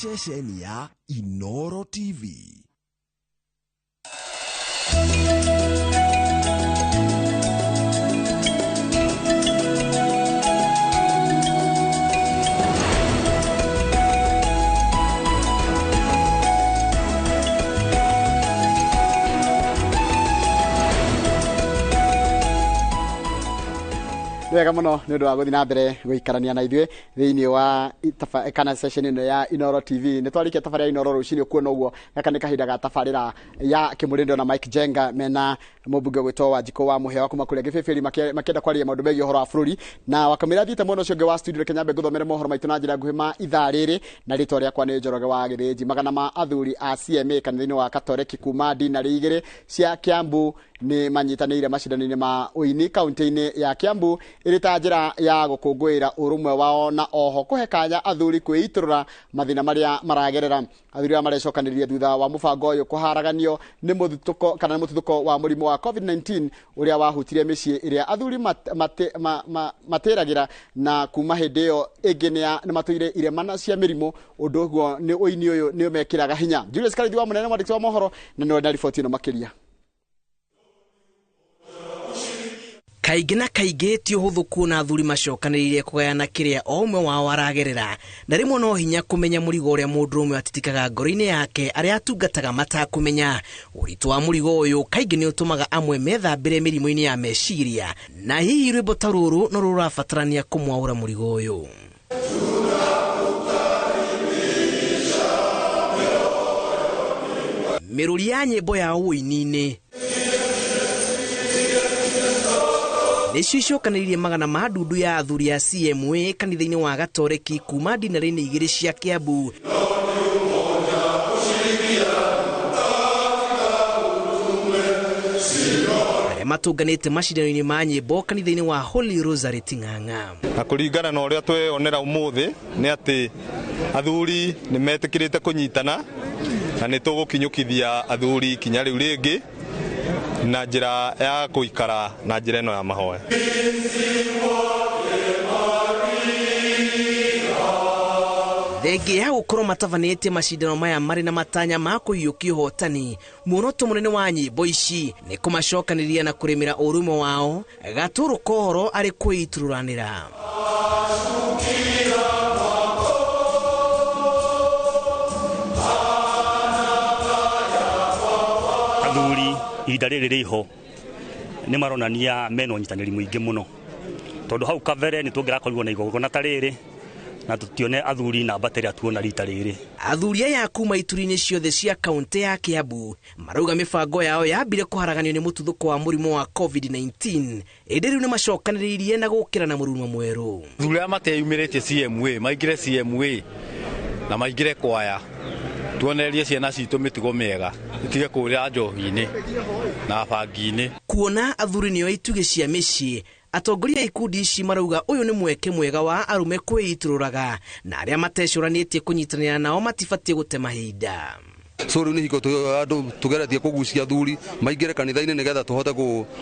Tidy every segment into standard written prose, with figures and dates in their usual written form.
Ceceni ya Inoro TV. Wega muno ni undu wa guthi na mbere guikarania na ithuĩ thiini wa kana session ino ya Inoro TV. Ni twarikia tabarĩra Inoro rucini kuona uguo gaka ni kahinda ga tabarĩra ya Kĩmũrĩndo na Mike Jenga mena mũmbunge gwĩtwo Wanjikũ wa Mũhĩa wa kuma kũrĩa Gĩbĩbĩri makĩenda kwaria maũndũ megiĩ ũhoro wa bũrũri na wakamĩra thiĩte mwena ũcio ũngĩ wa studio. Reke nyambe ngũthomere mohoro maitũ na njĩra nguhĩ ma ithaa rĩrĩ na rĩtwa rĩakwa nĩ Njoroge wa Gĩthĩnji. Magana ma athuri a CMA kanitha-inĩ wa Katoreki kuma dinarĩ igĩrĩ cia Kiambu nĩ manyitanĩire macindano-inĩ ma ũini kaunti-inĩ ya Kiambu ĩrĩ ta njĩra ya gũkũngũĩra ũrũmwe wao na oho kũhe kanya athuri kwĩitũrũra mathĩna marĩa maragerera. Athuri aya marecokanĩrĩria thutha wa mũbango ũyũ kũharaganio nĩ mũthutũko kana mũtuthũko wa mũrimũ wa COVID-19 ũrĩa wahutirie mĩciĩ ĩrĩa athuri matĩragĩra na kuma hĩndĩ ĩyo ĩngĩ nĩ matũire iremana cia mĩrimũ. Ũndũ ũguo nĩ ũini ũyũ nĩ ũmekĩraga hinya. Julius Karithi wa Mũnene, mwandĩki wa mohoro, na nĩwe na riboti ĩno makĩria. Kaingĩ na kaingĩ ti ũhũthũ kuona athuri macokanĩrĩire kũgayana kĩrĩa o ũmwe wao aragerera, na rĩmwe no hinya kũmenya mũrigo ũrĩa mũndũ ũmwe atitikaga ngoro-inĩ yake arĩa atungataga matakũmenya. Ũritũ wa mũrigo ũyũ kaingĩ nĩ ũtũmaga amwe methambĩre mĩrimũ-inĩ ya meciria, na hihi rwĩmbo ta rũrũ no rũrabatarania kũmwaũra mũrigo ũyũ. Mĩrũri ya nyĩmbo ya ũini-inĩ nĩcio icokanĩrĩirie magana ma ndundu ya athuri a CMA kanitha-inĩ wa Gatoreki kuma dinarĩ-inĩ igĩrĩ cia Kiambu arĩa matũnganĩte macindano-inĩ ma nyĩmbo kanitha-inĩ wa Holy Rosary Ting'ang'a. Na kũringana na ũrĩa tweyonera ũmũthĩ nĩ atĩ athuri nĩ metĩkĩrĩte kũnyitana na nĩ tũgũkinyũkithia athuri kinya rĩu rĩngĩ na njĩra ya kũikara na njĩra ĩno ya mahoya. Thengia ya gũkorwo matabanĩtie macindano maya marĩ na matanya ma kũiyũkia ũhotani, muoroto mũnene wa nyĩmbo ici nĩ kũmacokanĩrĩria na kũrĩmĩra ũrũmwe wao gatũrũ kohoro arĩ kwĩitũrũranĩra. Athuri ihinda rĩrĩ rĩho nĩ maronania mena ũnyitanĩri mũingĩ mũno, tondũ hau kabere nĩ tũngĩrakorirwo na igongona ta rĩrĩ na tũtione athuri namba ta ĩrĩa tuona rita rĩrĩ. Athuri aya kuma ituri-inĩ ciothe cia kaunti ya Kiambu marauga mĩbango yao yambire kũharaganio nĩ mũtuthũko wa mũrimũ wa COVID-19, ĩndĩ rĩu nĩ macokanĩrĩirie na gũkĩra na mũrurumo mwerũ. Athuri aya mateyumĩrĩtie CMA maingĩre CMA na maingĩre kwaya tuonererie ciana citũ mĩtugo mĩega itige kũrĩra njohi-inĩ na bangi-inĩ. Kuona athuri nĩo itugĩ cia mĩciĩ, atongoria a ikundi ici marauga ũyũ nĩ mweke mwega wa arũme kwĩitũrũraga na arĩa matecũranĩtie kũnyitanĩra nao matibatiĩ gũte mahinda. So rĩu nĩ hingo andũ tũgeretie kũgucia athuri maingĩre kanitha-inĩ nĩgetha tũhote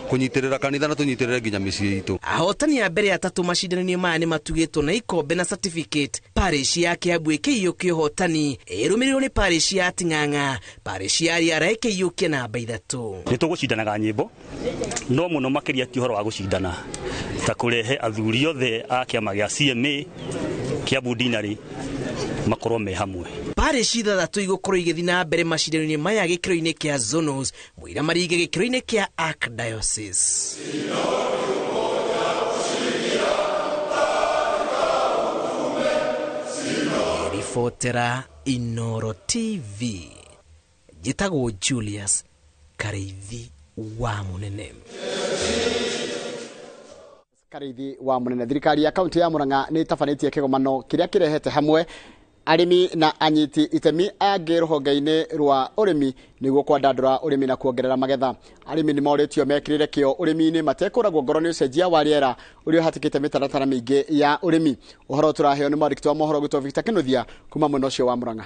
kũnyitĩrĩra kanitha na tũnyitĩrĩre nginya mĩciĩ itũ. Ahotani a mbere atatũ macindano-inĩ maya nĩ matugĩtwo na ikombe na certificate. Parish ya Kiambu ĩkĩiyũkia ũhotani ĩrũmĩrĩirwo nĩ parish ya Ting'ang'a, parish ya Riara ĩkĩiyũkia namba 3. Nĩ tũgũcindanaga nyĩmbo no mũno makĩria ti ũhoro wa gũcindana ta kũrehe athuri othe a kĩama gĩa CMA Kiambu dinarĩ makorwo me hamwe. Parish ithathatũ igũkorwo igĩthiĩ na mbere macindano-inĩ maya gĩkĩro-inĩ kĩa zonos, mũira maringe gĩkĩro-inĩ kĩa Archdiocese. Ribotera Inoro TV, njĩtagwo Julius Kariithi wa Mũnene. Kariithi wa Mũnene. Thirikari ya kaunti ya Murang'a nĩ ĩtabanĩtie kĩgomano kĩrĩa kĩrehete hamwe arĩmi na anyiti itemi angĩ rũhonge-inĩ rwa ũrĩmi nĩguo kwandandũra ũrĩmi na kuongerera magetha. Arĩmi nĩ morĩtio mekĩrĩre kĩo ũrĩmi-inĩ matekũragwo ngoro nĩ ũcenjia wa rĩera ũrĩa ũhatĩkĩte mĩtaratara mĩingĩ ya ũrĩmi. Ũhoro tũraheo nĩ mwandĩki wa mohoro gwĩtwo Victor Kĩnuthia kuma mwena ũcio wa Murang'a.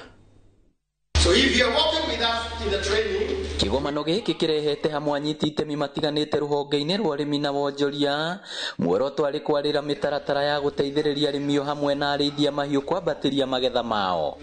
So if you are working with us in the training, Kĩgomano gĩkĩ kĩrehete hamwe anyiti itemi matiganĩte rũhonge-inĩ rwa ũrĩmi na wonjoria. Muoroto arĩ kwarĩra mĩtaratara ya gũteithĩrĩria arĩmi o hamwe na arĩithia mahiũ kwambatĩria magetha mao.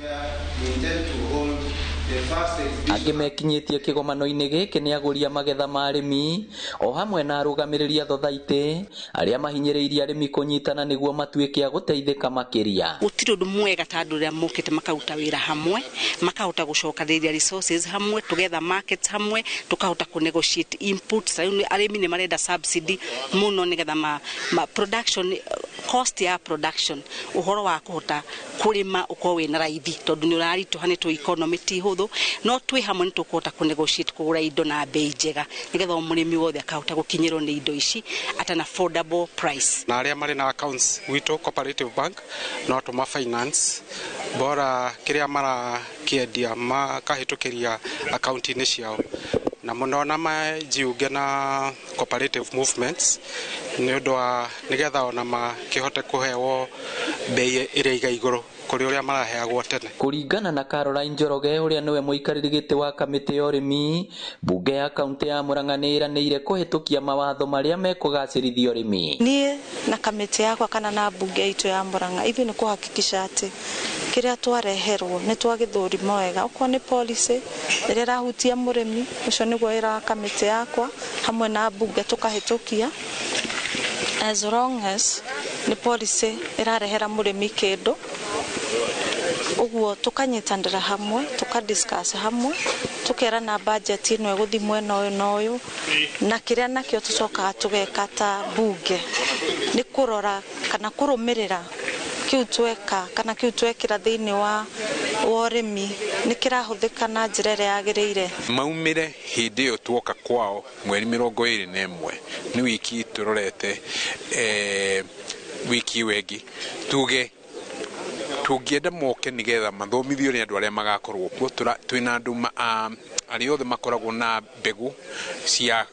Angĩ mekinyĩtie kĩgomano-inĩ gĩkĩ nĩ agũri a magetha ma arĩmi o hamwe na arũgamĩrĩri a thothaitĩ arĩa mahinyĩrĩirie arĩmi kũnyitana nĩguo matuĩke a gũteithĩka makĩria. Gũtirĩ ũndũ mwega ta andũ arĩa mokĩte makaruta wĩra hamwe, makahota gũcokanĩrĩria resources hamwe, tũgetha markets hamwe, tũkahota kũ negotiate inputs. Rĩu arĩmi nĩ marenda subsidy mũno nĩgetha ma production cost ya production, ũhoro wa kũhota kũrĩma ũkorwo wĩna raithi, tondũ nĩ ũraritũha, nĩ tũ economy ti hũthũ, no twĩ hamwe nĩ tũkũhota kũ negotiate kũgũra indo na bei njega nĩgetha o mũrĩmi wothe akahota gũkinyĩrwo nĩ indo ici at an affordable price. Na arĩa marĩ na accounts gwitũ Cooperative Bank no tũma finance bora kĩrĩa marakĩendia makahĩtũkĩria akaunti-inĩ ciao, na mũno na majiunge na cooperative movements nĩ ũndũ wa nĩgetha ona makĩhote kũhewo bei ĩrĩa iga igũrũ kũrĩ ũrĩa maraheagwo tene. Kũringana na Caroline Njoroge ũrĩa nĩwe mũikarĩri gĩtĩ wa kamĩtĩ ya ũrĩmi mbunge ya kaunti ya Murang'a nĩ ĩranĩire kũhĩtũkia mawatho marĩa mekũgacĩrithia ũrĩmi. Niĩ na kamĩtĩ yakwa kana na mbunge itũ ya Murang'a ithuĩ nĩ kũhakikisha atĩ kĩrĩa twareherwo nĩ twagĩthũrima wega, okorwo nĩ policy ĩrĩa ĩrahutia mũrĩmi ũcio nĩguo wĩra wa kamĩtĩ yakwa hamwe na mbunge tũkahĩtũkia, as long as nĩ policy ĩrarehera mũrĩmi kĩndũ. Ũguo tũkanyitanĩra hamwe, tũkadiscuss hamwe, tũkerana budget ĩno ĩgũthiĩ mwena ũyũ na ũyũ, na kĩrĩa nakĩo tũcokaga tũgeka ta mbunge nĩ kũrora kana kũrũmĩrĩra kĩu tweka kana kĩu twekĩra thĩinĩ wa ũrĩmi nĩ kĩrahũthĩka na njĩra ĩrĩa yagĩrĩire. Maumĩre hĩndĩ ĩyo tuoka kwao mweri 21 nĩ wiki tũrorete, wiki ĩyo ĩngĩ tuge tũngĩenda moke nĩgetha mathomithio nĩ andũ arĩa magakorwo kuo. Twĩna andũ arĩa othe makoragwo na mbegũ cia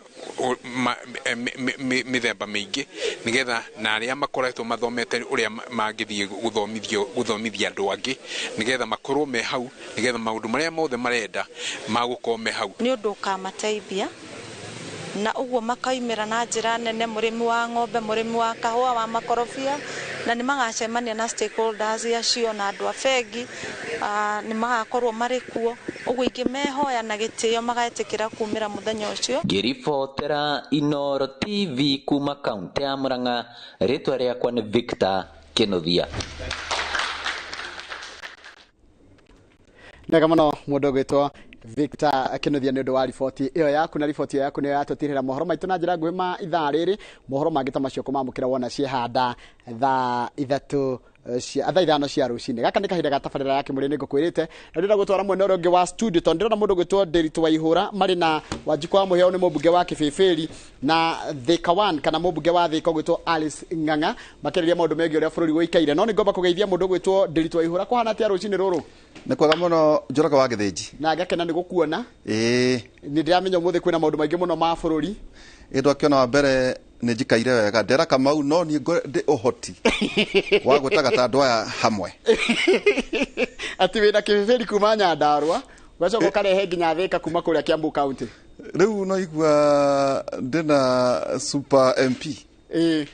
mĩthemba mĩingĩ nĩgetha na arĩa makoretwo mathomete ũrĩa mangĩthiĩ gũthomithia andũ angĩ nĩgetha makorwo me hau, nĩgetha maũndũ marĩa mothe marenda magũkorwo me hau. Nĩ ũndũ ũkamateithia na ũguo makaumĩra na njĩra nene, mũrĩmi wa ng'ombe, mũrĩmi wa kahũa, wa makorobia, na nĩ magacemania na stakeholders acio na andũ a bengi, nĩ magakorwo marĩ kuo. Ũguo ingĩ mehoya na gĩtĩo magetĩkĩra kumĩra mũthenya ũcio. Ngĩribotera Inooro TV kuma kaunti ya Murang'a, rĩtwa rĩakwa nĩ Victor Kĩnuthia. Nega mũno mũndũ ũgwĩtwo Victor Kĩnuthia nĩ ũndũ wa riboti ĩyo yaku, na riboti ĩyo yaku nĩyo yatũtirĩra mohoro maitũ na njĩra nguhĩ ma ithaa rĩrĩ. Mohoro mangĩ ta macio kũmamũkĩra wona ciehanda thaa ithatũ cia thaa ithano cia rũcinĩ. Gaka nĩ kahinda ga tabarĩra ya Kĩmũrĩ nĩngũkwĩrĩte, na ndĩrenda gũtwara mwena ũrĩa ũngĩ wa studio tondũ ndĩrona mũndũ ũgwĩtwo Ndiritu Waihũra marĩ na Wanjikũ wa Mũhĩo nĩ mũmbunge wa Kĩbĩbĩri na Thika 1 kana mũmbunge wa Thika ũgwĩtwo Alice Ng'ang'a makĩarĩria maũndũ megiĩ ũrĩa bũrũri ũikaire. No nĩngomba kũgeithia mũndũ ũgwĩtwo Ndiritu Waihũra. Kũhana atĩa rũcinĩ rũrũ? Nĩ kwega mũno Njoroge wa Gĩthĩnji. Na ngakena nĩ gũkuona. Ĩĩ nĩ ndĩramenya ũmũthĩ kwĩna maũndũ maingĩ mũno ma bũrũri. Ĩ twakĩona wa mbere nĩ njikaire wega ndera Kamau, no niĩ ndĩ ũhoti wa gwĩtaga ta andũ aya hamwe. Atĩ wĩna Kĩbĩbĩri kuma Nyandarũa ũgacoka ũkarehe nginya Thika kuma kũrĩa Kiambu County. Rĩu no igua ndĩna super MP. Ĩĩ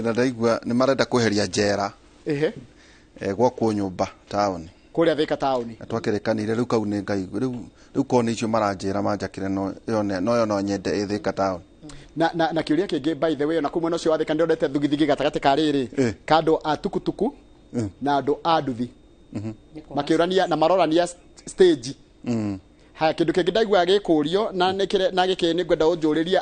na ndaigua nĩ marenda kweheria njera. Ehe. Gwakwo nyũmba taũni kũrĩa Thika taũni. Na twakĩrĩkanire rĩu kau nĩ ngai rĩu korwo nĩ icio maranjĩra manjakĩre no yo no nyende ĩ Thika taũni. Na kĩũria kĩngĩ by the way, ona kũu mwena ũcio wa Thika ndĩrondete thugithigi gatagatĩ ka rĩrĩ ka andũ a tukutuku na andũ a nduthi makĩũrania na marorania stage. Haya, kĩndũ kĩngĩ ndaiguaga gĩkũrio na na gĩkĩ nĩ ngwenda ũnjũrĩrie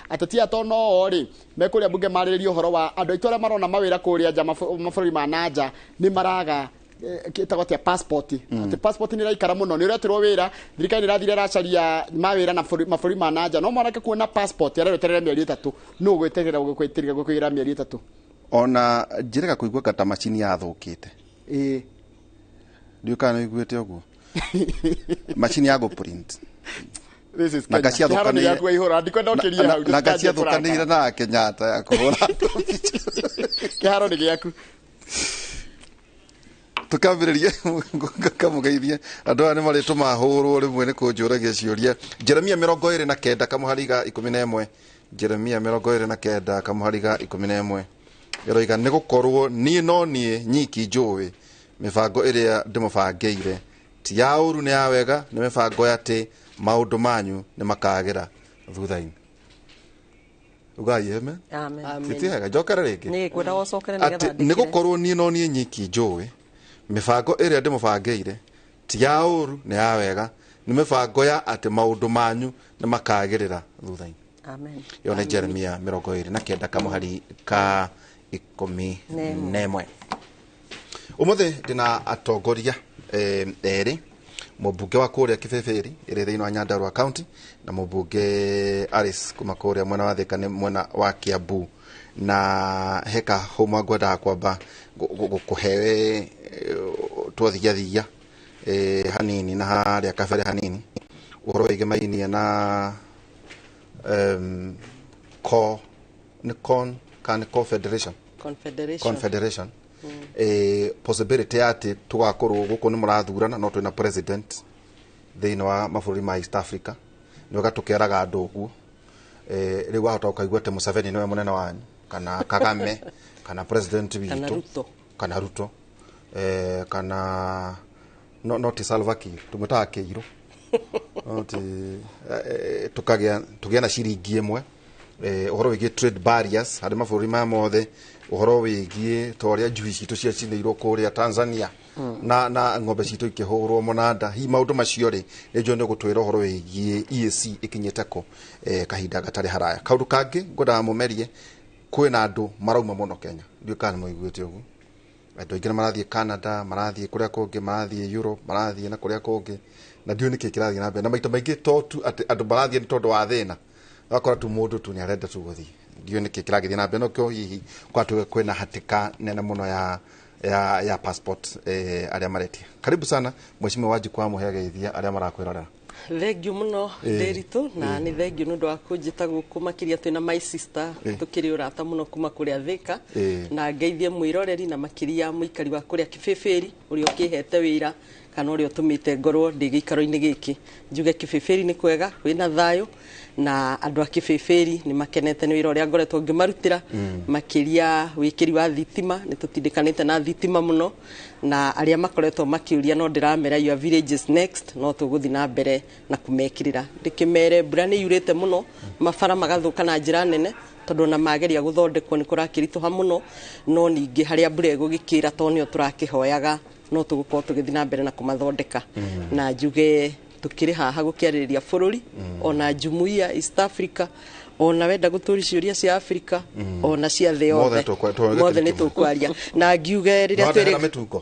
ateti ato no o rĩ mekũrĩa mbunge marĩrĩrie ũhoro wa andũ aitũ arĩa marona mawĩra kũrĩa nja mabũrũri ma na nja nĩ maraga kĩtagwo atĩa passport. Atĩ passport nĩ ĩraikara mũno, nĩ ũretirwo wĩra, thirikari nĩ ĩrathire ĩracaria mawĩra na mabũrũri ma na nja, no mwanake kuona passport areweterera mĩeri ĩtatũ, nũ ũgwĩterera gũkwĩra mĩeri ĩtatũ? Ona njĩrĩga kũigua ta macini yathũkĩte. Ĩĩ ndiũĩ kana nĩ ũiguĩte ũguo. Macini ya gũ-print. This is Kenya. Kĩharo nĩ gĩaku Waihũra, ndikwenda ũkĩrie hau. Na ngaciathũkanĩire na Kenyatta ya kũhũra. Kĩharo nĩ gĩaku. Tukambĩrĩrie kamũgeithie andũ aya nĩ marĩtũma hũrwo rĩmwe nĩ kũnjũragia ciũria. Jeremia 29 kamũhariga 11. Jeremia 29 kamũhariga 11 ĩroiga nĩ gũkorwo niĩ no niĩ nyiki njũĩ mĩbango ĩrĩa ndĩmũbangĩire ti ya ũru nĩ ya wega, nĩ mĩbango ya atĩ maũndũ manyu nĩ makagĩra thutha-inĩ. Ugai amen. Amen. Ti hega njokere rĩngĩ. Nĩ ngwenda gũcokere nĩgetha atĩ nĩ ndĩkĩre. gũkorwo niĩ no niĩ nyiki njũĩ mĩbango ĩrĩa ndĩmũbangĩire ti ya ũru nĩ ya wega, nĩ mĩbango ya atĩ maũndũ manyu nĩ makagĩrĩra thutha-inĩ. Amen. Ĩyo nĩ Jeremia 29 kamũhari ka 11. Ũmũthĩ ndĩna atongoria erĩ, mũmbunge wa kũrĩa Kĩbĩbĩri ĩrĩ thĩinĩ wa Nyandarua County na mũmbunge Alice kuma kũrĩa mwena wa Thika nĩ mwena wa Kiambu. Na heka hũma ngwendaga kwamba gũkũhe twathiathia hanini na harĩa kabere hanini ũhoro wĩgĩmainie na co nĩ con kana confederation. Confederation. Confederation. Possibility ya atĩ tũgakorwo gũkũ nĩ mũrathurana no twĩna president thĩinĩ wa mabũrũri ma East Africa, nĩ wega tũkeraga andũ ũguo. Rĩu wahota ũkaigua atĩ Museveni nĩwe mũnene wanyu kana Kagame kana president witũ Kana Ruto. Kana Ruto, kana no ti Salva Kiir, tũmwĩtaga Kĩirũ. No ti tukagĩa tũgĩa na ciringi ĩmwe, ũhoro wĩgiĩ trade barriers harĩ mabũrũri maya mothe, ũhoro wĩgiĩ ta ũrĩa njui citũ ciacinĩirwo kũrĩa Tanzania na ng'ombe citũ ikĩhũrwo mũnanda. Hihi maũndũ macio rĩ, nĩ njũĩ nĩ ũgũtwĩra ũhoro wĩgiĩ EAC ĩkinyĩte kũ kahinda gatarĩ haraya. Kaũndũ kangĩ ngwendaga mũmerie, kwĩna andũ marauma mũno Kenya, ndiũĩ kana nĩ mũiguĩte ũguo. Andũ aingĩ nĩ marathiĩ Canada, marathiĩ kũrĩa kũngĩ, marathiĩ Europe, marathiĩ na kũrĩa kũngĩ, na ndiũĩ nĩkĩ kĩrathiĩ na mbere. Na maita maingĩ to tu atĩ andũ marathiĩ nĩ tondũ wa thĩna, ũgakora tu mũndũ tu nĩ arenda tu gũthiĩ, ndiũĩ nĩkĩ kĩragĩthiĩ na mbere. No kĩo hihi kwa tuge kwĩna hatĩka nene mũno ya passport arĩa maretia. Karibu sana Mheshimiwa Wanjikũ wa Mũhĩa, geithia arĩa marakwĩrorera. Thengiũ mũno Ndĩritũ, na nĩ thengiũ nĩ ũndũ wa kũnjĩta gũkũ, makĩria twĩna my sister tũkĩrĩ ũrata mũno kuma kũrĩa Thika, na ngeithie mwĩroreri na makĩria mũikari wa kũrĩa Kĩbĩbĩri ũrĩa ũkĩhete wĩra kana ũrĩa ũtũmĩte ngorwo ndĩ gĩikaro-inĩ gĩkĩ. Njuge Kĩbĩbĩri nĩ kwega, kwĩna thayũ na andũ a Kĩbĩbĩri nĩ makenete nĩ wĩra ũrĩa ngoretwo ngĩmarutĩra, makĩria wĩkĩri wa thitima. Nĩ tũtindĩkanĩte na thitima mũno, na arĩa makoretwo makĩũria no ndĩramera your village is next, no tũgũthiĩ na mbere na kũmekĩrĩra. Ndĩkĩmere mbura nĩ yurĩte mũno, mabara magathũka na njĩra nene, tondũ ona mageria gũthondekwo nĩ kũrakĩritũha mũno, no ningĩ harĩa mbura ĩgũgĩkĩra tondũ nĩyo tũrakĩhoyaga, no tũgũkorwo tũgĩthiĩ na mbere na kũmathondeka. Na njuge tũkĩrĩ haha gũkĩarĩrĩria bũrũri ona jumuiya East Africa, ona wenda gũtũria ciũria cia Africa ona cia thĩ yothe, mothe nĩ tũkwaria. Na ngiuge rĩrĩa twĩrĩ mĩtungo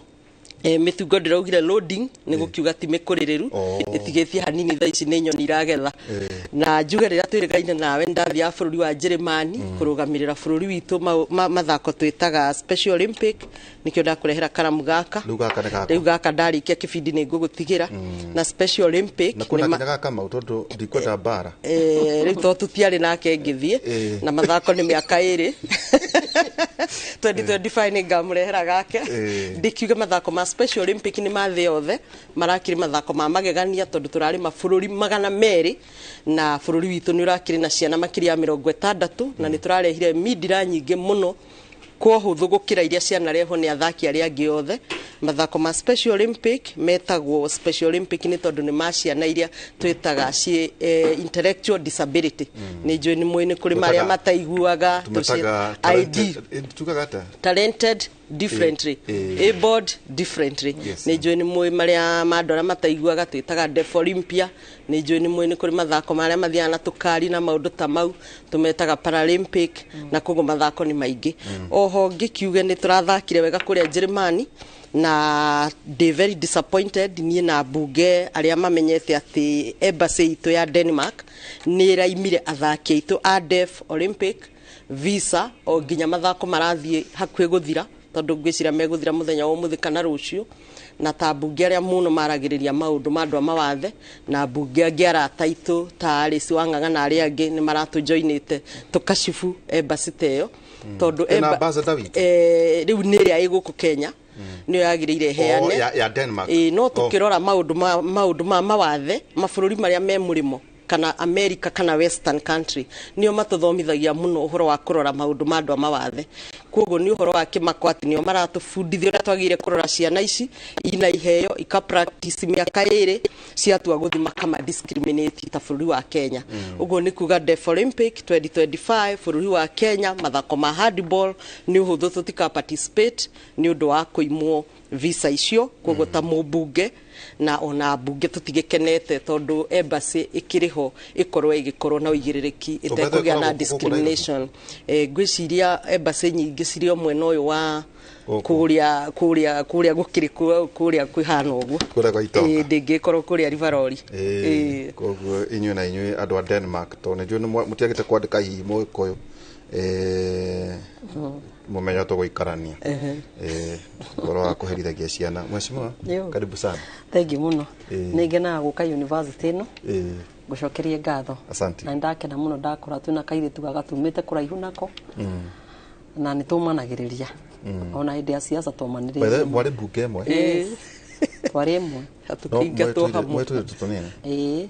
mĩtungo ndĩraugire loading nĩ gũkiuga ti mĩkũrĩrĩru, ĩtigĩtie hanini thaa ici nĩ nyoni iragetha. Na njuge rĩrĩa twĩrĩgaine nawe ndathiaga bũrũri wa Njĩrĩmani kũrũgamĩrĩra bũrũri witũ mathako twĩtaga Special Olympic, nĩkĩo ndakũrehera karamu gaka. Rĩu gaka ndarĩkia kĩbindi nĩ ngũgũtigĩra na Special Olympic. Na kwĩna kinya gaka mau tondũ ndikwenda mbara. Rĩu tondũ tũtiarĩ nake ngĩthiĩ na mathako nĩ mĩaka 2 2025 nĩ ngamũrehera gake. Ndĩkiuge mathako ma Special Olympic nĩ ma thĩ yothe, marakĩrĩ mathako ma magegania tondũ tũrarĩ mabũrũri 200 na bũrũri witũ nĩ ũrakĩrĩ na ciana makĩria ya 60, na nĩ tũrarehire mindira nyingĩ mũno kwa ũhũthũ gũkĩra iria cianarehwo nĩ athaki arĩa angĩ othe. Mathako ma Special Olympic metagwo Special Olympic nĩ tondũ nĩ ma ciana iria twĩtaga ciĩ intellectual disability. Nĩ njũĩ nĩ mũĩ nĩ kũrĩ marĩa mataiguaga, ID talented differently, abled differently. Nĩ njũĩ nĩ mũĩ marĩa ma andũ arĩa mataiguaga twĩtaga Deaf Olympia. Nĩ njũĩ nĩ mũĩ nĩ kũrĩ mathako marĩa mathiaga na tũkari na maũndũ ta mau tũmetaga Paralympic, na koguo mathako nĩ maingĩ. Oho ngĩkiuge nĩ tũrathakire wega kũrĩa Njĩrĩmani, na ndĩ very disappointed niĩ na mbunge arĩa mamenyete atĩ embassy itũ ya Denmark nĩ ĩraimire athaki aitũ a Deaf Olympic visa o nginya mathako marathiĩ hakuhĩ gũthira, tondũ ngwĩciria megũthira mũthenya wa ũmũthĩ kana rũciũ. Na ta mbunge arĩa mũno maragĩrĩria maũndũ ma andũ a mawathe na mbunge angĩ arata aitũ ta Alice Wang'ang'a na arĩa angĩ nĩ maratũjoinĩte tũkacibu embassy ta ĩyo, tondũ rĩu nĩ ĩrĩa ĩ gũkũ Kenya. Nĩyo yagĩrĩire ĩheane. Oh, ya Denmark. Ĩĩ, no tũkĩrora maũndũ ma mawathe, mabũrũri marĩa me mũrĩmo kana America kana Western country nĩo matũthomithagia mũno ũhoro wa kũrora maũndũ ma andũ a mawathe. Koguo nĩ ũhoro wa kĩmako atĩ nĩo maratũbundithia ũrĩa twagĩrĩire kũrora ciana ici ina iheo, ika practice mĩaka 2, ciatua gũthiĩ makama discriminate ta bũrũri wa Kenya. Ũguo nĩ kuga Deaf Olympic 2025, bũrũri wa Kenya, mathako ma handball nĩ ũhũthũ tũtika participate nĩ ũndũ wa kũimwo visa icio. Koguo ta mũmbunge na ona mbunge tũtigĩkenete tondũ embassy ĩkĩrĩ ho ĩkorwo ĩgĩkorwo na ũigĩrĩrĩki ĩtekũgĩa na ĩkoragwo gũkũ? Discrimination. Ngwĩciria embassy nyingĩ cirĩ o mwena ũyũ wa kũrĩa gũkĩrĩ kũrĩa kwĩhana ũguo. Kũrĩa gwa itonga. Ĩĩ, ndĩngĩkorwo kũrĩa Rivarori. Ĩĩ, koguo inyuĩ na inyuĩ andũ a Denmark, tondũ nĩ njũĩ mũtiagĩte kwandĩka hihi mũgĩkũyũ, mũmenyo tũgũikarania. Ũhoro wa kũherithagia ciana, mheshimiwa. Yo. Karibu sana. Thank you muno. Ĩĩ. Nĩ ngenaga gũka university ĩno. Ngũcokerie ngatho. Asante. Na nĩndakena mũno ndakora twĩna kairĩtu gaka tumĩte kũraihu nako na nĩ tũmanagĩrĩria ona hĩndĩ ya siasa By the way, tũmanĩrĩria. mwarĩ mbunge ĩmwe? Yes. Twarĩ ĩmwe. No, Tũkĩingatwo hamwe. mwetũire tũnini. Ĩĩ,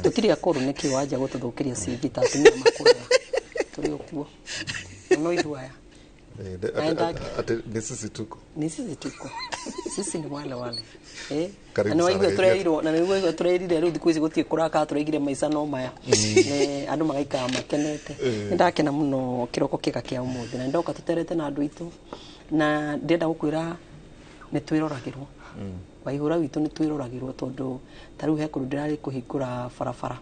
tũtirĩ akũrũ nĩkĩ wanja gũtũthũkĩria CV ta atumia makũraga tũrĩ o kuo na no ithuĩ aya. Atĩ nĩ sisi tuko. Ni sisi tuko, sisi ni wale wale, eh. Karibu Na sana, nĩwaigua Geithia. tũrerirwo na nĩwaigua tũrerire rĩu thikũ ici gũtirĩ kũrakara, tũraigire maica no maya. Nĩ andũ magaikara makenete. Nĩ ndakena mũno kĩroko kĩega kĩa ũmũthĩ na nĩndoka tũterete na andũ aitũ na ndĩrenda gũkwĩra nĩ twĩroragĩrwo. Waihũra witũ nĩ twĩroragĩrwo tondũ ta rĩu he kũndũ ndĩrarĩ kũhingũra barabara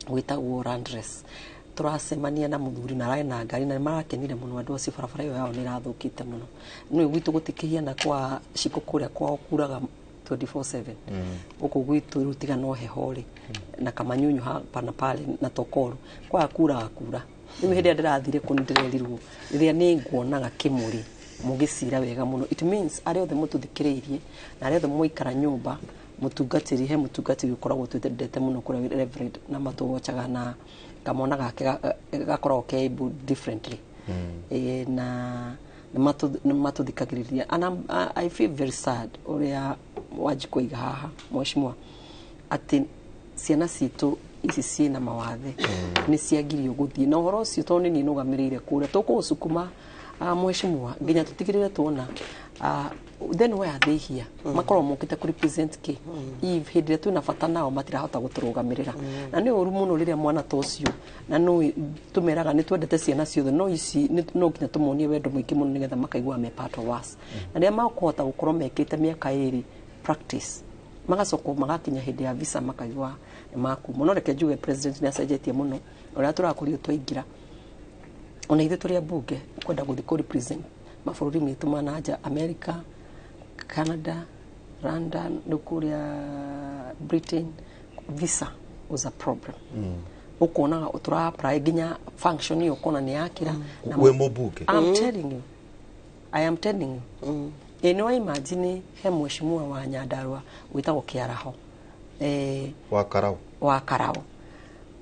gwĩtagwo Landres, tũracemania na mũthuri na ararĩ na ngari na nĩ marakenire mũno andũ acio. Barabara ĩyo yao nĩ ĩrathũkĩte mũno. Nĩ gwitũ gũtikĩhiana kwa ciko kũrĩa kwao kuraga 24/7. Gũkũ gwitũ rĩu tiga no heho rĩ na kamanyunyu hapa na pale na tokoru kwaga kuraga kura. Rĩu hĩndĩ ĩrĩa ndĩrathire kũ nĩ ndĩrerirwo rĩrĩa nĩ nguonaga kĩmũrĩ mũgĩcira wega mũno. It means arĩa othe mũtũthikĩrĩirie na arĩa othe mũikara nyũmba, mũtungatĩri, he mũtungatĩri ũkoragwo twendete mũno kũrĩa, Reverend, na matũgocaga na kamwana gake gakoragwo ke able differently. Na nĩ matũthikagĩrĩria and I feel very sad ũrĩa Wanjikũ aiga haha, mheshimiwa, atĩ ciana citũ ici ciĩna mawathe nĩ ciagirio gũthiĩ na ũhoro ũcio tondũ nĩ niĩ nũgamĩrĩire kũrĩa tũkũũcukuma, mheshimiwa, nginya tũtigĩrĩre tuona then why are they here? Makorwo mokĩte kũ represent kĩ if hĩndĩ ĩrĩa twĩna bata nao matirahota gũtũrũgamĩrĩra? Na nĩ ũru mũno rĩrĩa mwana ta ũcio na no tũmeraga nĩ twendete ciana ciothe, no ici no nginya tũmonie wendo mũingĩ mũno nĩgetha makaigua me part of us. Na rĩrĩa makũhota gũkorwo mekĩte mĩaka 2 practice, magacoka magakinya hĩndĩ ya visa makaigua nĩ makuma. No reke njuge president nĩ acenjetie mũno ũrĩa tũrakũrio twaingĩra. Ona ithuĩ tũrĩ ambunge kwenda gũthiĩ kũ represent mabũrũri maitũ ma nanja, America, Canada, London, rĩu kũrĩa Britain, visa was a problem. Ũkonaga tũra apply nginya function ĩyo ũkona nĩ yakĩra. Wĩ mũmbunge? I'm telling you, I am telling you. Ĩ nĩ wa imagine he mheshimiwa wa Nyandarua wĩtagwo Kĩaraho, wa Karau. Wa Karau.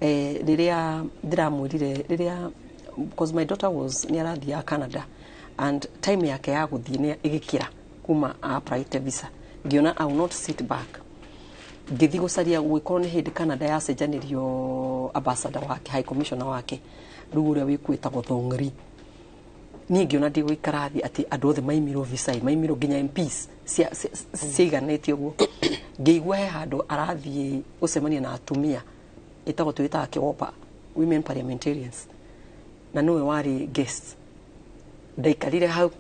Rĩrĩa ndĩramwĩrire rĩrĩa, because my daughter was nĩ arathiaga Canada and time yake ya gũthiĩ nĩ ĩgĩkĩra kuma applyte visa, ngĩona I will not sit back. Ngĩthiĩ gũcaria gũgĩkorwo nĩ hĩndĩ Canada yacenjanĩrio ambassador wake, high commissioner wake rĩu ũrĩa wĩkwĩtagwo Thong'ri. Niĩ ngĩona ndigũikara thĩ atĩ andũ othe maimirwo visa, maimirwo nginya MPs ciiganĩte ũguo. Ngĩigua he handũ arathiĩ gũcemania na atumia ĩtagwo twĩtaga kĩwopa women parliamentarians na nĩwe warĩ guest. Ndaikarire hau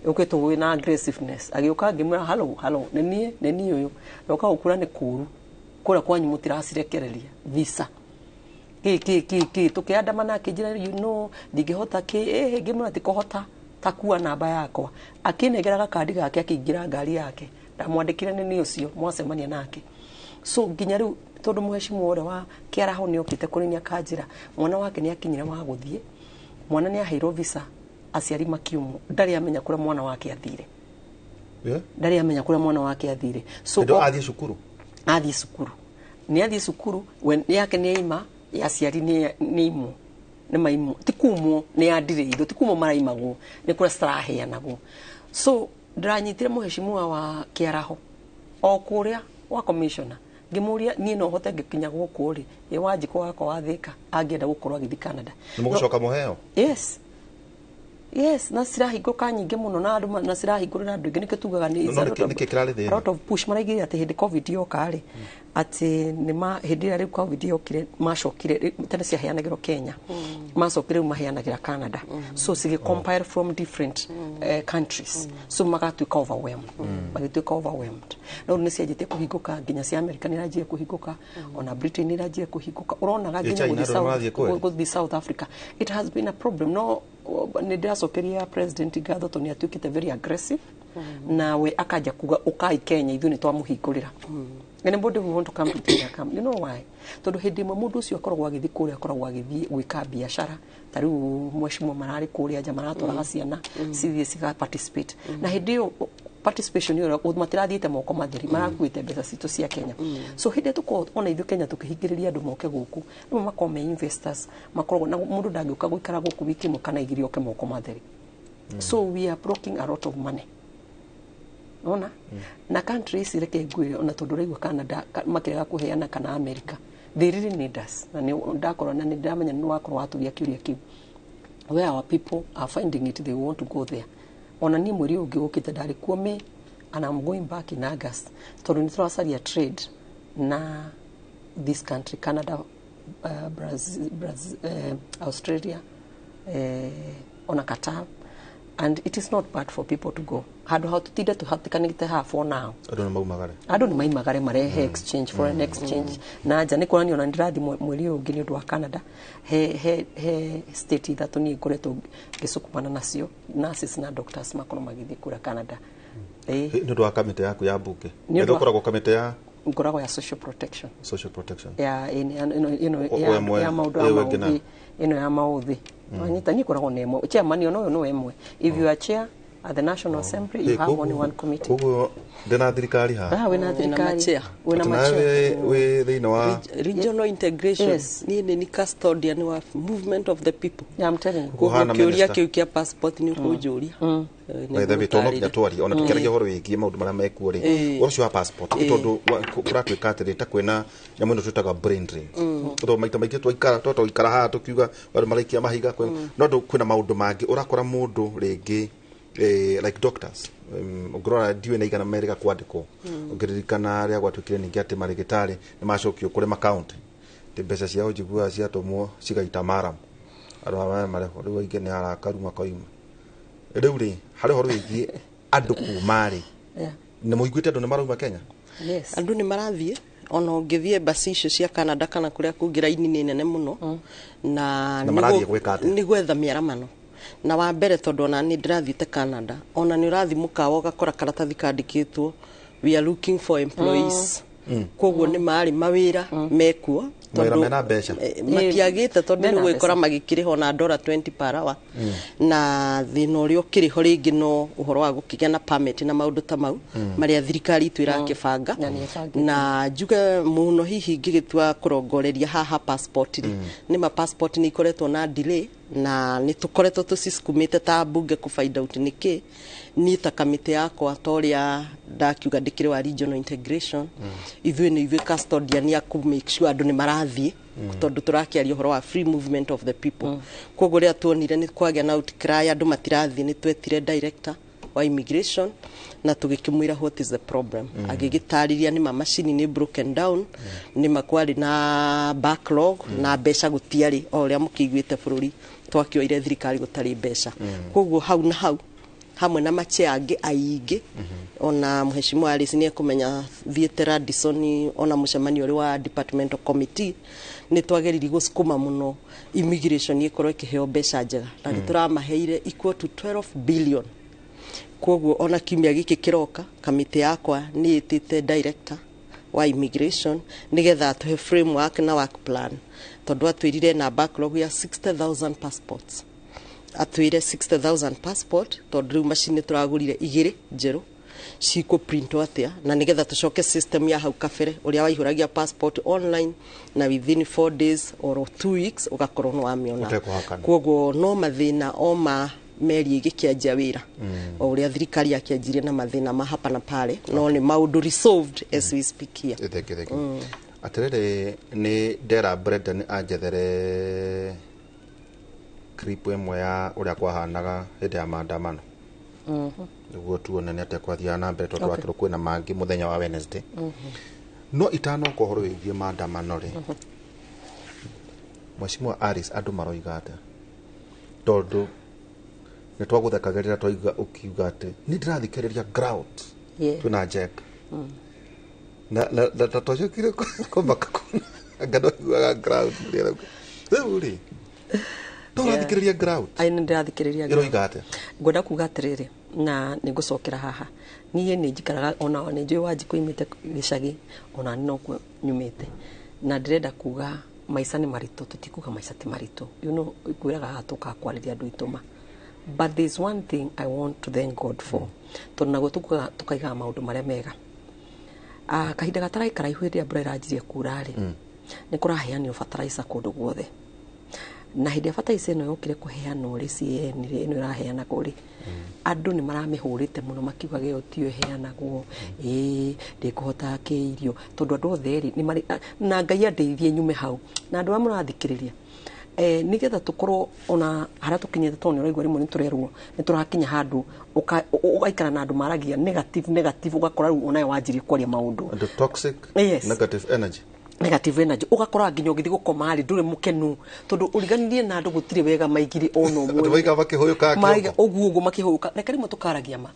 ũkĩtwo wĩna aggressiveness, agĩũka ngĩmwĩra, "Hello, hello, nĩ niĩ, nĩ niĩ ũyũ ndoka gũkũra nĩ kũũru kũrĩa kwanyu mũtiracirekereria visa kĩ kĩ kĩ kĩ." Tũkĩandamana, akĩnjĩra, "You know, ndingĩhota kĩ." Ngĩmwĩra tikũhota takua namba yakwa. Akĩnengera gakandi gake, akĩingĩra ngari yake, ndamwandĩkire nĩ niĩ ũcio mwacemania nake. So nginya rĩu tondũ mheshimiwa ũrĩa wa Kĩaraho nĩ okĩte kũrĩ nĩ akanjĩra mwana wake nĩ akinyire wa gũthiĩ, mwana nĩ aheirwo visa, aciari makiumwo, ndarĩ amenya kũrĩa mwana wake athire. Ndarĩ amenya kũrĩa mwana wake athire. So Hĩndĩ ĩyo athiĩ cukuru? Athiĩ cukuru, nĩ athiĩ cukuru we yake nĩ aima ya aciari nĩ imwo nĩ maimwo, ti kumwo nĩ yandirĩirwo, ti kumwo maraimagwo, nĩ kũrĩa citaraheanagwo. So Ndĩranyitire mũheshimiwa wa Kĩaraho o kũrĩa wa commissioner, ngĩmũria niĩ no hote ngĩkinya gũkũ rĩ, ĩ Wanjikũ wakwa wa Thĩka angĩenda gũkorwo agĩthiĩ Canada. Nĩ mũgũcoka mũheo? Yes, na cirahingũka nyingĩ mũno na andũ na cirahingũrĩra andũ aingĩ, nĩkĩo tugaga nĩ No, it's a no, lot of- nĩkĩ kĩrarĩ thĩna? a lot of push. Maraigire atĩ hĩndĩ COVID yoka rĩ, atĩ nĩ ma hĩndĩ ĩrĩa rĩu COVID yokire macokire tene ciaheanagĩrwo Kenya, macokire rĩu maheanagĩra Canada, so cigĩ compile from different countries, so magatuĩka overwhelmed, magĩtuĩka overwhelmed. No rĩu nĩ cianjĩtie kũhingũka, nginya cia America nĩ iranjia kũhingũka, ona Britain nĩ iranjia kũhingũka, ũronaga Ĩ nginya China gũthiĩ andũ nĩ marathiĩ kweli? Gũthiĩ South Africa, it has been a problem. No nĩ ndĩracokeria president ngatho tondũ nĩ atuĩkĩte very aggressive, nawe akanja kuga ũkai Kenya, ithuĩ nĩ twamũhingũrĩra. Anybody who want to come to Kenya, come. You know why? Tondũ hĩndĩ ĩmwe mũndũ ũcio akoragwo agĩthiĩ kũrĩa, akoragwo agĩthiĩ gwĩka biacara. Ta rĩu mheshimiwa mararĩ kũrĩa nja, maratwaraga ciana cithiĩ ciga participate, na hĩndĩ ĩyo participation ĩyo matirathiĩte moko matheri, marakuĩte mbeca citũ cia Kenya. So hĩndĩ ĩrĩa tũkorwo ona ithuĩ Kenya tũkĩhingĩrĩria andũ moke gũkũ, rĩmwe makorwo me investors, makoragwo na mũndũ ndangĩũka gũikara gũkũ wiki ĩmwe kana igĩrĩ oke moko matheri. So we are blocking a lot of money ona na country ici. Reke ngwĩre, ona tondũ ũraigua Canada makĩrega kũheana kana America, they really need us. Na nĩ ndakorwo na nĩ ndĩramenya nĩ wakorwo watũria kĩũria kĩu, where our people are finding it, they want to go there. Ona niĩ mweri ũyũ ũngĩ ũkĩte ndarĩ kuo May, and I'm going back in August, tondũ nĩ tũracaria trade na this country, Canada, Brazil, Australia, ona Qatar, and it is not bad for people to go handũ ha tũtinde tũhatĩkanĩte haha for now. Andũ nĩ maumagare. Andũ nĩ maimagare marehe exchange, foreign exchange na nja. Nĩ kuonania ona ndĩrathiĩ mweri ũyũ ũngĩ nĩ ũndũ wa Canada. He state ithatũ niĩ ngoretwo ngĩcukumana nacio, nurses na doctors makorwo magĩthiĩ kũrĩa Canada. Ĩĩ. Nĩ ũndũ wa kamĩtĩ yaku ya mbunge? Nĩ ũndũ Ethĩ ũkoragwo kamĩtĩ ya Ngoragwo ya social protection. Social protection. Ya ĩno ĩmwe, ya maũndũ ya ĩyo ĩngĩ maũthĩ, ĩno ya maũthĩ. Wanyita, niĩ ngoragwo na ĩmwe chairman, ona ũyũ no ĩmwe. If you are chair at the National Assembly, you have only one committee. Koguo ndĩna thirikari haha. Ah, wĩna thirikari. Machia. Wĩna Atĩ machia. nawe wĩ thĩinĩ wa Regional integration. Yes. Niĩ nĩ ni custodian wa movement of the people. Yeah, I'm telling you. Koguo Kũhana kĩũria minister. kĩu kĩa passport nĩ ũkũnjũria. By the way, tondũ no nginya twarie ona tũkĩaragia ũhoro wĩgiĩ maũndũ marĩa mekuo rĩ, ũhoro ũcio wa passport, nĩ tondũ kũratuĩka atĩrĩ ta kwĩna nyamũ ĩno twĩtaga brain drain, tondũ maita maingĩ twaikara twaikara haha tũkiuga andũ maraikia mahiga no andũ kwĩna maũndũ mangĩ ũrakora mũndũ rĩngĩ, like doctors, ũngĩrora ndiũĩ na igana merĩga kwandĩkwo. Ũngĩririkana rĩa gwatuĩkire ningĩ atĩ marĩgĩtarĩ nĩ macokio kũrĩ makaunti, atĩ mbeca ciao njiguaga ciatũmwo cigaita maram, andũ aya marehwo rĩu aingĩ nĩ arakaru makoima. Rĩu rĩ, harĩ ũhoro wĩgiĩ andũ kuma rĩ, nĩ mũiguĩte andũ nĩ marauma Kenya? Yes. Andũ nĩ marathiĩ. Ona ũngĩthiĩ embassy icio cia Canada kana kũrĩa kũngĩ, raini nĩ nene mũno na Na marathiĩ gwĩka atĩa? Nĩ gwetha mĩaramano. Na wa mbere, tondũ ona nĩ ndĩrathiĩte Canada, ona nĩ ũrathiĩ mũkawa ũgakora karatathi kandĩkĩtwo, "We are looking for employees." Koguo nĩ marĩ mawĩra mekuo. Mawĩra mena mbeca. Matiagĩte, tondũ Mena nĩ gwĩkora mbeca. magĩkĩrĩha ona ndora 20 per hour. Na thĩna ũrĩa ũkĩrĩ ho rĩngĩ no ũhoro wa gũkĩgĩa na permit na maũndũ ta mau marĩa thirikari itũ ĩrakĩbanga. Na nĩ ĩbangĩte. Na njuge mũno hihi ngĩgĩtua kũrongoreria haha passport rĩ, nĩ ma passport nĩ ikoretwo na delay, na nĩ tũkoretwo tũcisukumĩte ta mbunge kũ find out nĩkĩ. Niĩ ta kamĩtĩ yakwa, ta ũrĩa ndakiuga ndĩkĩrĩ wa regional integration, ithuĩ nĩ ithuĩ custodian ya kũ make sure andũ nĩ marathiĩ, tondũ tũrakĩaria ũhoro wa free movement of the people. Koguo rĩrĩa tuonire nĩ kwagĩa na outcry, andũ matirathiĩ, nĩ twetire director wa immigration na tũgĩkĩmwĩra what is the problem. Agĩgĩtarĩria nĩ ma macini nĩ broken down, nĩ ma kwarĩ na backlog, na mbeca gũtiarĩ, o ũrĩa mũkĩiguĩte bũrũri twakĩoire thirikari gũtarĩ mbeca. Koguo hau na hau hamwe na machia angĩ aingĩ, ona mheshimiwa Alice nĩ ekũmenya thiĩte Radisson, ona mũcemanio ũrĩ wa departmental committee, nĩ twageririe gũsukuma mũno immigration ĩkorwo ĩkĩheo mbeca njega, na nĩ tũramaheire equal to 12 billion. Koguo ona kiumia gĩkĩ kĩroka, kamĩtĩ yakwa nĩ ĩtĩte director wa immigration nĩgetha atũhe framework na work plan, tondũ atwĩrire na backlog ya 60,000 passports. Atwĩre 60,000 passport, tondũ rĩu macini tũragũrire igĩrĩ njerũ cikũ printwo atĩa, na nĩgetha tũcoke system ya hau kabere ũrĩa waihũragia passport online na within 4 days or 2 weeks ũgakorwo nĩ wamĩona. Ũtekũhakana. Koguo no mathĩna o ma meri ĩgĩkĩanjia wĩra o ũrĩa thirikari yakĩanjirie na mathĩna ma hapa na pale, no nĩ maũndũ resolved as we speak here. Thank you, thank you. Atĩrĩrĩ, nĩ ndera Brendan anjethere clip ĩmwe ya ũrĩa kwahanaga hĩndĩ ya maandamano, nĩguo tuone nĩ atĩa kwathiaga na mbere, tondũ wakĩrwo kwĩna mangĩ mũthenya wa Wednesday. No itanoka ũhoro wĩgiĩ maandamano rĩ, Mheshimiwa Alice, andũ maroiga atĩa? Tondũ nĩ twagũthekagĩrĩra twaiga ũkiuga atĩ nĩ ndĩrathikĩrĩria ground twĩna Jack na twacokire kũmaka kuona anga ndwaiguaga ground ũrĩa arauga. Rĩu rĩ, tũrathikĩrĩria ground. Ai, nĩ ndĩrathikĩrĩria. Ĩroiga atĩa? Ngwenda kuga atĩrĩrĩ, na nĩ ngũcokera haha, niĩ nĩ njikaraga ona nĩ njũĩ Wanjikũ imĩte gĩcagi, ona nĩ nokuo nyumĩte, na ndĩrenda kuga maica nĩ maritũ. Tũtikuga maica ti maritũ, kwĩraga haha tũkaga kwarĩria andũ aitũ ma, but there's one thing I want to thank God for, tondũ naguo tukugaga tukaigaga maũndũ marĩa mega. Kahinda gatarĩ karaihu, hĩndĩ ĩrĩa mbura ĩranjirie kura rĩ, nĩ kũraheanirwo fertilizer kũndũ guothe, na hĩndĩ ĩrĩa fertilizer ĩno yokire kũheanwo rĩ, CAN rĩ, ĩno ĩraheanagwo rĩ, andũ nĩ maramĩhũrĩte mũno makiugaga ĩyo tiyo ĩheanagwo, ĩĩ ndĩkũhota kĩirio, tondũ andũ othe rĩ nĩ marĩ na Ngai andeithie nyume hau na andũ arĩa mũrathikĩrĩria, nĩgetha tũkorwo ona harĩa tũkinyĩte, tondũ nĩ ũraigua rĩmwe nĩ tũrerwo nĩ tũrakinya handũ ũgaikara na andũ maragia negative negative, ũgakora rĩu onawe wanjirie kwaria maũndũ. The toxic negative energy. Negative energy, ũgakora nginya ũgĩthiĩ gũkoma rĩ, ndũrĩ mũkenu, tondũ ũriganirie na andũ gũtirĩ wega maigire ona ũmwe. Andũ maiga makĩhũyũkaga. Maiga kĩoko. Ũguo ũguo makĩhũyũka. Reke rĩmwe tũkaragia ma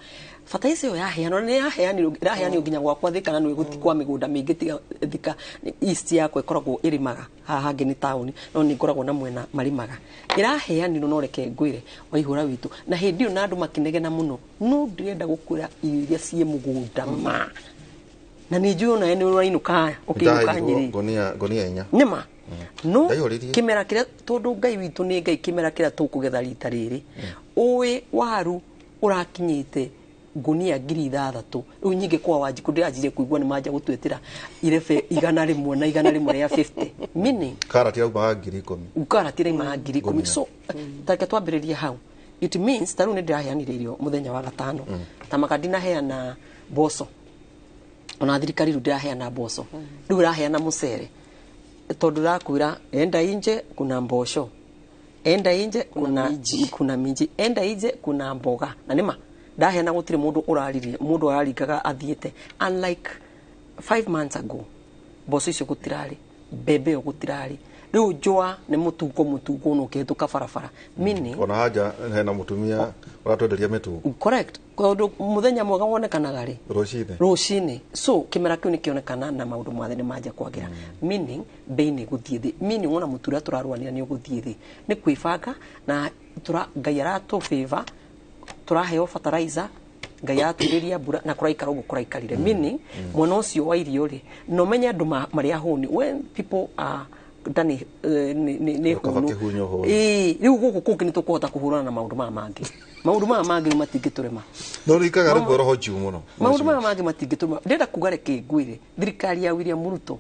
bataica ĩyo yaheanwo, nĩ yaheanirwo, ĩraheanirwo nginya gwakwa Thika, na nĩ gũti kwa mĩgũnda mĩingĩ tiga Thika East yakwa ĩkoragwo ĩrĩmaga, haha hangĩ nĩ taũni, no nĩ ngoragwo na mwena marĩmaga. Ĩraheanirwo, no reke ngwĩre waihũra witũ na hĩndĩ ĩyo na andũ makĩnegena mũno, no ndĩrenda gũkwĩra irio iria ciĩ mũgũnda ma, na nĩ njũĩ onawe nĩ ũrainũka ũkĩinũka. Ndaheirwo Nyĩrĩ. Ngonia 4. Nĩma no Ndaihũririe. Kĩmera kĩrĩa, tondũ Ngai witũ nĩ Ngai, kĩmera kĩrĩa tũkũgetha rita rĩrĩ, ũĩ waru ũrakinyĩte ngunia 6,000. Rĩu nyingĩ kwa Wanjikũ ndĩranjirie kũigua nĩ manja gũtwĩtĩra irebe 100 na 150, meaning Karati raumaga 10,000. Karati raimaga 10,000. Ngunia. So tareke twambĩrĩrie hau. It means ta rĩu nĩ ndĩraheanire irio mũthenya wa gatano, ta maka ndinaheana mboco, ona thirikari rĩu ndĩraheana mboco, rĩu ĩraheana mũcere, tondũ rakwĩra enda inje kuna mboco, enda inje kuna minji, enda inje kuna mboga, na nĩma ndaheana gũtirĩ mũndũ ũraririe, mũndũ araringaga athiĩte, unlike 5 months ago, mboco icio gũtirarĩ, mbembe ĩyo gũtirarĩ. Rĩu njũa nĩ mũtungo, mũtungo no ũkĩhĩtũka barabara, meaning Ona haja hena mũtumia ũratwenderia mĩtungo. Correct, tondũ mũthenya mwega wonekanaga rĩ? Rũcinĩ. Rũcinĩ. So kĩmera kĩu nĩkĩonekana na maũndũ mothe nĩ manja kwagĩra, meaning mbei nĩ ĩgũthiĩ thĩ, meaning ona mũtu ũrĩa tũrarũanĩra nĩ ũgũthiĩ thĩ. Nĩ kwĩbanga na tũra Ngai aratũ favor, tũraheo fertilizer, Ngai aratũrĩria mbura na kũraikara ũguo kũraikarire, meaning mwena ũcio wa irio rĩ, na ũmenye andũ marĩ ahũni, when people are ndani nĩ Kaba hũnu. kĩhunyo hũnu. Ĩĩ, rĩu gũkũ kũngĩ nĩ tũkũhota kũhũrana na maũndũ maya mangĩ. Maũndũ maya mangĩ rĩu matingĩtũrema. No rĩikaga rĩmwe roho juu mũno. Maũndũ maya mangĩ matingĩtũrema. Ndĩrenda kuga, reke ngwĩre, thirikari ya William Ruto,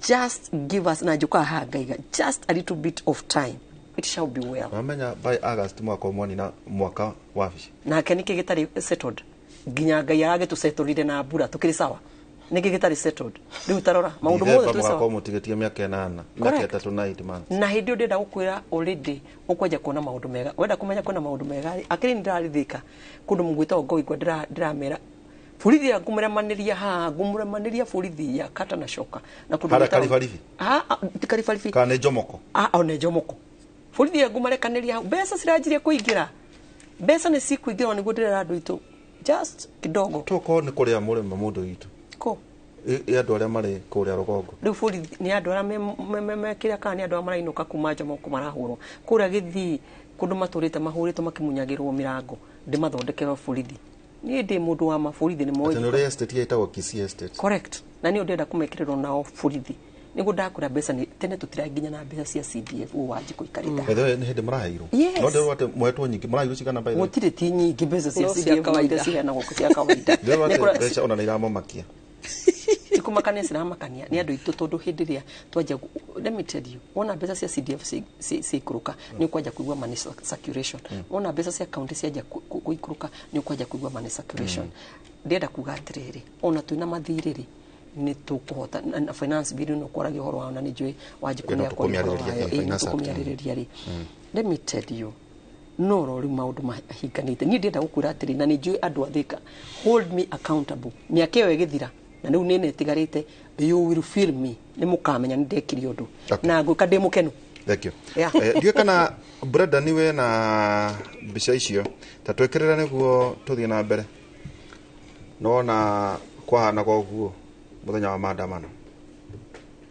just give us, na njũkaga haha ngaiga, just a little bit of time, it shall be well. Wamenya by August mwaka ũmwe na mwaka wabici. Nake nĩkĩ gĩtarĩ settled? Nginya Ngai aragĩtũsetũrire na mbura, tũkĩrĩ sawa. Nĩkĩ gĩtarĩ settled rĩu? Tarora maũndũ mothe December twĩ sawa. mũgakorwo mũtigĩtie mĩaka 8, mĩaka Correct. 3 na 8 months. Na hĩndĩ ĩyo ndĩrenda gũkwĩra already ũkwanja kuona maũndũ mega. Wenda kũmenya kwĩna maũndũ mega rĩ, akĩrĩ nĩ ndĩrarĩthĩka kũndũ mũgwĩtagwo Ngoigua, ndĩramera borithi ya ngũmũremanĩria haha, ngũmũremanĩria borithi ya kata na coka na kũndũ Harĩa gwĩtagwo- Karibaribi? Ah, ah, ti Karibaribi. Kana nĩ Njomoko? Ah, one Njomoko. Borithi ya ngũmarekanĩria hau, mbeca ciranjirie kũingĩra, mbeca nĩ cikũingĩra. Nĩguo ndĩrera andũ aitũ just kidogo. Tokorwo nĩ kũrĩa mũrĩma mũndũ witũ. Kũ? Ĩ andũ arĩa marĩ kũrĩa rũgongo. Rĩu borithi nĩ andũ arĩa mekĩra kana nĩ andũ arĩa marainũka kuma Njomoko marahũrwo kũrĩa gĩthii, kũndũ matũrĩte mahũrĩtwo makĩmunyagĩrwo mĩrango, ndĩmathondekerwo borithi. Niĩ ndĩ mũndũ wa maborithi, nĩ Atĩ nĩ moĩ. ũrĩa estate ĩtagwo Kisii Estate. Correct, na niĩ ndĩrenda kũmekĩrĩrwo nao borithi, nĩguo ndakwĩra mbeca nĩ tene tũtiraginya na mbeca cia CDF ũũ Wanjikũ ikarĩte. By the way, nĩ hĩndĩ mũraheirwo? Yes. No ndĩrwo atĩ mũhetwo nyingĩ, mũraheirwo cigana, by the way? Gũtirĩ, ti nyingĩ mbeca cia No cia CDF kawaida. iria ciheanagwo cia kawaida. Ndĩrwo Nĩ atĩ mbeca ona nĩ iramamakia. Ti Kũmakania ciramakania nĩ andũ aitũ, tondũ hĩndĩ ĩrĩa twanja, let me tell you, wona mbeca cia CDF ciikũrũka, nĩ ũkwanja kũigua money circulation. Wona mbeca cia county cianja gũikũrũka, nĩ ũkwanja kũigua money circulation. Ndĩrenda kuga atĩrĩrĩ, ona twĩna mathirĩ rĩ, nĩ tũkũhota na finance bill no kwaragia ũhoro wao, na nĩ njũĩ Wanjikũ Ĩno nĩ akwaria ũhoro tũkũmĩarĩrĩria, wayo. eh, Ĩĩ, nĩ Finance Act. tũkũmĩarĩrĩria rĩ. Let me tell you, no ro rĩu maũndũ mahinganĩte. Niĩ ndĩrenda gũkwĩra atĩrĩ, na nĩ njũĩ andũ a Thika, hold me accountable. Mĩaka ĩyo ĩgĩthira, na rĩu nĩne ĩtigarĩte, you will feel me, nĩ mũkamenya nĩ ndekire ũndũ na ngwĩka ndĩ mũkenu. Thank you. Yeah. Ndiũĩ kana Brenda niwe na mbica icio ta twĩkĩrĩra nĩguo tũthiĩ na mbere. Nona kwahanaga ũguo mũthenya wa maandamano,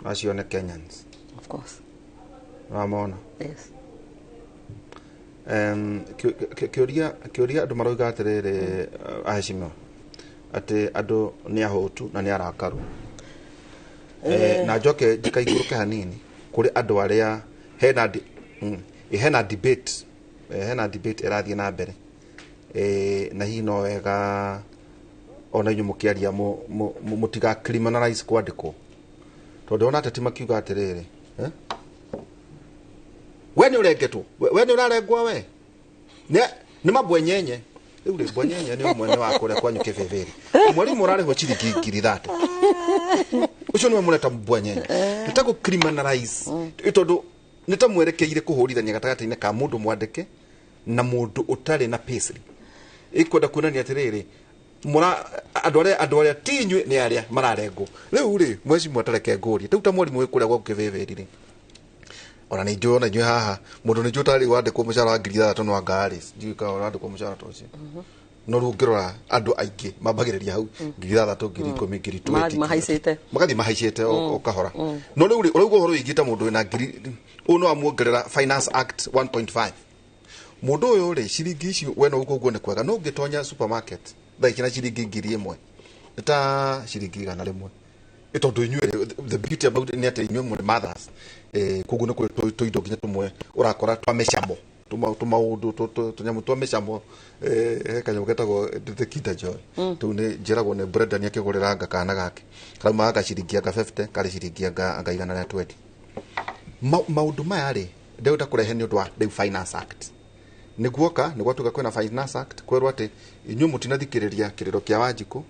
acio nĩ Kenyans. Of course. Nĩwamona? Yes. Kĩũria andũ maroiga atĩrĩrĩ, aheshimiwa, atĩ andũ nĩ ahũtu na nĩ arakaru. Na njoke njikaikũrũke hanini kũrĩ andũ arĩa hena hena debate, hena debate ĩrathiĩ na mbere, na hihi no wega ona inyuĩ mũkĩaria mũtiga criminalize kwandĩkwo, tondũ ona ateti makiuga atĩrĩrĩ, eh? We nĩ ũrengetwo, we nĩ ũrarengwo, we nĩ mabwenyenye. Rĩu rĩ, bwenyenye nĩ ũmwe nĩ wa kũrĩa kwanyu kĩbĩbĩrĩ, mwarimũ ũrarĩhwo ciringi 30,000, ũcio nĩwe mũreta bwenyenye. Nĩ ta gũ criminalize, tondũ nĩ ta mwerekeire kũhũrithania gatagatĩ-inĩ ka mũndũ mwandĩke na mũndũ ũtarĩ na payslip. Ĩkwenda kuonania atĩrĩrĩ, mũra andũ arĩa ti inyuĩ nĩ arĩa mararengwo. Rĩu rĩ, mweci mwatareke ngũrie rĩu, ta mwarimũ wĩ kũrĩa gwaku kĩbĩbĩri rĩ, ona nĩ njũĩ ona inyuĩ haha mũndũ nĩ njũĩ ũtarĩ wandĩkwo mũcara wa 6,000 no anga rĩ, ndiũĩ kana ũrandĩkwo mũcara ta ũcio. No rĩu ũngĩrora andũ aingĩ mambagĩrĩria hau 6,000, 10,000, ngiri 20. Marathiĩ mahaicĩte. Magathiĩ mahaicĩte o kahora. No rĩu rĩ, ũrauga ũhoro wĩgiĩ ta mũndũ wĩna ngiri ũyũ, no amuongerera Finance Act 1.5, mũndũ ũyũ rĩ, ciringi icio we no ũguo nĩ kwega, no ũngĩtonya supermarket thaa ici na ciringi 1,000 nĩ ta ciringi 100. Tondũ inyuĩ rĩ, the beauty about it nĩ atĩ inyuĩ mũrĩ mothers, koguo nĩ kũrĩ tũindo nginya tũmwe ũrakora twa mĩcamo, tũmaũndũ tũnyamũ twa mĩcamo, he kanyamũ getagwo the Kinder Joy. Tũu nĩ njĩragwo nĩ Brenda nĩ akĩgũrĩra anga kana gake karaumaga anga ciringi anga 50, karĩ ciringi anga 120. Maũndũ maya rĩ, ndĩrenda kũrehe nĩ ũndũ wa rĩu Finance Act nĩ guoka nĩ gwatuĩka kwĩna Finance Act, kwerwo atĩ inyuĩ mũtinathikĩrĩria kĩrĩro kĩa Wanjikũ.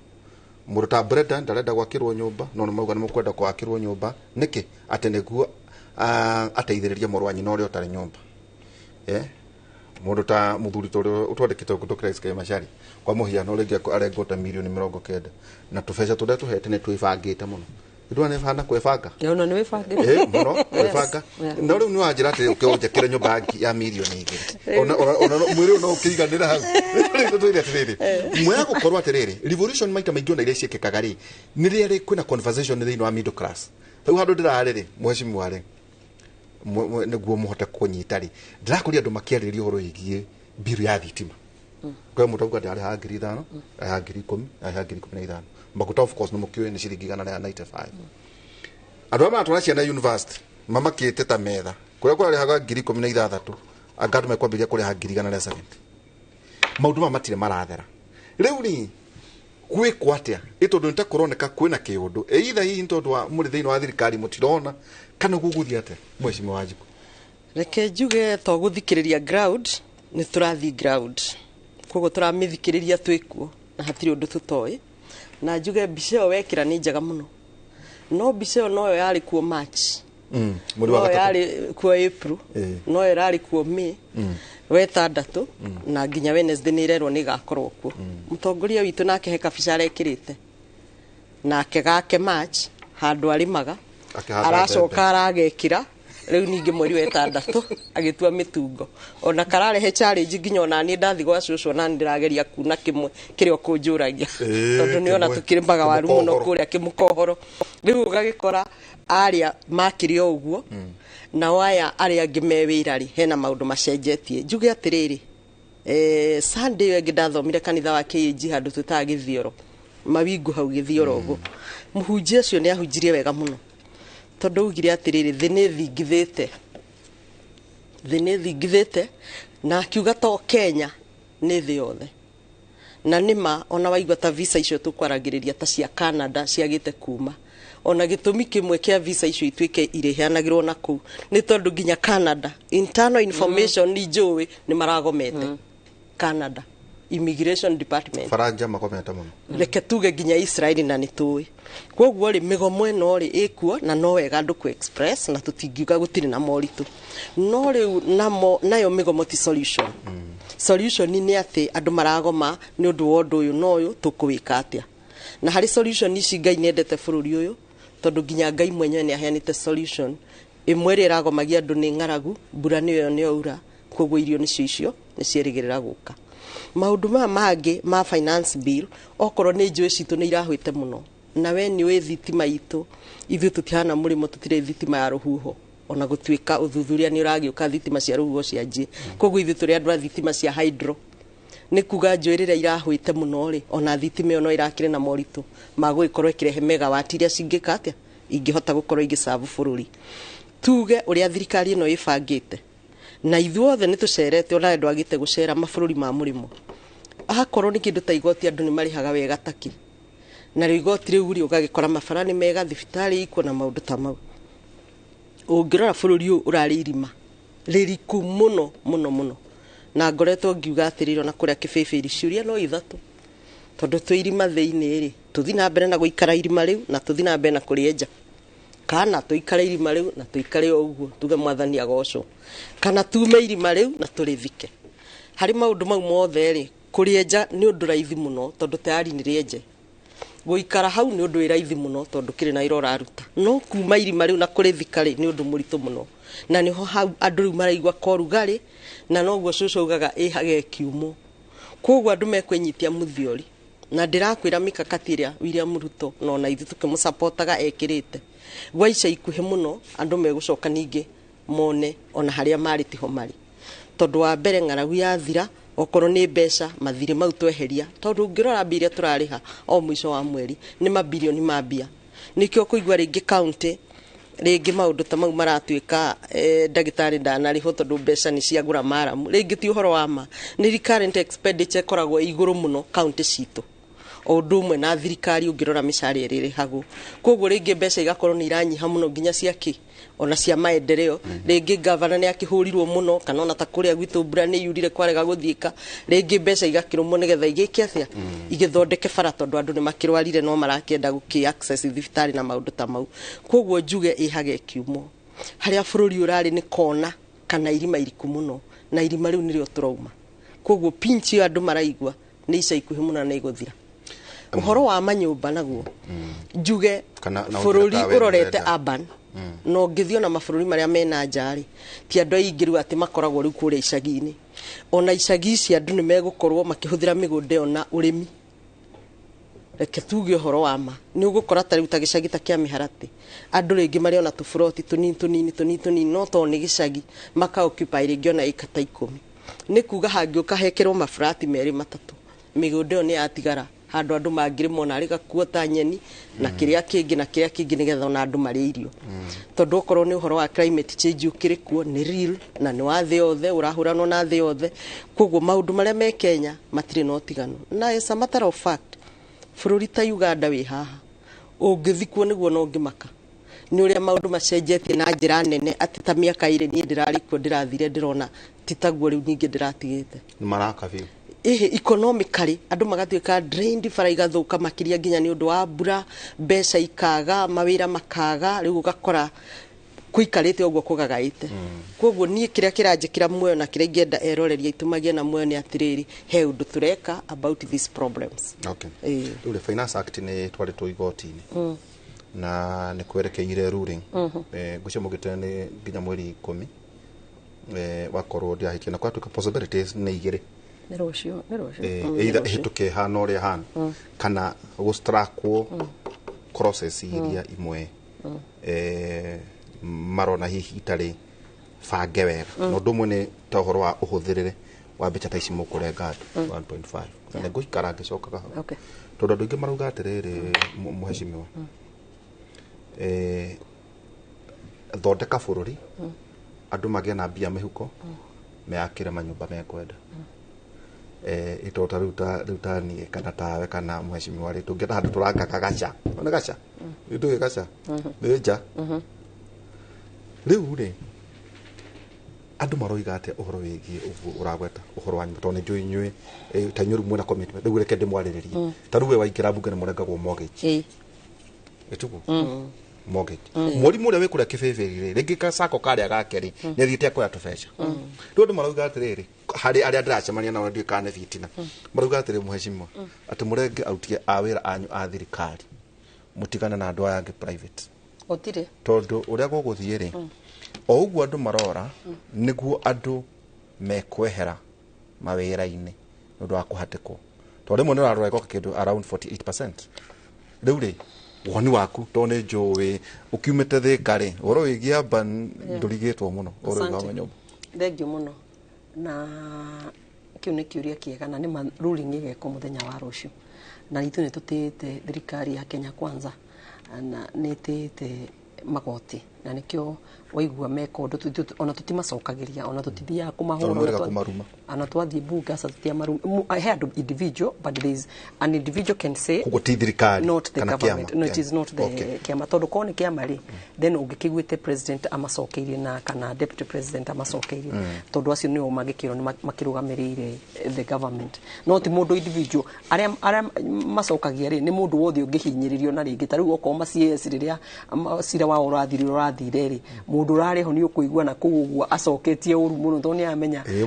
Mũndũ ta Brenda ndarenda gwakĩrwo nyũmba, no nĩ mauga nĩ mũkwenda gwakĩrwo nyũmba nĩkĩ? Atĩ nĩguo ateithĩrĩrie mũrũ wa nyina ũrĩa ũtarĩ nyũmba. Mũndũ ta mũthuri ta ũrĩa ũtwandĩkĩte ũguo Christ Macharia kwa mũhiano, rĩngĩ arengwo ta mirioni 90, na tũbeca tũrĩa tũhete nĩ twĩbangĩte mũno. Ndũra nĩ bana kwĩbanga. Ona nĩ wĩbangĩte. Eh, mũno kwĩbanga. No rĩu nĩ wanjĩra atĩ ũkĩnjakĩre nyũmba ya mirioni 2, ona mwĩrĩ ũyũ no ũkĩiganĩra hau. Rĩu tũtwĩre atĩrĩrĩ, mwega gũkorwo atĩrĩrĩ, revolution maita maingĩ ona iria ciĩkĩkaga rĩ, nĩ rĩrĩa kwĩna conversation thĩinĩ wa middle class. Rĩu handũ ndĩrarĩ rĩ, mheshimiwa rĩ, nĩguo mũhote kũnyita rĩ, ndĩrakũria andũ makĩarĩrĩria ũhoro wĩgiĩ mbiru ya thitima. Kwĩ mũndũ auga ndarĩhaga 5,000, arĩhaga 10,000, arĩhaga 15,000. Maguta of course nĩ mũkĩũĩ nĩ ciringi 195. Andũ arĩa maratwara ciana university mamakĩte ta metha kũrĩa kũrarĩhaga 16,000, anga andũ mekwambĩrĩria kũrĩha 170,000. Maũndũ maya matirĩ marathera. Rĩu rĩ, gwĩkwo atĩa? Ĩ tondũ nĩ ta kũroneka kwĩna kĩũndũ, either hihi nĩ tondũ wa mũrĩ thĩinĩ wa thirikari mũtirona, kana gũgũthiĩ atĩa, mheshimiwa Wanjikũ? Reke njuge to gũthikĩrĩria ground, nĩ tũrathiĩ ground, koguo tũramĩthikĩrĩria twĩkuo na hatirĩ ũndũ tũtoĩ. Na njuge mbica ĩyo wekĩra nĩ njega mũno, no mbica ĩyo noyo yarĩ kuo March, Mweri wa noyo gatatũ. yarĩ kuo April, noyo ĩrarĩ kuo May, wetandatũ, na nginya Wednesday nĩ ĩrerwo nĩ ĩgakorwo kuo. Mũtongoria witũ nake he kabica arekĩrĩte nake gake March handũ arĩmaga, Akĩhanda aracoka mbembe. Aragekĩra rĩu ningĩ mweri wa ĩtandatũ agĩtua mĩtungo, ona kararehe challenge nginya ona niĩ ndathi gwa cũcũ, ona nĩ ndĩrageria kuna kĩmwe kĩrĩa ũkũnjũragia, tondũ nĩ ona kĩmwe. tũkĩrĩmaga waru mũno Kĩmũkohoro. kũrĩa kĩmũkohoro. Rĩu ũgagĩkora arĩa makĩrĩ o ũguo, nao aya arĩa angĩ me wĩra rĩ, hena maũndũ macenjetie. Njuge atĩrĩrĩ, Sunday ĩyo ĩngĩ ndathomire kanitha wa KAG handũ twĩtaga Gĩthioro mawingu, hau Gĩthioro ũguo, mũhunjia ũcio nĩ ahunjirie wega mũno, tondũ augire atĩrĩrĩ, thĩ nĩ thingithĩte, thĩ nĩ thingithĩte, na akiuga to Kenya, nĩ thĩ yothe. Na nĩma ona waigua ta visa icio tũkwaragĩrĩria ta cia Canada ciagĩte kuma. Ona gĩtũmi kĩmwe kĩa visa icio ituĩke irĩheanagĩrwo na kũu nĩ tondũ nginya Canada internal information nĩ njũĩ nĩ maragomete. Canada Immigration Department. Faranja magomete mũno. Reke tuge nginya Israeli na nĩ tũĩ. Koguo rĩ, mĩgomo ĩno rĩ ĩkuo na no wega andũ kũ express na tũtingiuga gũtirĩ na moritũ, no rĩu namo nayo mĩgomo ti solution. Solution nĩ atĩ andũ maragoma nĩ ũndũ wa ũndũ ũyũ na ũyũ, tũkũwĩka atĩa? Na harĩ solution ici, Ngai nĩendete bũrũri ũyũ tondũ nginya Ngai mwenyewe nĩ aheanĩte solution ĩmwe. Ĩrĩa ĩragomagia andũ nĩ ng'aragu, mbura nĩyo nĩyaura, koguo irio nĩcio icio nĩciĩrĩgĩrĩra gũka. Maũndũ maya mangĩ ma finance bill, okorwo nĩ njũĩ citũ nĩ irahwĩte mũno, na we nĩ ũĩ thitima itũ, ithuĩ tũtihana mũrĩmo, tũtirĩ thitima ya rũhuho, ona gũtuĩka ũthuthuria nĩ ũragĩũka thitima cia rũhuho cianjie. Koguo ithuĩ tũrĩ andũ a thitima cia hydro. Nĩ kuga njũĩ rĩrĩa irahwĩte mũno rĩ, ona thitima ĩyo no ĩrakĩrĩ na moritũ ma gũgĩkorwo ĩkĩrehe megawati iria cingĩka atĩa, ingĩhota gũkorwo igĩcabu bũrũri. Tuge ũrĩa thirikari ĩno ĩbangĩte, na ithuothe nĩ tũcerete, ona ndwagĩte gũcera mabũrũri ma mũrĩmo, akorwo nĩ kĩndũ ta igoti, andũ nĩ marĩhaga wega taki, na rĩo igoti rĩu rĩ, ũgagĩkora mabara nĩ mega, thibitarĩ ikuo na maũndũ ta mau. Ũngĩrora bũrũri ũyũ ũrarĩ irima rĩriku mũno mũno mũno, na ngoretwo ngiuga atĩrĩrĩ, ona kũrĩa kĩbĩbĩri ciũria no ithatũ, tondũ twĩ irima thĩinĩ rĩ, tũthi na mbere na gũikara irima rĩu na tũthi na mbere na kũrĩenja, kana tũikare irima rĩu na tũikare o ũguo tuge Mwathani agocwo, kana tume irima rĩu na tũrĩthike? Harĩ maũndũ mau mothe rĩ, kũrĩenja nĩ ũndũ raithi mũno tondũ tayari nĩ rĩenje. Gũikara hau nĩ ũndũ wĩ raithi mũno tondũ kĩrĩ na wĩra ũraruta, no kuma irima rĩu na kũrĩthika rĩ, nĩ ũndũ mũritũ mũno, na nĩho hau andũ rĩu maraigua korugarĩ, na noguo cũcũ augaga ĩhage kiumũ. Koguo andũ mekwĩnyitia mũthiori, na ndĩrakwĩra mikakati ĩrĩa William Ruto na ona ithuĩ tũkĩmũcapotaga ekĩrĩte gwa ica ikuhĩ mũno, andũ megũcoka ningĩ mone ona harĩa marĩ tiho marĩ, tondũ wa mbere ng'aragu yathira, okorwo nĩ mbeca, mathirĩ mau tweheria, tondũ ũngĩrora mbia iria tũrarĩha o mũico wa mweri nĩ mabirioni ma mbia. Nĩkĩo kũigua rĩngĩ county rĩngĩ maũndũ ta mau maratuĩka, ndagĩtarĩ ndanarĩhwo tondũ mbeca nĩ ciagũra maramu, rĩngĩ ti ũhoro wa ma, nĩ recurrent expenditure ĩkoragwo ĩ igũrũ mũno county citũ, o ũndũ ũmwe na thirikari ũngĩrora mĩcara ĩrĩa ĩrĩhagwo. Koguo rĩngĩ mbeca igakorwo nĩ iranyiha mũno, nginya cia kĩ, ona cia maendeleo. Rĩngĩ gavana nĩ akĩhũrirwo mũno, kana ona ta kũrĩa gwitũ mbura nĩ yurire kwarega gũthiĩka, rĩngĩ mbeca igakĩrũmwo nĩgetha igĩke atĩa, igĩthondeke bara, tondũ andũ nĩ makĩrwarire no marakĩenda gũkĩ access thibitarĩ na maũndũ ta mau. Koguo njuge ĩhage kiumo, harĩa bũrũri ũrarĩ nĩ kona kana irima iriku mũno, na irima rĩu nĩrĩo tũrauma. Koguo pinch ĩyo andũ maraigua nĩ ica ikuhĩ mũno na ĩgũthira. Ũhoro wa manyũmba naguo njuge Kana na bũrũri ũngĩreka we ũrorete nĩũrenda. Urban, na ũngĩthiĩ ona mabũrũri marĩa mena nja rĩ, ti andũ aingĩ rĩu atĩ makoragwo rĩu kũrĩa icagi-inĩ. Ona icagi ici andũ nĩ megũkorwo makĩhũthĩra mĩgũnda ĩyo na ũrĩmi. Reke tuge ũhoro wa ma, nĩ ũgũkora ta rĩu ta gĩcagi ta kĩa Mĩharatĩ, andũ rĩngĩ marĩ ona tũburoti tũnini tũnini tũnini tũnini, no tondũ nĩ gĩcagi maka occupy rĩngĩ ona ĩka ta 10. Nĩ kuga hangĩũka hekĩrwo maburati merĩ matatũ, mĩgũnda ĩyo nĩ yatigara handũ andũ mangĩrĩma ona arĩ gakuo ta nyeni na kĩrĩa kĩngĩ na kĩrĩa kĩngĩ, nĩgetha ona andũ marĩe irio, tondũ okorwo nĩ ũhoro wa climate change ũkĩrĩ kuo, nĩ real na nĩ wa thĩ yothe, ũrahũranwo na thĩ yothe. Koguo maũndũ marĩa me Kenya matirĩ na ũtiganu. Na as a matter of fact, bũrũri ta Uganda wĩ haha, ũngĩthiĩ kuo nĩguo no ũngĩmaka nĩ ũrĩa maũndũ macenjetie na njĩra nene, atĩ ta mĩaka 2 niĩ ndĩrarĩ kuo, ndĩrathire ndĩrona ti taguo rĩu ningĩ ndĩratigĩte. Nĩ maraka biũ. Ĩhĩ, economically andũ magatuĩka drained, bara igathũka makĩria nginya nĩ ũndũ wa mbura, mbeca ikaga, mawĩra makaga, rĩu ũgakora kũikarĩte ũguo kũgagaĩte. Koguo niĩ kĩrĩa kĩranjĩkĩra muoyo na kĩrĩa ingĩenda eroreria aitũ magĩe na muoyo nĩ atĩrĩrĩ, he ũndũ tũreka about these problems. Okay. Ĩĩ. Rĩu rĩ, Finance Act nĩ twarĩtwo igoti-inĩ na nĩ kwerekeire ruling. Ngwĩciria mũgĩte nĩ nginya mweri 10, wakorwo ndĩrahĩtia, na kwatuĩka possibilities nĩ igĩrĩ. Nĩ rũciũ, nĩ rũciũ. Either Nĩ rũciũ. ĩhĩtũke hana ũrĩa hana, kana gũstrakwo process iria imwe marona hihi itarĩ bange wega. Na ũndũ ũmwe nĩ ta ũhoro wa ũhũthĩrĩre wa mbeca ta ici mũkũrenga andũ 1.5, na nĩ ngũikara ngĩcokaga hau, tondũ andũ aingĩ marauga atĩrĩrĩ, mũhecimiwa, thondeka bũrũri, andũ magĩe na mbia mĩhuko, meyakĩre manyũmba mekwenda. Ito ta rĩu ta niĩ kana tawe kana mheshimiwa rĩ, tũngĩenda handũ tũrangaka gaca, nĩ gaca ndũĩ gaca nĩ nja. Rĩu rĩ, andũ maroiga atĩa ũhoro wĩgiĩ ũguo ũragweta ũhoro wa nyũmba? Tondũ nĩ njũĩ inyuĩ, ta inyuĩ rĩu mwĩna commitment, rĩu reke ndĩmwarĩrĩrie. Ta rĩu we waingĩra mbunge nĩ mũrengagwo mortgage, ĩtiguo mortgage? Mũrimũ ũrĩa wĩ kũrĩa kĩbĩbĩri rĩ, rĩngĩ gacako karĩa gake rĩ, nĩ athiĩte akoya tũbeca. Rĩu andũ marauga atĩrĩrĩ, harĩ arĩa ndĩracemania nao, ndiũĩ kana nĩ bitina, marauga atĩrĩ, mheshimiwa, atĩ mũrenge aruti a wĩra anyu a thirikari, mũtigane na andũ aya angĩ private. Gũtirĩ. Tondũ ũrĩa gũgũthiĩ rĩ, o ũguo andũ marora, nĩguo andũ mekwehera mawĩra-inĩ nĩ ũndũ wa kũhatĩkwo, tondũ rĩmwe nĩ ũrarora ĩgoka kĩndũ around 48%. Rĩu rĩ, woni waku, tondũ nĩ njũĩ ũkiumĩte Thĩka rĩ, ũhoro wĩgiĩ urban ndũrigĩtwo mũno ũhoro wĩgiĩ Asante. wa nyũmba. Thengiũ mũno, na kĩu nĩ kĩũria kĩega, na nĩ ma ruling ĩgekwo mũthenya wa rũciũ, na ithuĩ nĩ tũtĩĩte thirikari ya Kenya Kwanza na nĩ ĩtĩĩte magoti, na nĩkĩo waigua meka ũndũ ona tũtimacokagĩria, ona tũtithiaga kũmahũra. Tondũ ona mwĩrĩga kũmaruma. Ona twathiĩ bunge aca tũtiamaruma. He andũ individual, but there is an individual can say Koguo ti thirikari not the kana government. kĩama? No, it is not the kĩama, tondũ korwo nĩ kĩama rĩ, then ũngĩkĩiguĩte president amacokeirie na kana deputy president amacokeirie, tondũ acio nĩo mangĩkĩrwo nĩ makĩrũgamĩrĩire the government, no ti mũndũ individual. Arĩa macokagia rĩ, nĩ mũndũ wothe ũngĩhinyĩrĩrio. Na rĩngĩ ta rĩu okorwo ma CS, rĩrĩa cira wao ũrathire rĩ, mũndũ ũrarĩ ho nĩ ũkũigua na kũu ũguo acoketie ũru mũno, tondũ nĩ aramenya Ĩĩ,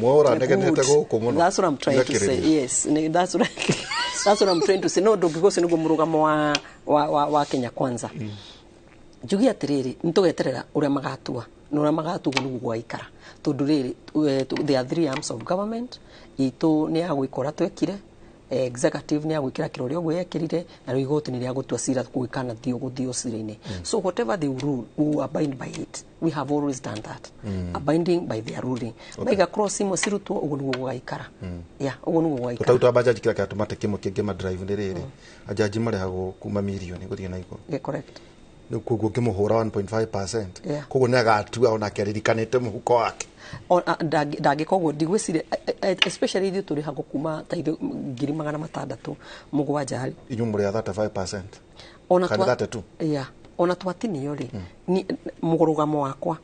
mwaũra negenete Good. gũkũ mũno. That's what I'm trying to say. Igakĩrĩria. Yes, that's what I'm trying to say. No ndũngĩgwo, ũcio nĩguo mũrũgamo wa Kenya Kwanza. Njuge atĩrĩrĩ, nĩ tũgeterera ũrĩa magatua, na ũrĩa magatua ũguo nĩguo gwaikara, tondũ rĩrĩ, there are three arms of government. Itũ nĩ ya gwĩka ũrĩa twekire, executive nĩ ya gwĩkĩra kĩrĩa ũrĩa ũguo yekĩrire, na rĩu igoti nĩ rĩa gũtua cira gwĩkana thio gũthio cira-inĩ. So whatever they rule, we will abide by it. We have always done that, abiding by their ruling. Maiga cross imwe cirutwo, ũguo nĩguo gũgaikara. Yeah, ũguo nĩguo gũgaikara. Tũtaruta bajaji, kĩrĩa kĩratũma atĩ kĩmwe kĩngĩ madrive nĩ rĩrĩ, ajaji marĩhagwo kuma mirioni gũthiĩ na igũrũ. Yeah, correct. Rĩu koguo ũngĩmũhũra 1.5%, koguo nĩ agatua onake aririkanĩte mũhuko wake. Ndangĩka ũguo, ndigwĩciria, especially ithuĩ tũrĩhagwo kuma ta ithuĩ 607 rĩ. Inyuĩ mũrĩ a 35%. Ona Kana 32. Yeah, ona twatinio rĩ, mũrũgamo wakwa,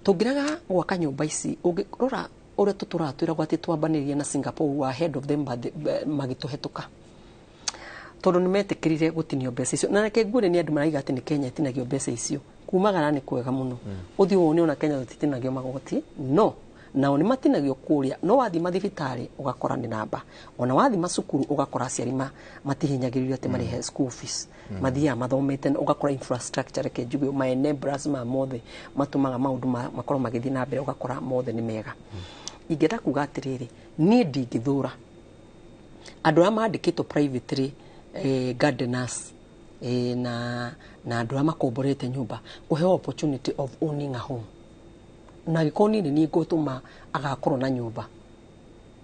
tũngĩrega gwaka nyũmba ici, ũngĩrora ũrĩa tũtũraga twĩragwo atĩ twambanĩrie na Singapore, we are ahead of them, but magĩtũhetũka tondũ nĩ metĩkĩrire gũtinio mbeca icio. Na reke nguone, nĩ andũ maraiga atĩ nĩ Kenya ĩtinagio mbeca icio. Kumagara nĩ kwega mũno, ũthiĩ wone ona Kenya tũtitinagio magoti, no nao nĩ matinagio kũrĩa. No wathiĩ mathibitarĩ ũgakora nĩ namba, ona wathiĩ macukuru ũgakora aciari matihinyagĩrĩrio atĩ marĩhe school fees, mathiaga mathomete, na ũgakora infrastructure, reke njuge ma enablers ma mothe matũmaga maũndũ makorwo magĩthiĩ na mbere, ũgakora mothe nĩ mega. Ingĩenda kuga atĩrĩrĩ, niĩ ndingĩthũra andũ arĩa mandĩkĩtwo privately, gardeners, na andũ arĩa makomborete nyũmba kũheo opportunity of owning a home. Na angĩkorwo niĩ nĩ niĩ ngũtũma agakorwo na nyũmba,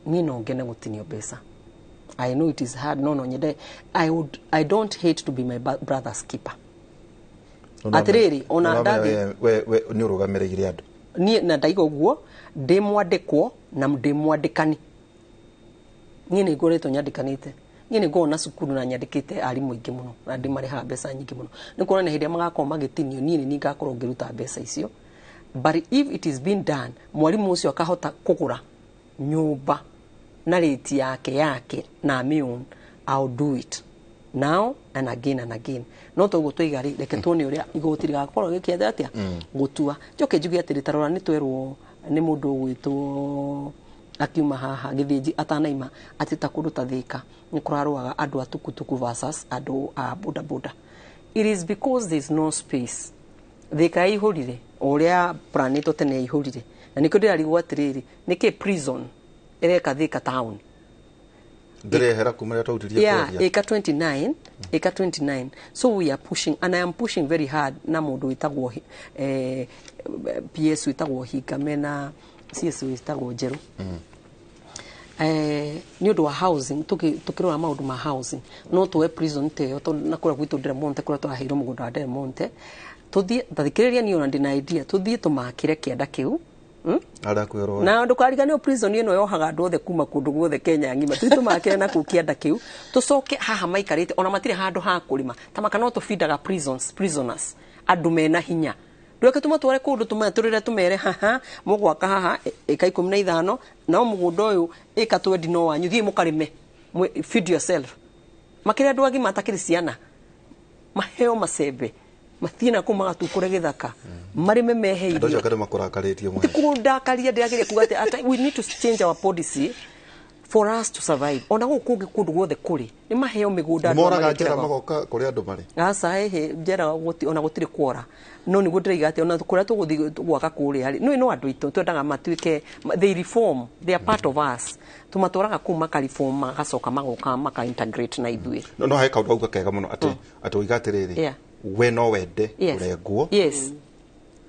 niĩ no ngene gũtinio mbeca. I know it is hard, no nyende. I don't hate to be my brother's keeper. Atĩrĩrĩ, ona ndathi We nĩ ũrũgamĩrĩire andũ. Niĩ na ndaiga ũguo, ndĩ mwandĩkwo na ndĩ mwandĩkani. Niĩ nĩ ngoretwo nyandĩkanĩte, niĩ nĩ ngoragwo na cukuru na nyandĩkĩte arimũ aingĩ mũno, na ndĩmarĩhaga mbeca nyingĩ mũno. Nĩ kuonania hĩndĩ ĩrĩa magakorwo magĩtinio, niĩ nĩ niĩ ngakorwo ngĩruta mbeca icio. But if it is being done, mwarimũ ũcio akahota kũgũra nyũmba na rĩti yake na amĩown, I'll do it now and again and again. No toguo twaiga rĩ, reke tuone ũrĩa igoti rĩgakorwo gĩkĩenda atĩa gũtua. Njoke njuge atĩrĩ, ta rora, nĩ twerwo nĩ mũndũ ũgwĩtwo akiuma haha gĩthĩnji atanaima atĩ ta kũndũ ta Thĩka nĩ kũrarũaga andũ a tukutuku versus andũ a boda boda. It is because there is no space. Thĩka yaihũrire o ũrĩa planĩtwo tene yaihũrire, na nĩkĩo ndĩrarigwo atĩrĩrĩ, nĩkĩ prison ĩreka Thĩka town? Ndĩrehera kuma rĩrĩa twautirie kwendia. Ĩka 29, ĩka 29. So we are pushing, and I am pushing very hard na mũndũ wĩtagwo PS wĩtagwo Hinga mena CS wĩtagwo Njerũ, nĩ ũndũ wa housing. Tũkĩrora maũndũ ma housing, no tuoe prison ta ĩyo, tondũ na kũrĩa gwitũ Del kũrĩa tũraheirwo mũgũnda wa Del Monte, tũthiĩ, tathikĩrĩria, niĩ ona ndĩna idea, tũthiĩ tũmakĩre kĩanda kĩu. Arakwĩrwo. Na ndũkariganĩrwo prison ĩno yohaga andũ othe kuma kũndũ guothe Kenya ng'ima. Tũtũmakĩre na kũu kĩanda kĩu, tũcoke haha maikarĩte ona matirĩ handũ ha kũrĩma. Tamaka no tũbindaga prisons, prisoners, andũ mena hinya. Ndũreke tũmatware kũndũ tũmatũrĩre tũmere haha mũgwaka haha ĩka 15, nao mũgũnda ũyũ ĩka 20 no wanyu, thiĩ mũkarĩme, feed yourself. Makĩria andũ agima matakĩrĩ ciana, maheo macembe, mathiĩ na kũu magatukũre gĩthaka, marĩme mehe Andũ irio. acio akĩrĩ makũrakarĩtie mũno. Kundakaria ndĩrageria kuga atĩ we need to change our policy for us to survive. Ona gũkũ kũngĩ kũndũ guothe kũrĩ nĩ maheo mĩgũnda andũ Moraga njera marĩkĩraga. magoka kũrĩa andũ marĩ. Aca, ĩhĩ njera ona gũtirĩ kwora, no nĩguo ndĩraiga atĩ ona kũrĩa tũgũthiĩ gwaka kũrĩa rĩ, no andũ aitũ twendaga matuĩke they reform, they are part of us. Tũmatwaraga kũu makareform, magacoka magoka maka integrate na ithuĩ. No he kaũndũ auga kega mũno atĩ ũiga atĩrĩrĩ, we no wende kũrengwo. Yes,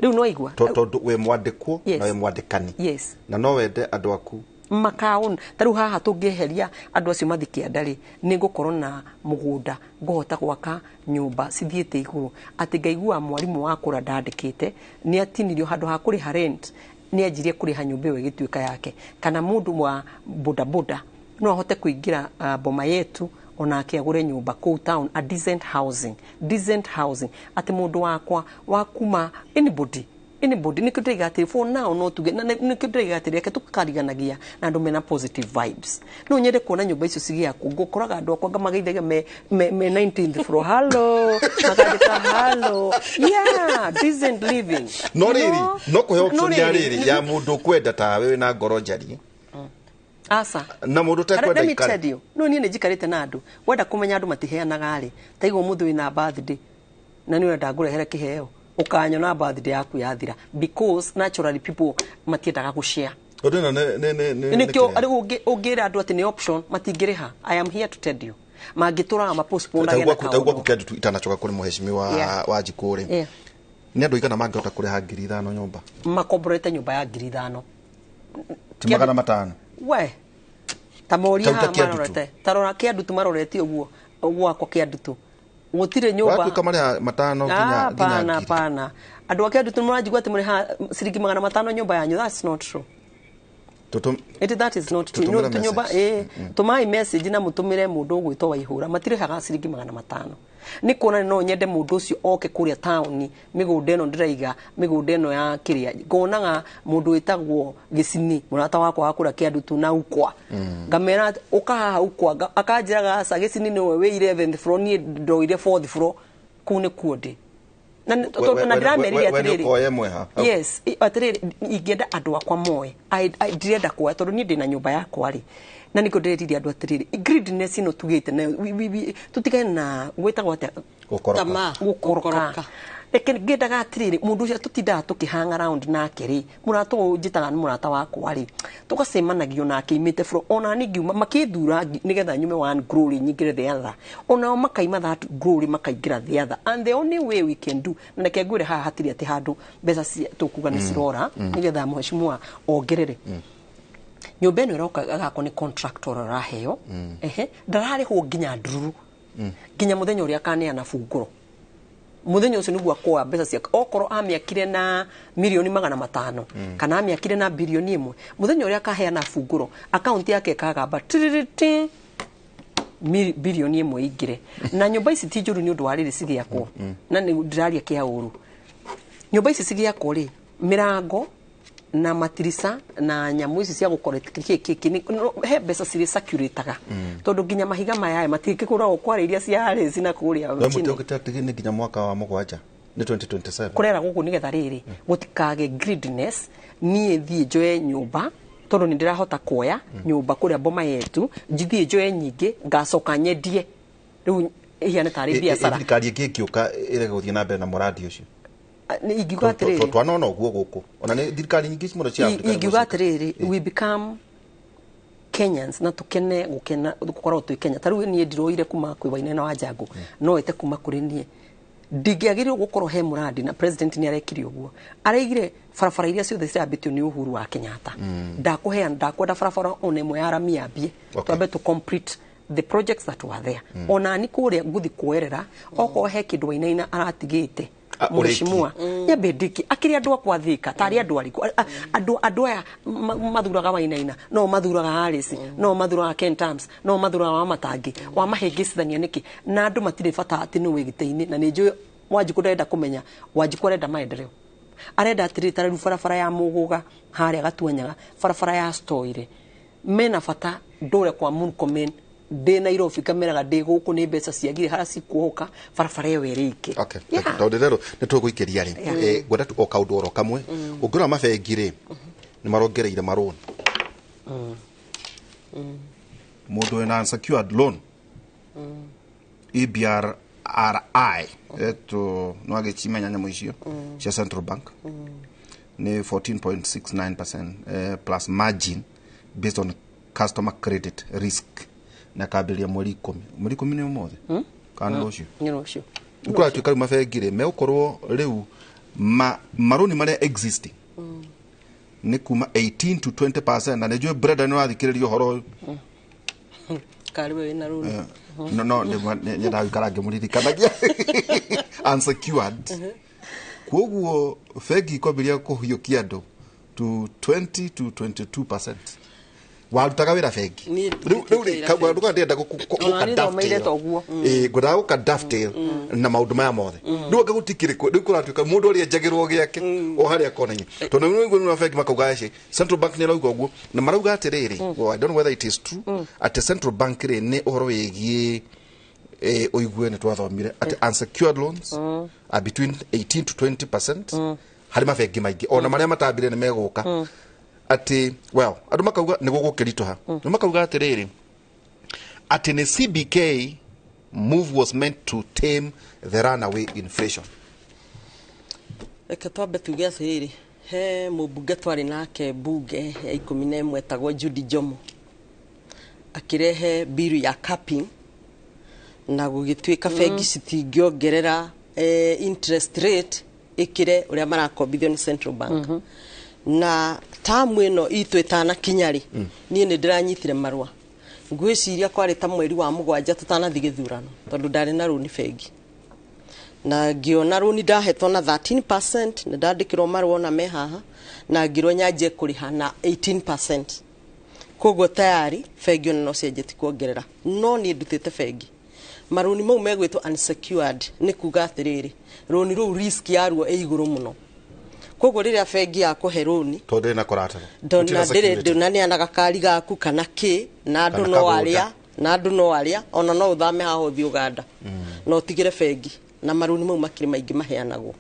rĩu no aigua. Tondũ wĩ mwandĩkwo na wĩ mwandĩkani, na no wende andũ aku makaon. Ta rĩu haha tũngĩeheria andũ acio mathi kĩanda rĩ, nĩ ngũkorwo na mũgũnda ngũhota gwaka nyũmba cithiĩte igũrũ, atĩ ngaigua mwarimũ wa kũra ndandĩkĩte nĩ atinirio handũ ha kũrĩha rent, nĩ anjirie kũrĩha nyũmba ĩyo ĩgĩtuĩka yake. Kana mũndũ wa bodaboda no ahote kũingĩra boma yetu onake agũre nyũmba kũu town, a decent housing, decent housing, atĩ mũndũ wakwa wa kuma anybody, anybody. Nĩkĩo ndĩraiga atĩrĩ for now no tuge na nĩkĩo ndĩraiga atĩrĩ reke tũkariganagia na andũ mena positive vibes. No nyende kuona nyũmba icio cigĩakwo, ngũkoraga andũ akwa ngamageithagia me 19th floor, hello, makandĩka hello, yeah, decent living. No rĩrĩ, no kũhe option No ya rĩrĩ, rĩrĩ ya mũndũ ũkwenda tawe wĩna ngoro njariĩ Aca. na mũndũ ũtekwenda Let me ikare. tell you, no niĩ nĩ njikarĩte na andũ wenda kũmenya andũ matiheanaga rĩ, ta igua mũthĩ wĩna birthday na nĩ ũrenda ngũrehere kĩheo, ũkanyona birthday yaku yathira, because naturally people matiendaga gũshare. Tondũ ĩno nĩ Nĩkĩo kĩrĩa. rĩu ũngĩra andũ atĩ nĩ option, matingĩrĩha. I am here to tell you, mangĩtũraga mapostponage na Taugua kaũndũ. kũkĩa itanacoka kũrĩ mũhecimiwa wa njikũ rĩ, nĩ andũ aigana mangĩhota kũrĩha 5,000 nyũmba? Makomborete nyũmba ya 5,000. Ti 500? We ta moria Ta ruta haha Kĩandutu. marorete, ta rora Kĩandutu, marorete ũguo gwakwa Kĩandutu gũtirĩ nyũmba. Watuĩka marĩha 500 nginya Hapana. 1,000. Hapana, andũ a Kĩandutu mũranjigua atĩ mũrĩha ciringi 500 nyũmba yanyu. That's not true. It that is not true. Tũtũmĩre No, tũnyũmba message. Tũmai message na mũtũmĩre mũndũ ũgwĩtwo Waihũra, matirĩhaga ciringi 500. Nĩ kuona no nyende mũndũ ũcio oke kũrĩa taũni, mĩgũnda ĩno ndĩraiga, mĩgũnda ĩno ya kĩrĩa, ngonaga mũndũ wĩtagwo Gĩcini, mũrata wakwa wa kũrĩa Kĩandutu na Ukwa, ngamera atĩ, ũka haha Ukwa. Akanjĩraga aca, Gĩcini nĩwe wĩ 11th floor, niĩ ndoire 4th floor, kũu nĩkuo ndĩ. Na na ndĩramerire We nĩ atĩrĩrĩ, ũkoya ĩmwe ha. Yes, atĩrĩrĩ, ingĩenda andũ akwa moe. Ndirenda kuoya tondũ niĩ ndĩna nyũmba yakwa rĩ, na nĩkĩo ndĩrerire andũ atĩrĩrĩ, greediness ĩno tugĩte nayo, tũtigane na gwĩtagwo atĩa? Gũkoroka. Tamaa. Gũkoroka. Gũkoroka. Reke ngĩendaga atĩrĩrĩ, mũndũ ũcio tũtindaga tũkĩ around nake rĩ, mũrata ũyũ njĩtaga nĩ mũrata wakwa rĩ, tũgacemanagio nake imĩte floor, ona niĩ ngiuma makĩthura nĩgetha nyume one glory nyingĩre the other, onao makaima that glory makaingĩra the other, and the only way we can do, na reke ngwĩre haha hatirĩ atĩ handũ mbeca tũkuga nĩ cirora nĩgetha mheshimiwa ongerere. Nyũmba ĩno ĩroka agakwo nĩ contractor ũraheo, ehe, ndararĩhwo nginya ndururu nginya mũthenya ũrĩa akaneana bungũro. Mũthenya ũcio nĩguo akoya mbeca ciake, okorwo amĩakire na mirioni 500 kana amĩakire na 1 birioni, mũthenya ũrĩa akaheana bungũro, akaunti yake ĩkagamba tiririti, 1 birioni ingĩre. Na nyũmba ici ti njũru nĩ ũndũ wa rĩrĩ cigĩakwo, na nĩ ndĩraria kĩa ũru, nyũmba ici cigĩakwo rĩ, mĩrango na matirisa na nyamũ ici cia gũkora he mbeca cirĩ circulataga, tondũ nginya mahiga maya matingĩkũragwo kwara iria ciarĩ na kũrĩa We chini. mũtĩ ũkĩte atĩ nĩ nginya mwaka wa 7 nĩ 2027. Kũrera gũkũ nĩgetha rĩrĩ gũtikage greediness, niĩ thiĩ njoe nyũmba tondũ nĩ ndĩrahota kuoya nyũmba kũrĩa boma yetu, njithiĩ njoe nyingĩ, ngacoka nyendie, rĩu ihiane tarĩ biacara. Thirikari ĩngĩ ĩngĩũka ĩrege gũthiĩ na mbere na mũrandi ũcio? Ingiuga atĩrĩrĩ, Twanona ũguo gũkũ, ona nĩ thirikari nyingĩ mũno cia Afrika ingiuga nĩguo ciĩkaga. atĩrĩrĩ, we become Kenyans na tukene gukena gukorwo twĩ Kenya. Ta rĩu niĩ ndiroire kuma kwĩ Wainaina wa Njangu, no ĩte kuma kũrĩ niĩ, ndingĩagĩrĩirwo gũkorwo he mũrandi, na president nĩ arekire ũguo, araigire barabara iria ciothe cirambĩtio nĩ Uhuru wa Kenyatta, ndakũheana, ndakwenda barabara ona ĩmwe ya rami yambie. Twambe to complete the projects that were there. Ona ni kũrĩa ngũthi kuoerera okorwo he kĩndũ Wainaina aratigĩte. Mheshimiwa nyambe ndĩkie akĩrĩ andũ akwa Thika tarĩ andũ arĩkũ andũ aya mathuraga Wainaina no mathuraga Harris no mathuraga Ken Tams no mathuraga Wamatangi wamahĩngĩcithania nĩkĩ na andũ matirĩ bata atĩ nĩ wĩ gĩtĩ-inĩ na nĩ njũĩ Wanjikũ ndarenda kũmenya Wanjikũ arenda maendeleo arenda atĩrĩrĩ ta rĩu barabara ya Mũgũga harĩa Gatuanyaga barabara ya Stoire mena bata ndũre kwa Murkomen ndĩ Nairobi ngameraga ndĩ gũkũ nĩ mbeca ciagire harĩa cikuohoka barabara ĩyo ĩrĩke. Okay, tondũ rero nĩ tũgũikĩria rĩ, ngwenda o kaũndũ oro kamwe. Ũngĩrora mabengi rĩ, nĩ marongereire marũni. Mũndũ wĩna unsecured loan EBRRI eto no agĩcimenya nyamũ icio cia Central Bank nĩ 14.69% plus margin based on customer credit risk na kambĩrĩria mweri 10 mweri 10 nĩ ũmũthĩ kana nĩ rũciũ? Nĩ rũciũ. Kũratuĩka rĩu mabengi rĩ megũkorwo rĩu marũni marĩa existing nĩ kuma 18 to 20% na nĩ njũĩ Brenda nĩ ũrathikĩrĩria ũhoro ũyũ. Karĩ we wĩna rũni. No nyendaga gũikara ngĩmũririkanagia unsecured. Koguo bengi ikwambĩrĩria kũhiũkia andũ to 20 to 22%. Warutaga wĩra bengi rĩu rĩ kaũndũ karĩa ndĩrenda ngwendaga gũka dovetail na maũndũ maya mothe. Rĩu anga gũtikĩrĩ rĩu kũratuĩka mũndũ ũrĩa enjagĩrwo gĩake o harĩa kona-inĩ tondũ rĩu nĩguo nĩ bengi makauga aci Central Bank nĩ ĩrauga ũguo na marauga atĩrĩrĩ, well, I don't know whether it is true atĩ Central Bank rĩ nĩ ũhoro wĩgiĩ ũigue nĩ twathomire atĩ unsecured loans are between 18 to 20% harĩ mabengi maingĩ ona marĩa matambire nĩ megũka atĩ well andũ makauga nĩ gũgũkĩritũha nĩ makauga atĩrĩrĩ atĩ nĩ CBK move was meant to tame the runaway inflation. Reke twambe tuge atĩrĩrĩ, he mũmbunge twarĩ nake mbunge ya 11 etagwo Judy Jomo akĩrehe biru ya capping na gũgĩtuĩka bengi citingĩongerera interest rate ĩkĩre ũrĩa marakombithio nĩ Central Bank. Na tamu ĩno itũ ĩtanakinya rĩ, niĩ nĩ ndĩranyitire marũa ngwĩciria kwarĩ ta mweri wa 7 tũtanathiĩ gĩthurano tondũ ndarĩ na rũni bengi na ngĩona rũni ndahetwo na 13% nĩ ndandĩkĩrwo marũa ona me haha na ngĩrwo nyanjie kũrĩha na 18%. Koguo tayari bengi ona no cianjĩtie kuongerera no niĩ ndutĩte bengi marũni mau megwĩtwo unsecured nĩ kuga atĩrĩrĩ rũni rũu risk yaruo ĩ igũrũ mũno. Koguo rĩrĩa bengi yakũhe rũni tondũ ndĩrĩ na collateral ndũnaneanaga kari gaku kana kĩ na andũ no arĩa na andũ no arĩa ona no ũthame haha ũthiĩ Uganda na ũtigĩre bengi na marũni mau makĩrĩ maingĩ maheanagwo.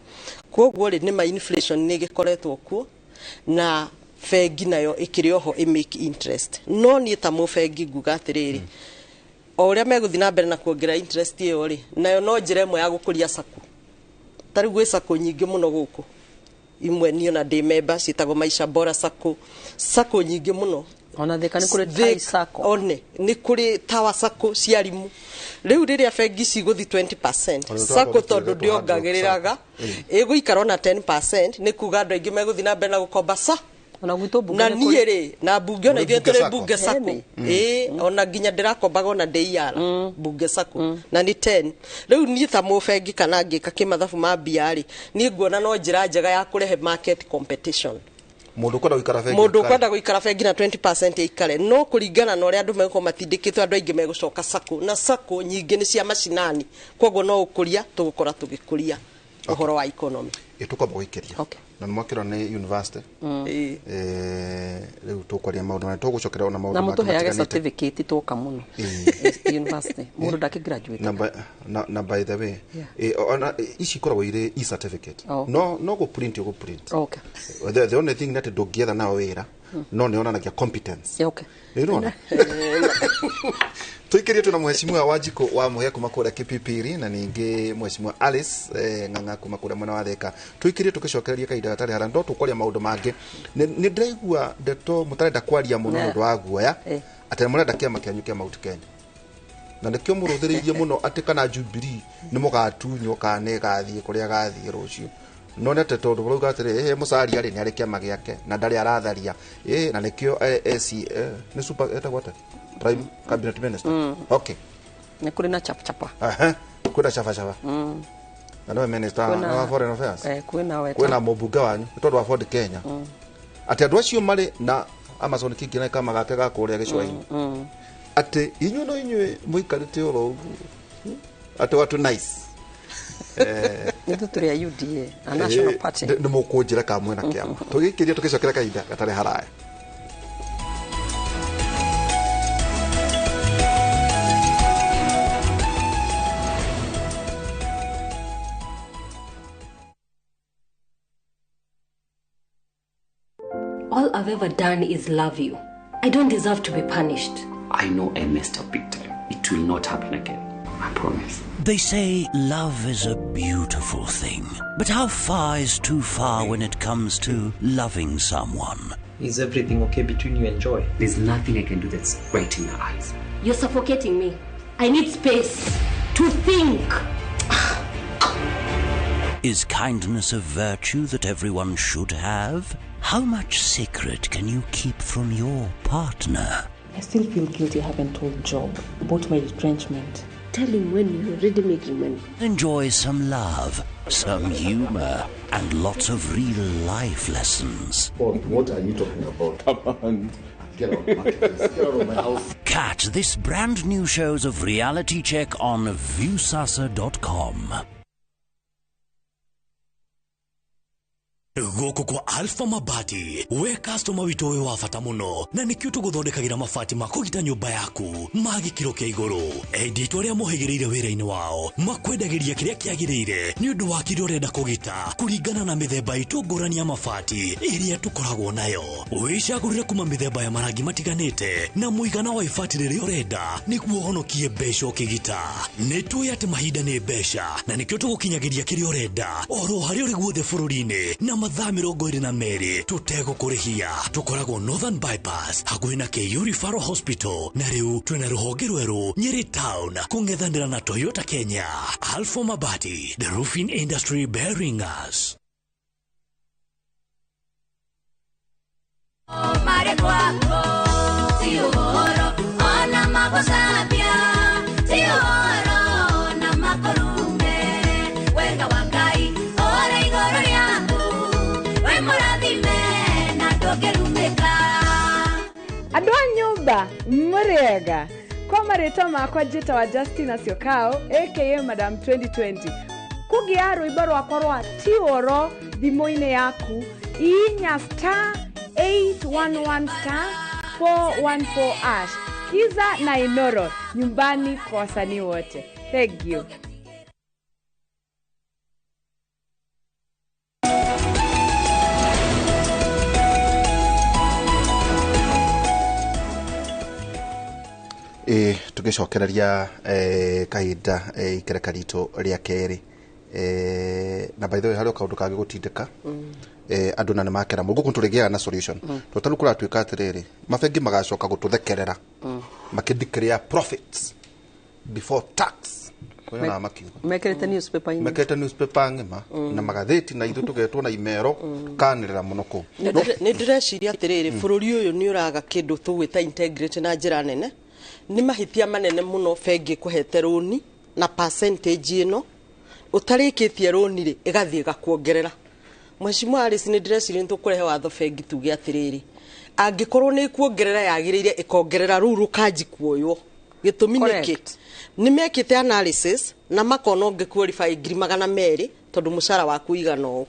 Koguo rĩ nĩ ma inflation nĩ ĩgĩkoretwo kuo na bengi nayo ĩkĩrĩ oho ĩ make interest no niĩ ta mũbengi nguga atĩrĩrĩ o ũrĩa megũthiĩ na mbere na kuongerera interest ĩyo rĩ nayo no njĩra ĩmwe ya gũkũria sacco. Ta rĩu gwĩ sacco nyingĩ mũno gũkũ imwe niĩ ona ndĩ member ciĩtagwo Maisha Bora Sacco, sacco nyingĩ mũno ona Thika nĩ kũrĩ Tai Sacco one nĩ kũrĩ Tower Sacco cia arimũ. Rĩu rĩrĩa bengi cigũthiĩ 20% sacco tondũ ndĩongagĩrĩraga ĩgũikara ona 10% nĩ kuga andũ aingĩ megũthiĩ na mbere na gũkomba sa ona gwitũ mbunge na niĩ rĩ na mbunge ona ithuĩ tũrĩ mbunge sacco ĩĩ ona nginya ndĩrakombaga ona ndĩ iara mbunge sacco na nĩ 10. Rĩu niĩ ta mũbengi kana ngĩka kĩmathabu ma mbia rĩ niĩ nguona no njĩra njega ya kũrehe market competition. Mũndũ ũkwenda gũikara bengi mũndũ ũkwenda gũikara bengi na 20% ĩikare no kũringana na ũrĩa andũ megũkorwo matindĩkĩtwo andũ aingĩ megũcoka sacco na sacco nyingĩ nĩ cia macinani koguo no ũkũria tũgũkora tũgĩkũria ũhoro wa economy. Ĩtũkwamba gũikĩria na nĩmwakĩrwo nĩ university rĩu tũkwaria maũndũ marĩa tũgũcokera ona maũndũ na mũtũheage certificate twoka mũno university mũndũ ndakĩ graduate na by the way ona ici ikoragwo irĩ e-certificate no gũ print gũ print. The only thing that ndũngĩetha nayo wĩra no nĩ yonanagia competence. Nĩ tuikirie tuna mheshimiwa Wanjikũ wa Mũhĩa kuma kũrĩa Kipipiri na ningĩ mheshimiwa Alice Ng'ang'a kuma kũrĩa mwena wa Thika. Tuikirie tukicokereria kahinda gatarĩ hara ndo tũkwaria maũndũ mangĩ. Nĩ ndĩraigua ndeto mũtarenda kwaria mũno nĩ ũndũ wa guoya atĩ mũrenda kĩama kĩanyu kĩa Mount Kenya na nĩkĩo mũrũthĩrĩirie mũno atĩ kana Jubilee nĩ mũgatunywo kana nĩ ĩgathiĩ kũrĩa gathiĩ rũciũ no nĩ atĩ tondũ mũrauga atĩrĩ Musalia rĩ nĩ arĩ kĩama gĩake na ndarĩ aratharia na nĩkĩo AC nĩ super etagwo atĩa Prime Cabinet Minister. Okay. Nĩ kũrĩ na chapa chapa. Kwĩna chapa chapa. Na nĩwe minister wa foreign affairs. Kwĩna Weta. Kwĩna mũmbunge wanyu nĩ tondũ wa Ford Kenya. Atĩ andũ acio marĩ na Amazon King na kama gake ga kũrĩa gĩcũa-inĩ. Atĩ inyuĩ no inyuĩ mũikarĩte oro ũguo. Atĩ watu nice. Nĩ tũrĩ a UDA, a National Party. Nĩ mũkũnjĩra kana mwĩna kĩama. Tũgĩkĩria tũgĩcokera kahinda gatarĩ haraya. All I've ever done is love you. I don't deserve to be punished. I know I messed up big time. It will not happen again. I promise. They say love is a beautiful thing. But how far is too far when it comes to loving someone? Is everything okay between you and Joy? There's nothing I can do that's right in her eyes. You're suffocating me. I need space to think. Is kindness a virtue that everyone should have? How much secret can you keep from your partner? I still feel guilty I haven't told Job about my retrenchment. Tell him when you're already making money. Enjoy some love, some humor, and lots of real life lessons. What are you talking about? Come on. Get out of my place. Get out of my house. Catch this brand new shows of Reality Check on Viusasa.com. Gũkũ kwa Alpha Mabati we customer witũ wĩ wa bata mũno na nĩkĩo tũgũthondekagĩra mabati ma kũgita nyũmba yaku ma gĩkĩro kĩa igũrũ. Endia arĩa mohĩgĩrĩire wĩra-inĩ wao makwendagĩria kĩrĩa kĩagĩrĩire nĩ ũndũ wa kĩrĩa ũrenda kũgita kũringana na mĩthemba itũ ngũrani ya mabati ĩrĩa tũkoragwo nayo. Wĩcagũrĩre kuma mĩthemba ya marangi matiganĩte na mũigana wa ibati rĩrĩa ũrenda nĩguo ũhonokie mbeca ũkĩgita. Nĩ tũĩ atĩ mahinda nĩ mbeca na nĩkĩo tũgũkinyagĩria kĩrĩa ũrenda oro harĩa ũrĩ guothe bũrũri-inĩ na mathaa 22 tũtegũkũrĩhia. Tũkoragwo Northern Bypass hakuhĩ na KU Referral Hospital na rĩu twĩna rũhonge rwerũ Nyeri Town kũng'ethanĩra na Toyota Kenya. Alpha Mabati, the roofing industry bearing us. Andũ a nyũmba mũrĩega kwa marĩtwa makwa njĩtawa Justina Syokau aka Madam 2020 kũgĩa rwĩmbo rwakwa rwa tioro thimũ-inĩ yaku inya star 811 star 414 ash. Kiza na Inoro nyumbani kwa wasanii wote. Thank you. Tugicokereria kahinda ikereka ritũ rĩa kerĩ na by the way harĩ o kaũndũ kangĩ gũtindĩka andũ na nĩ makera mũno gũkũ tũrĩgĩaga na solution tondũ tarĩu kũratuĩka atĩrĩrĩ mabengi magacoka gũtũthekerera makĩdeclare profits before tax kwĩna makiuga mekĩrĩte newspaper-inĩ mekĩrĩte newspaper ng'ima na magathĩti na ithuĩ tũgetwo na imero tũkanĩrĩra mũno kũu. Nĩ ndĩreciria atĩrĩrĩ bũrũri ũyũ nĩ ũraga kĩndũ tũgwĩta integrity na njĩra nene. Nĩ mahĩtia manene mũno bengi kũhete rũni na percentage ĩno ũtarĩkĩtie rũni rĩ ĩgathiĩ ĩgakuongerera. Mheshimiwa Alice nĩ ndĩreciria nĩ tũkũrehe watho bengi tuge atĩrĩrĩ angĩkorwo nĩ ĩkuongerera yagĩrĩire ĩkongerera rũu rũkanji kuoywo. Gĩtũmi nĩkĩ? Nĩ mekĩte analysis na makona ũngĩ qualify 200,000 tondũ mũcara waku ũigana ũũ.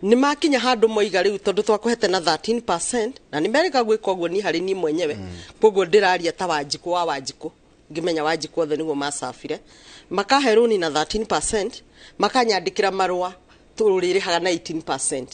Nĩ makinya handũ moiga rĩu tondũ twakũhete na 13% na nĩ merĩga gwĩka ũguo niĩ harĩ niĩ mwenyewe koguo ndĩraria ta Wanjikũ wa Wanjikũ ngĩmenya Wanjikũ othe nĩguo macabire makahe rũni na 13% makanyandĩkĩra marũa tũrĩrĩhaga na 18%.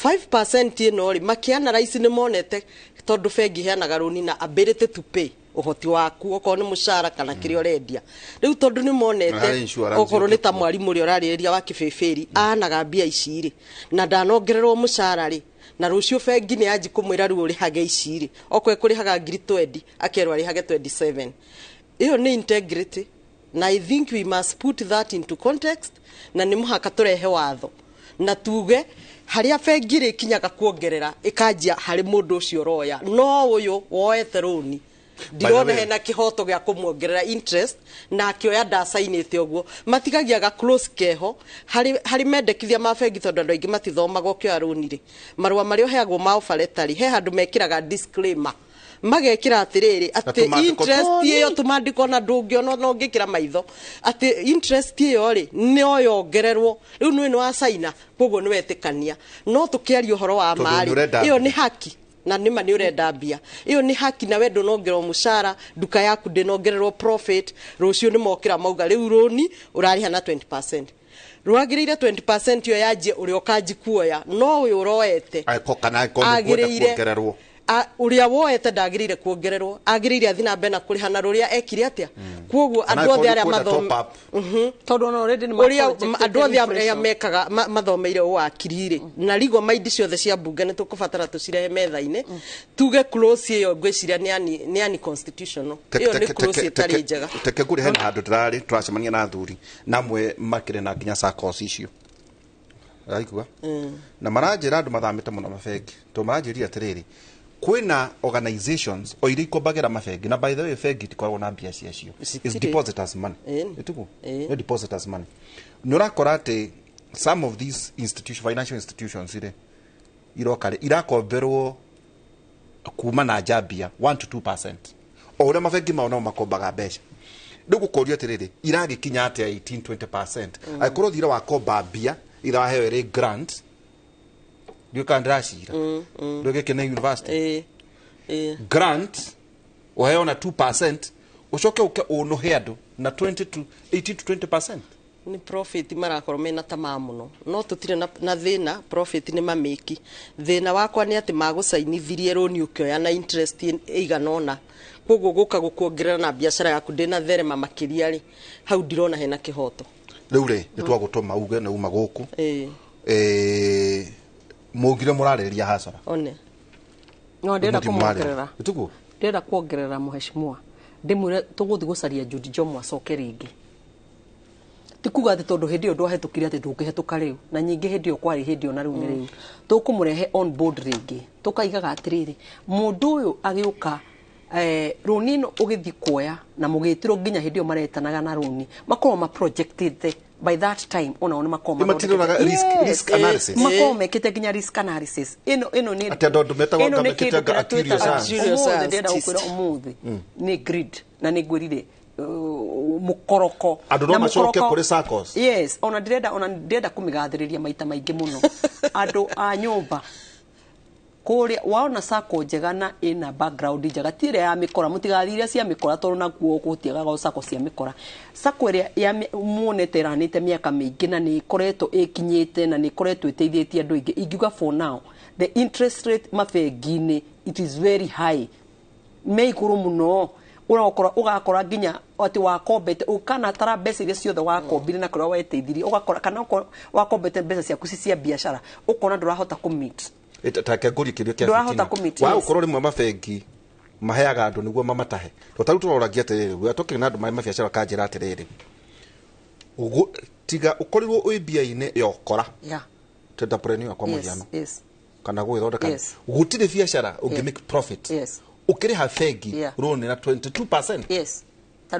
5% ĩno rĩ makĩanalyze nĩ monete tondũ bengi iheanaga rũni na ability to pay ũhoti waku okorwo nĩ mũcara kana kĩrĩa ũrendia rĩu tondũ nĩ monete okorwo nĩ ta mwarimũ ũrĩa ũrarĩrĩria wa kĩbĩbĩri anaga mbia ici rĩ na ndanongererwo mũcara rĩ na rũciũ bengi nĩ yanji kũmwĩra rĩu ũrĩhage ici rĩ okorwo ekũrĩhaga 20,000 akerwo arĩhage 27. Ĩyo nĩ integrity na I think we must put that into context na nĩ mũhaka tũrehe watho na tuge harĩa bengi rĩ kinyaga kuongerera ĩkanjia harĩ mũndũ ũcio ũroya no ũyũ woete rũni Ndirona hena kĩhoto gĩa kũmuongerera interest na akĩoya ndacainĩte ũguo. Matigagia ga close keho harĩ mendekithia ma bengi, tondũ andũ aingĩ matithomaga. Ũkĩoya rũni rĩ, marũa marĩa ũheagwo ma offer letter rĩ, he handũ mekĩraga disclaimer, magekĩra atĩrĩrĩ, atĩ tũmandĩko interest tũnini. ĩyo, tũmandĩko na ndũngĩona na ũngĩkĩra maitho atĩ interest ĩyo rĩ, no yongererwo. Rĩu nĩ wacaina, koguo nĩ wetĩkania. No tũkĩaria ũhoro wa Tondũ ma nĩ rĩ, ũrenda ĩyo mbia. nĩ haki na nĩma nĩ ũrenda mbia. Ĩyo nĩ haki, na we ndũnongererwo mũcara, nduka yaku ndĩnongererwo profit. Rũciũ nĩ mokĩra mauga rĩu rũni ũrarĩha na 20%, rwagĩrĩire 20% ĩyo yanjie ũrĩa ũkanji kuoya, no ũyũ ũroete Angĩkorwo kana angĩkorwo nĩ kuenda kuongererwo. Ũrĩa woete ndagĩrĩire kuongererwo, agĩrĩire athi na mbere na kũrĩha na rũrĩa ekire atĩa. Koguo Kana andũ othe angĩkorwo arĩa nĩ kwenda mathome top up. Tondũ ona already nĩ ũrĩa ma-projected andũ othe arĩa inflation. mekaga mathomeire ũwakiri rĩ, na legal mind ciothe cia mbunge, nĩ tũkũbatara tũcirehe metha-inĩ, tuge clause ĩyo ngwĩciria nĩ unconstitutional. Ĩyo nĩ clause ĩtarĩ njega. Teke ngũrĩ hena handũ ndĩrarĩ tũracemania na athuri na amwe makĩrĩ na nginya SACCOS icio, raigua, na maranjĩra andũ mathamĩte mũno mabengi, tondũ maranjĩrire atĩrĩrĩ, kwĩna organizations o iria ikombagĩra mabengi, na by the way, bengi itikoragwo na mbia ciacio. It's Citirĩ. depositors money. Ĩni. Ĩtiguo? Ĩĩ. Nĩ depositors money. Nĩ ũrakora atĩ some of these institution, financial institutions rĩ, iroka rĩ, irakomberwo kuma na nja mbia 1 to 2%, o ũrĩa mabengi mao nao makombaga mbeca. Rĩu gũkorio atĩrĩrĩ, iragĩkinya atĩa 18 20%, angĩkorwo thira wakomba mbia iraheo ĩrĩ grant? Ndiũĩ kana ndĩracira. Rĩu gĩkĩ nĩ university grant ũheo na 2%, ũcoke ũke ũnũhe andũ na 20 to 18 to 20%. Nĩ profit marakorwo mena tamaa mũno, no tũtirĩ na thĩna, profit nĩ mamĩki. Thĩna wakwa nĩ atĩ magũcainithirie rũni ũkĩoya na interest ĩigana ũna, koguo gũka gũkuongerera na biacara yaku ndĩna therema makĩria rĩ, hau ndirona hena kĩhoto. Rĩu rĩ, nĩ twagũtũma uge nĩ uma gũkũ. Ĩĩ. Mũngire mũrarĩrĩria hasara. One. No ndĩrenda Mũthiĩ mũrarĩrĩria. kũmuongerera. Ĩtiguo? Ndĩrenda kuongerera mũheshimiwa, ndĩmwĩre tũgũthiĩ gũcaria Judy Njomo acoke rĩngĩ. Ti kuga atĩ tondũ hĩndĩ ĩyo ndwahĩtũkire atĩ ndũngĩhetũka rĩu, na nyingĩ hĩndĩ ĩyo kwarĩ hĩndĩ ĩyo na rĩu nĩ rĩu tũkũmũrehe on board rĩngĩ. Tũkaigaga atĩrĩrĩ, mũndũ ũyũ agĩũka, rũni ĩno ũgĩthiĩ kuoya na mũgĩtĩrwo nginya hĩndĩ ĩyo maretanaga na rũni, makorwo maprojectĩte by that time onao nĩ makorwo Nĩ matiroraga mathondekete. risk analysis. Makorwo mekĩte nginya risk analysis. Ĩno nĩ Atĩ andũ metagwo ĩno nĩ mekĩte kĩndũ anga kĩrĩa actuarial twĩtaga science. ũmũthĩ. Ndĩrenda gũkwĩra ũmũthĩ nĩ greed, na nĩ ngwĩrire mũkoroko. Andũ no Na macoke mũkoroko- kũrĩ SACCOS. Yes, ona ndĩrenda kũmĩgathĩrĩria maita maingĩ mũno. Andũ a nyũmba kũrĩa, waona sako njega na ĩna background njega, ti ĩrĩa ya mĩkora, mũtigathiĩ iria cia mĩkora, tondũ nakuo gũtiagaga sako cia mĩkora. Sako ĩrĩa ya muonete ĩranĩte mĩaka mĩingĩ na nĩ ĩkoretwo ĩkinyĩte na nĩ ĩkoretwo ĩteithĩtie andũ aingĩ. Ingiuga for now the interest rate mabengi-inĩ, it is very high, me igũrũ mũno. Ũrakora ũgakora nginya atĩ wakombete ũkana tara mbeca iria ciothe wakombire na kũrĩa weteithirie, ũgakora kana okorwo wakombete mbeca ciaku ci cia biacara, ũkona ndũrahota kũ-meet. Take ngũrie kĩũria kĩa Ndũrahota fitina. kũ-meet, Wa yes. gũkorwo rĩmwe mabengi maheaga andũ nĩguo mamatahe, to tarĩu tũroragia atĩrĩrĩ, we tũkĩrĩ na andũ marĩ mabiacara kanjĩra atĩrĩrĩ, tiga ũkorirwo wĩ mbia-inĩ ya ũkora, entrepreneur kwa mũhiano, kana gũgĩthondeka, gũtirĩ biacara ũngĩ make profit ũkĩrĩha bengi rũni na 22%. Yes, ta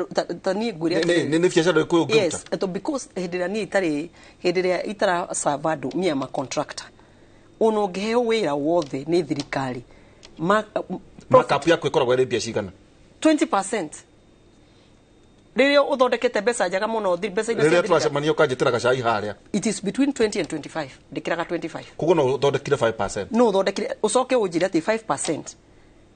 niĩ ngwĩre Nĩ biacara ĩrĩkũ ũngĩruta? Yes, to because hĩndĩ ĩrĩa niĩ itarĩ, hĩndĩ ĩrĩa itara serve andũ, me am a contractor, ona ũngĩheo wĩra wothe nĩ thirikari Markup yaku ĩkoragwo ĩrĩ mbia cigana? 20% rĩrĩa ũthondekete mbeca njega mũno, mbeca iria cia Rĩrĩa thirikari. tũracemania ũkanjĩtĩra gacai harĩa. It is between 20 and 25, ndĩkĩraga 25. Koguo no ũthondekire 5%. No ũthondekire, ũcoke ũnjĩre atĩ 5%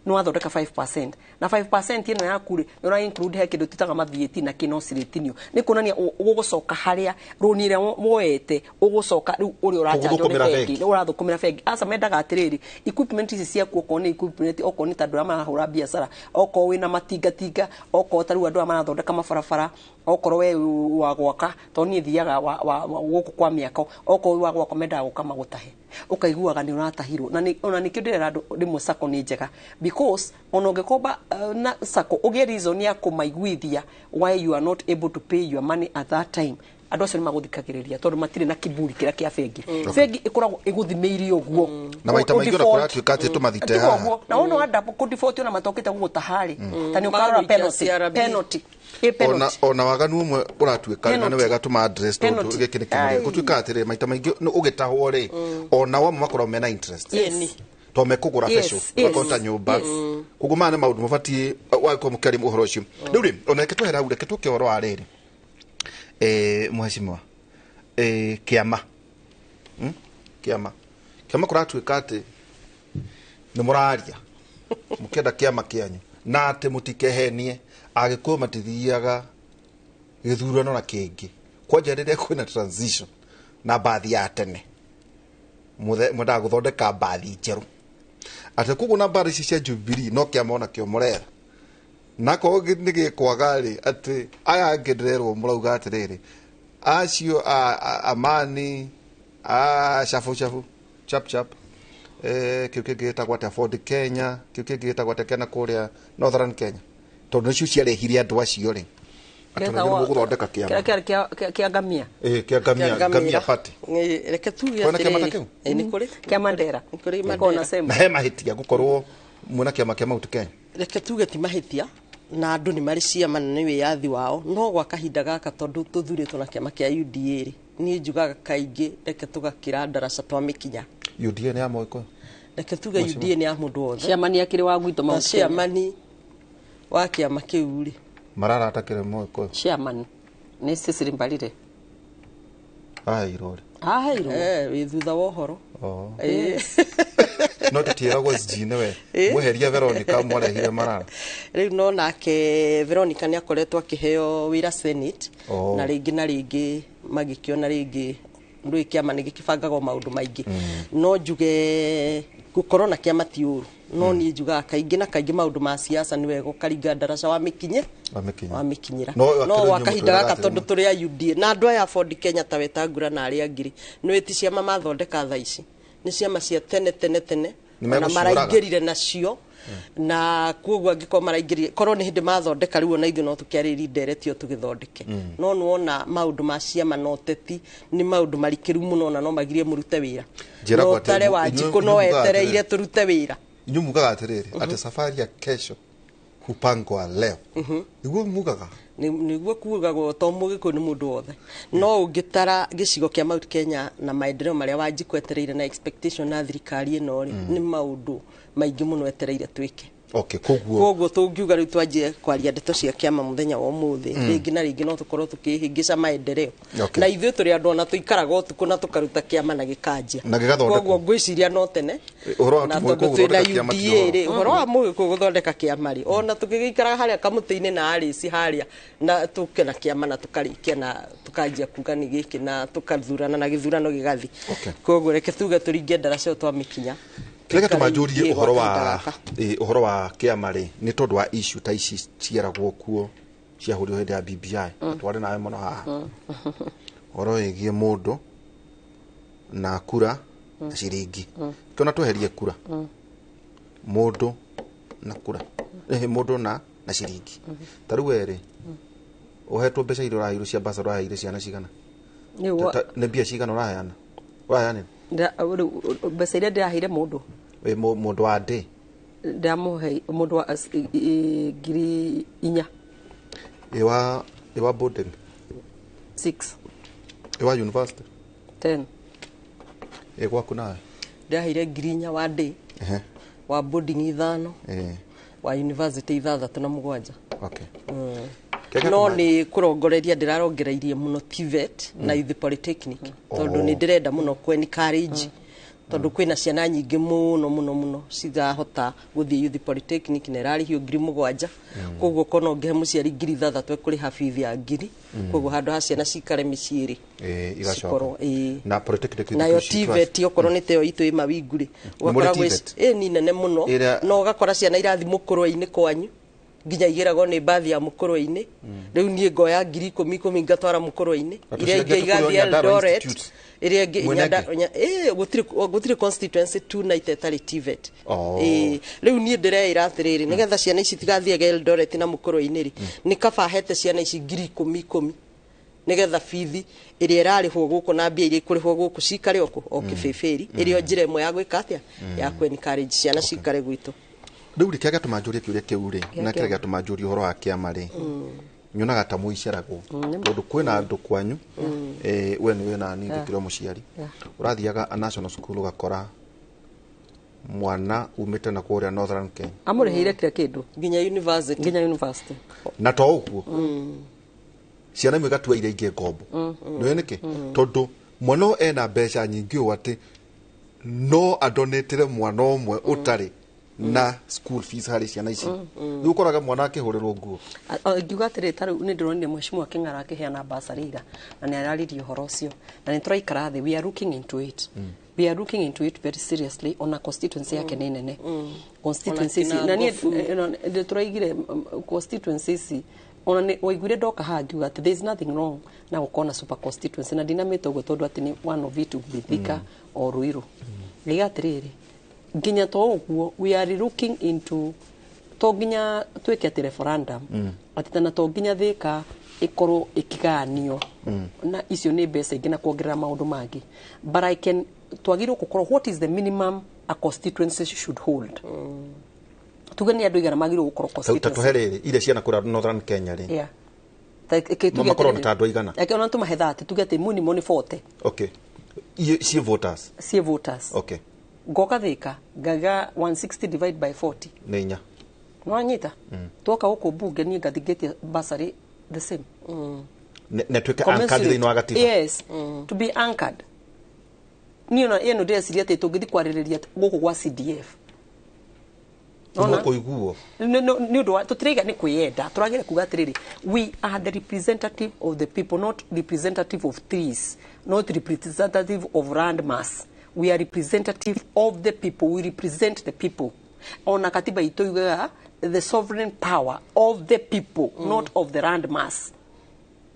nĩ wathondeka 5%, na 5% ĩno yaku rĩ, nĩ ũra include he kĩndũ twĩtaga ma VAT na kĩ no cirĩtinio, nĩ kuonania ũgũcoka harĩa rũni ĩrĩa woete, ũgũcoka rĩu ũrĩa ũrachanjwo nĩ Ũgũthũkũmĩra bengi. bengi. Nĩ ũrathũkũmĩra bengi. Aca, mendaga atĩrĩrĩ, equipment ici ciaku, okorwo nĩ equipment, okorwo nĩ ta andũ arĩa marahũra biacara, okorwo wĩna matingatinga, okorwo ta rĩu andũ arĩa marathondeka mabarabara, okorwo we wa gwaka, tondũ niĩ thiaga gũkũ kwa mĩako, okorwo wĩ wa gwaka, mendaga gũka magũtahe, ũkaiguaga nĩ ũratahirwo. Na ona nĩkĩo ndĩrera andũ rĩmwe sako nĩ njega, because ona ũngĩkomba na sako, ũgĩe reason ya kũmaiguithia why you are not able to pay your money at that time. Andũ acio nĩ magũthikagĩrĩria tondũ matirĩ na kiburi kĩrĩa kĩa bengi. Bengi ĩkoragwo ĩgũthimĩire ũguo. Na maita maingĩ ona kũratuĩka atĩ tũmathite haha. Na wona wanda kũ default ona matokĩte gũgũtaha rĩ, ta nĩ ũkarora penalty, penalty. Ona waganu ũmwe ũratuĩka na nĩ wega tũma address tondũ gĩkĩ nĩ kĩmwe gũtuĩka atĩrĩ maita maingĩ ũgĩtahwo rĩ, ona wamwe makoragwo mena interest to mekũgũra beco makonta nyũmba koguo maya nĩ maũndũ mabatiĩ wagĩkorwo mũkĩaria ũhoro ũcio. Rĩu rĩ, ona reke twehere hau, reke tũke ũhoro wa rĩrĩ, mheshimiwa, kĩama kĩama kĩama kũratuĩka atĩ nĩ mũraria mũkĩenda kĩama kĩanyu na atĩ mũtikehenie Agĩkũyũ matithiaga gĩthurano na kĩngĩ kwanja rĩrĩa kwĩna transition na mbathi ya tene mwendaga gũthondeka mbathi njerũ atĩ koguo na mbara ici cia Jubilee no kĩama ona kĩo mũretha nakorwo nĩ gĩkwaga rĩ, atĩ aya angĩ ndĩrerwo mũrauga atĩrĩrĩ acio Amani a chafu chafu chap chap kĩu kĩngĩ gĩtagwo atĩa Ford Kenya, kĩu kĩngĩ gĩtagwo atĩa Kenya kũrĩa Northern Kenya tondũ nĩcio ciarehire andũ acio rĩ atĩ nĩ mũgũthondeka kĩama kĩa ngamia, kĩa ngamia, ngamia party. Reke tuge atĩrĩrĩ, nĩ kũrĩ kĩa Mandera, na he mahĩtia gũkorwo mwena kĩama kĩa Mount Kenya. Reke tuge ti mahĩtia na andũ nĩ marĩ ciama na nĩ wĩyathi wao, no gwa kahinda gaka tondũ tũthurĩtwo na kĩama kĩa UDA rĩ, niĩ njugaga kaingĩ reke tũgakĩra ndaraca twamĩkinya. UDA nĩ ya Mũgĩkũyũ? Reke tuge UDA nĩ ya mũndũ wothe. Chairman akĩrĩ wa gwitũ Mount Kenya. Chairman wa kĩama kĩu rĩ mararata kĩrĩ Mũgĩkũyũ. Chairman nĩ Cecily Mbarire. Aheirwo rĩ? Aheirwo. Wĩ thutha wa ũhoro. No tũtiĩragwo SG nĩwe mweheria Veronica mwarehire Marara. Rĩu no nake Veronica nĩ akoretwo akĩheo wĩra Senate na rĩngĩ na rĩngĩ magĩkĩona rĩngĩ ndũĩ kĩama nĩ gĩkĩbangagwo maũndũ maingĩ. No njuge gũkorwo na kĩama ti ũru, no niĩ njugaga kaingĩ na kaingĩ maũndũ ma siasa nĩ wega ũkaringa ndaraca wamĩkinyĩra. No gwa kahinda gaka tondũ tũrĩ a UDA na andũ aya a Ford Kenya ta Wetangula na arĩa angĩ rĩ, nĩ ti ciama mathondeka thaa ici, nĩ ciama cia tene tene tene na maraingĩrire nacio na koguo angĩkorwo maraingĩrire korwo nĩ hĩndĩ mathondeka rĩu ona ithuĩ no tũkĩarĩrie ndereti ĩyo tũgĩthondeke. No nĩwona maũndũ ma ciama na ũteti nĩ maũndũ marikĩru mũno na no magirie mũrute wĩra. No tare Wanjikũ no etereire tũrute wĩra. Inyuĩ mugaga atĩrĩrĩ atĩ safari ya kesho hupangwa leo. Nĩguo mugaga? Nĩguo kugagwo to Mũgĩkũyũ nĩ mũndũ wothe. No ũngĩtara gĩcigo kĩa Mount Kenya na maendeleo marĩa Wanjikũ etereire na expectation na thirikari ĩno rĩ, nĩ maũndũ maingĩ mũno etereire twĩke. Okay, koguo tũngiuga rĩu twanjie kwaria ndeto cia kĩama mũthenya wa ũmũthĩ, rĩngĩ na rĩngĩ no tũkorwo tũkĩhĩngĩca maendeleo. Na ithuĩ tũrĩ andũ ona tũikaraga ũtukũ na tũkaruta kĩama na gĩkanjia. Koguo ngwĩciria no tene na tondũ twĩna UDA rĩ, ũhoro wa Mũgĩkũyũ gũthondeka kĩama rĩ, ona tũgĩgĩikaraga harĩa kamũtĩ-inĩ na Alice harĩa na tũke na kĩama na tũkarĩkia na tũkanjia kuga nĩ gĩkĩ na tũkathurana na gĩthurano gĩgathi. Koguo reke tuge tũringe ndaraca ĩyo twamĩkinya. Reke tũmanjũrie ũhoro wa kĩama rĩ, nĩ tondũ wa issue ta ici cieragwo kuo ciahũrirwo hĩndĩ ya BBI twarĩ nawe mũno haha ũhoro wĩgiĩ mũndũ na kura na ciringi. Kĩona tweherie kura, mũndũ na kura, mũndũ na ciringi. Ta rĩu we rĩ, ũhetwo mbeca iria ũraheirwo cia mbaca ũraheire ciana cigana? Nĩ mbia cigana ũraheana? Ũraheanĩra? Mbeca iria ndĩraheire mũndũ mũndũ wa ndĩ ndĩramũhe mũndũ wa 4,000. Ĩwa boarding 6, ĩwa university 10. Ĩgwaku nawe? Ndĩraheire 4,000 wa ndĩ, wa boarding 5, wa university 6 na 7. Okay. No nĩ kũrongoreria ndĩrarongereirie mũno TVET na Youth Polytechnic tondũ nĩ ndĩrenda mũno kweni college tondũ kwĩna ciana nyingĩ mũno mũno mũno cirahota gũthiĩ Youth Polytechnic na ĩrarĩhio 7,000. Koguo korwo no ngĩhe mũciari 6,000 ekũrĩha bithi ya 1,000. Koguo handũ ha ciana cikare mĩciĩ rĩ igacoka. Na Polytechnic nayo TVET okorwo nĩ ta ĩyo itũ ĩ Mawingu rĩ, ũgakora nĩ nene mũno no ũgakora ciana irathiĩ mũkũrwe-inĩ kwanyu nginya igĩragwo nĩ mbathi ya mũkũrwe-inĩ. Rĩu niĩ ngoya 10,000 10,000 ngatwara mũkũrwe-inĩ, iria ingĩ igathiĩ Eldoret, iria ingĩ gũtirĩ constituency 2 na ĩtarĩ TVET. Rĩu niĩ ndĩreĩra atĩrĩrĩ, nĩgetha ciana ici tigathiage Eldoret na mũkũrwe-inĩ rĩ, nĩ kaba hete ciana ici 10,000 10,000 Nigetha bithi ĩrĩa ĩrarĩhwo gũkũ na mbia iria ikũrĩhwo gũkũ cikare o kũ o kĩbĩbĩri ĩrĩa njĩra ĩmwe ya gwĩka atĩa ya kũ encourage ciana cikare gwitũ. Rĩu rĩ, kĩrĩa gĩatũma njũrie kĩũria kĩu rĩ, na kĩrĩa gĩatũma njũrie ũhoro wa kĩama rĩ, nyonaga ta mũiceragwo tondũ kwĩna andũ kwanyu, we nĩwe nani ndĩkĩrĩ o mũciari ũrathiaga a national school ũgakora mwana umĩte na kũrĩa Northern Kenya amũrĩhĩire kĩrĩa kĩndũ nginya university, nginya university, na to ũguo ciana imwe igatua iria ingĩ ngombo. Nĩũĩ nĩkĩ? Tondũ mwana ũyũ ena mbeca nyingĩ ũũ atĩ no adonatĩre mwana ũmwe ũtarĩ na school fees harĩ ciana ici. Rĩu ũkoraga mwana akĩhũrĩrwo nguo. Ngiuga atĩrĩ, ta rĩu nĩ ndĩronire mheshimiwa Kĩng'ara akĩheana bursary ira na nĩ araririe ũhoro ũcio na nĩ tũraikara thĩ, we are looking into it. We are looking into it very seriously. Ona constituency yake nĩ nene, constituency ici na niĩ tũraigire constituency ici ona nĩ waiguire ndoka haha ngiuga atĩ there is nothing wrong na gũkorwo na super constituency na ndinamĩte ũguo tondũ atĩ nĩ one of it will be Thika or Ruiru. Ngiuga atĩrĩrĩ, nginya to ũguo we are looking into to nginya twĩke atĩ referendum atĩ tena to nginya Thika ĩkorwo ĩkĩgayanio na icio nĩ mbeca ingĩ na kuongerera maũndũ mangĩ, but I can twagĩrĩirwo gũkorwo what is the minimum a constituency should hold. Tuge nĩ andũ igana magĩrĩirwo gũkorwo Ta constituency. tũhe rĩrĩ iria ciana kũrĩa Northern Kenya rĩ, Yeah. no makorwo na ta andũ aigana? Eke ona tũmahe 30, tuge atĩ minimum nĩ 40. Okay, ciĩ voters. Ciĩ voters. Ngoka Thika ngaga 160 divide by 40. Nĩ inya. Nĩwanyita? Twoka gũkũ mbunge niĩ ngathingĩtie bursary the same. Na tuĩke anchored thĩinĩ wa gatiba. Yes, to be anchored. Niĩ ona ĩno ndĩreciria atĩ tũngĩthiĩ kwarĩrĩria gũkũ gwa CDF. Nona? Kũiguo. Nĩ ũndũ wa tũtiraiga nĩ kwĩyenda, tũragĩra kuga atĩrĩrĩ, we are the representative of the people, not representative of trees, not representative of land mass. We are representative of the people. We represent the people. Ona katiba itũ yugaga the sovereign power of the people, not of the land mass.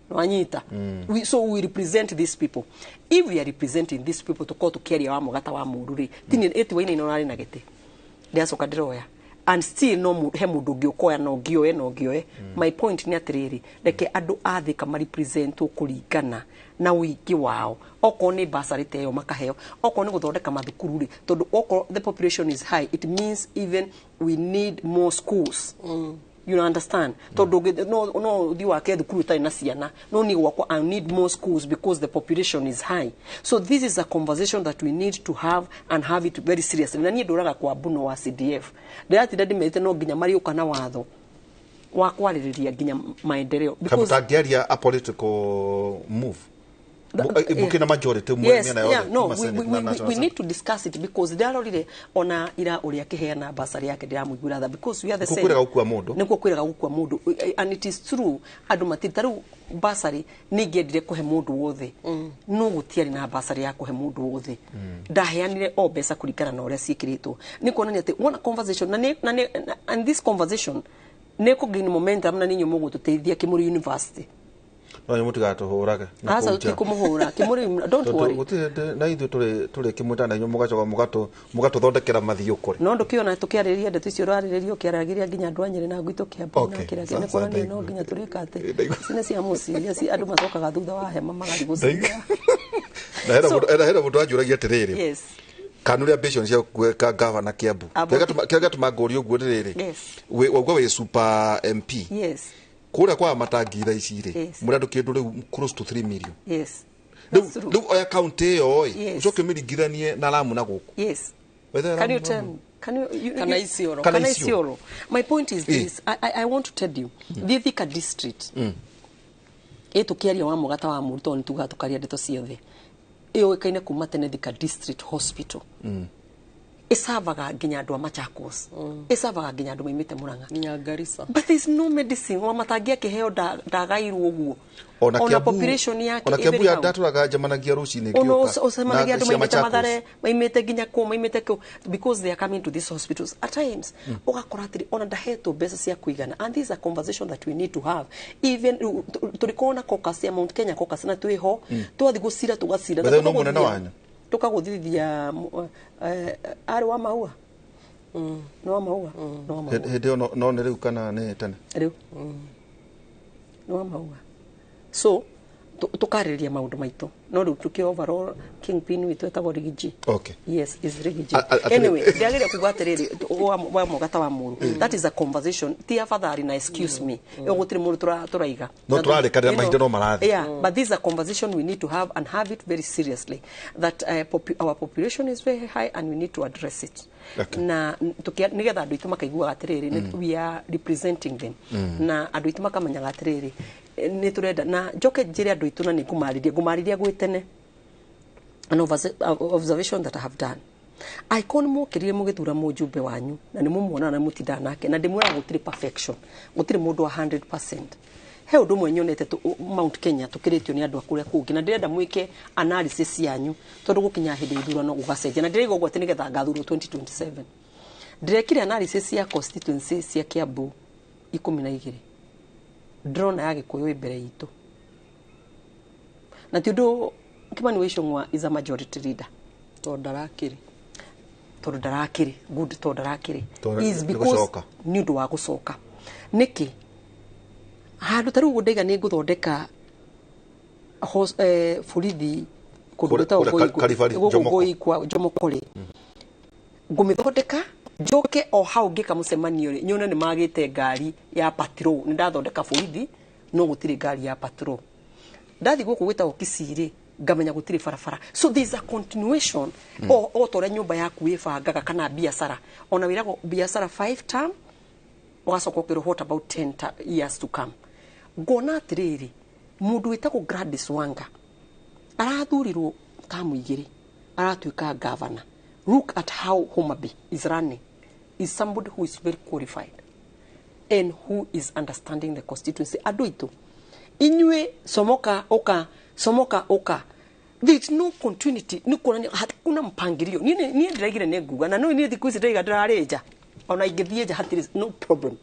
Wanyita? So we represent these people. If we are representing these people, tukorwo tukiaria wa mũgata wa mũru rĩ, tini ĩti wainaina ũrarĩ na gĩtĩ ndĩracoka ndĩroya and still no he mũndũ ũngĩ ũkoya na ũngĩ oe na ũngĩ oe. My point nĩ atĩrĩrĩ, reke andũ a Thika marepresentwo kũringana na ũingĩ wao. Okorwo nĩ bursary ta ĩyo makaheo, okorwo nĩ gũthondeka mathukuru rĩ, tondũ okorwo the population is high, it means even we need more schools. You understand? Tondũ no ũthiĩ wake thukuru ũtarĩ na ciana, no niĩ gwakwa I need more schools because the population is high. So this is a conversation that we need to have and have it very seriously. Na niĩ ndũraga kwa mbuno wa CDF, ndĩratinda ndĩmerĩte no nginya marĩũka na watho wa kwarĩrĩria nginya maendeleo. Because kamũtangĩaria a political move mũkĩna majority mwe Yes, mĩena yeah, yothe no, kuma we, Senate we, na we, National we Assembly. need to discuss it because ndirarorire ona ira ũrĩa akĩheana basari yake ndĩramũiguĩra tha because we are the Nĩkuo same. kwĩrega gũkua mũndũ. Nĩkuo kwĩrega gũkua mũndũ, and it is true andũ matirĩ ta rĩu basari nĩ ingĩendire kũhe mũndũ wothe no gũtiarĩ na basari ya kũhe mũndũ wothe. Ndaheanire o mbeca kũringana na ũrĩa ciĩkĩrĩtwo, nĩ kuonania atĩ wona conversation na, nĩ, na, nĩ, na and this conversation nĩ kũgain momentum na nĩ inyuĩ mũgũtũteithia Kĩmũrĩ University. No nĩ mũtigatũhũrage na Aca, kũu nja. tũtikũmũhũra Kĩmũrĩ, don't Tondũ worry. gũtirĩ na ithuĩ tũrĩ kĩmwe na inyuĩ mũgacoka mũgatũthondekera mathiũ kũrĩ. No ndũkĩona tũkĩarĩrĩria ndeto icio ũrarĩrĩria ũkĩaragĩria nginya andũ a Nyĩrĩ na gwitũ Kĩambu na kĩrĩa kĩngĩ. Nĩ kuonania no nginya tũrĩka atĩ ici nĩ cia mũciĩ iria andũ macokaga thutha wa hema magarigũciria. Na hena mũndũ anjũragia atĩrĩrĩ, kana ũrĩa ambition cia gwĩka gavana Kiambu. Kĩrĩa gĩatũma ngũrie ũguo nĩ rĩrĩ, wauga wĩ super MP kũrĩa kwa matangi thaa ici rĩ, mũrĩ andũ kĩndũ rĩu close to 3 million. Rĩu oya kaunti ĩyo ĩ, ũcoke ũmĩringithanie na Lamu na gũkũ. Wethe Can you Lamu- tell me? Can you, you, Kana you, Isiolo. Kana Kana Isiolo. Isiolo. My point is this. I want to tell you, the Thika district, ĩ tũkĩaria wa mũgata wa mũru tondũ nĩ tugaga tũkaria ndeto ciothe, ĩũĩkaine kuma tene Thika District Hospital ĩcavaga nginya andũ a Machakos, ĩcavaga nginya andũ maimĩte Murang'a, nginya Garissa, but there is no medicine. Wa matangi akĩheo ndagairwo ũguo Ona ona Kiambu, population yake ona ĩ Kiambu very ya high. ndatũraga njemanagia rũcinĩ Ono ngĩũka ũcemanagia na andũ cia maimĩte Machakos. Mathare, maimĩte nginya kũ, maimĩte kũ, because they are coming to these hospitals at times. Ũgakora atĩrĩ ona ndahetwo mbeca cia kũigana, and this is a conversation that we need to have. Even tũrĩkorwo na caucus ya Mount Kenya caucus na twĩho twathiĩ gũcira tũgacira na Bethe no mũnene tũkagũthithia- wanyu? Tũkagũthithia arĩ wa Maua, nĩ wa Maua, nĩ wa Maua. Hĩndĩ ĩyo no nĩ rĩu kana nĩ tene? Rĩu nĩ wa Maua. So Tũkarĩrĩria maũndũ maitũ, no rĩu tũkĩ overall kingpin witũ etagwo Rigiji. Yes, is Rigiji. Anyway, ndiagĩrĩire kuga atĩrĩrĩ, wa mũgata wa mũru, that is a conversation ti afadhali na excuse me, ĩyo gũtirĩ mũndũ tũraiga. No tũrarĩkanĩra, You mahinda no marathiĩ. Yeah, but this is a conversation we need to have and have it very seriously, that our population is very high and we need to address it. Na nĩgetha andũ aitũ makaiguaga atĩrĩrĩ, we are representing them. Na andũ aitũ makamenyaga atĩrĩrĩ, nĩ tũrenda na njoke njĩre andũ aitũ, na nĩ ngũmarĩria gwĩ tene an observation that I have done. Angĩkorwo nĩ mwokĩrire mũgĩthura mũjumbe wanyu na nĩ mũmuonaga na mũtindaga nake, na ndĩmwĩraga gũtirĩ perfection, gũtirĩ mũndũ wa 100%, he ũndũ ũmwe nyonete Mount Kenya tũkĩrĩtio nĩ andũ a kũrĩa kũngĩ, na ndĩrenda mwĩke analysis yanyu, tondũ gũkinya hĩndĩ ya ithurano gũgacenjia, na ndĩraiga ũguo atĩ nĩgetha ngathurwo 2027. Ndĩrekire analysis ya constituency cia Kiambu 12, ndĩrona ya Gĩkũyũ ĩ mbere itũ, na ti ũndũ Kimani wa Ichung'wa is a majority leader. Tondũ ndarakĩrĩ. Tondũ ndarakĩrĩ good, tondũ ndarakĩrĩ Tondũ is nĩ because gũcoka. Nĩ ũndũ wa gũcoka nĩkĩ handũ ta rĩu ũguo ndaiga nĩ ngũthondeka borithi kũndũ gwĩtagwo Kũrĩa Karibari, gũkũ Jomoko. Ngoikwa Jomoko rĩ, ngũmĩthondeka, njoke o hau ngĩka mũcemanio rĩ, nyone nĩ magĩte ngari ya patrol. Nĩ ndathondeka borithi no gũtirĩ ngari ya patrol. Ndathi gũkũ gwĩtagwo Kisii rĩ, ngamenya gũtirĩ barabara. So there is a continuation. O ta ũrĩa nyũmba yaku ĩbangaga kana biacara, ona wĩragwo biacara 5 term, ũgacoka ũkerwo what about 10 years to come. Ngona atĩrĩrĩ, mũndũ wĩtagwo Gladys Wanga arathurirwo tamu 2, aratuĩka governor. Look at how Homa Bay is running. Is somebody who is very qualified and who is understanding the constituency. Andũ aitũ, inyuĩ comoka ũka, comoka ũka, there is no continuity. Nĩ kuonania hakuna mpangilio. Niĩ ndĩraigire nĩ nguga na no niĩ thikũ ici ndĩraiga ndĩrarĩ nja, ona ingĩthiĩ nja hatirĩ no problem.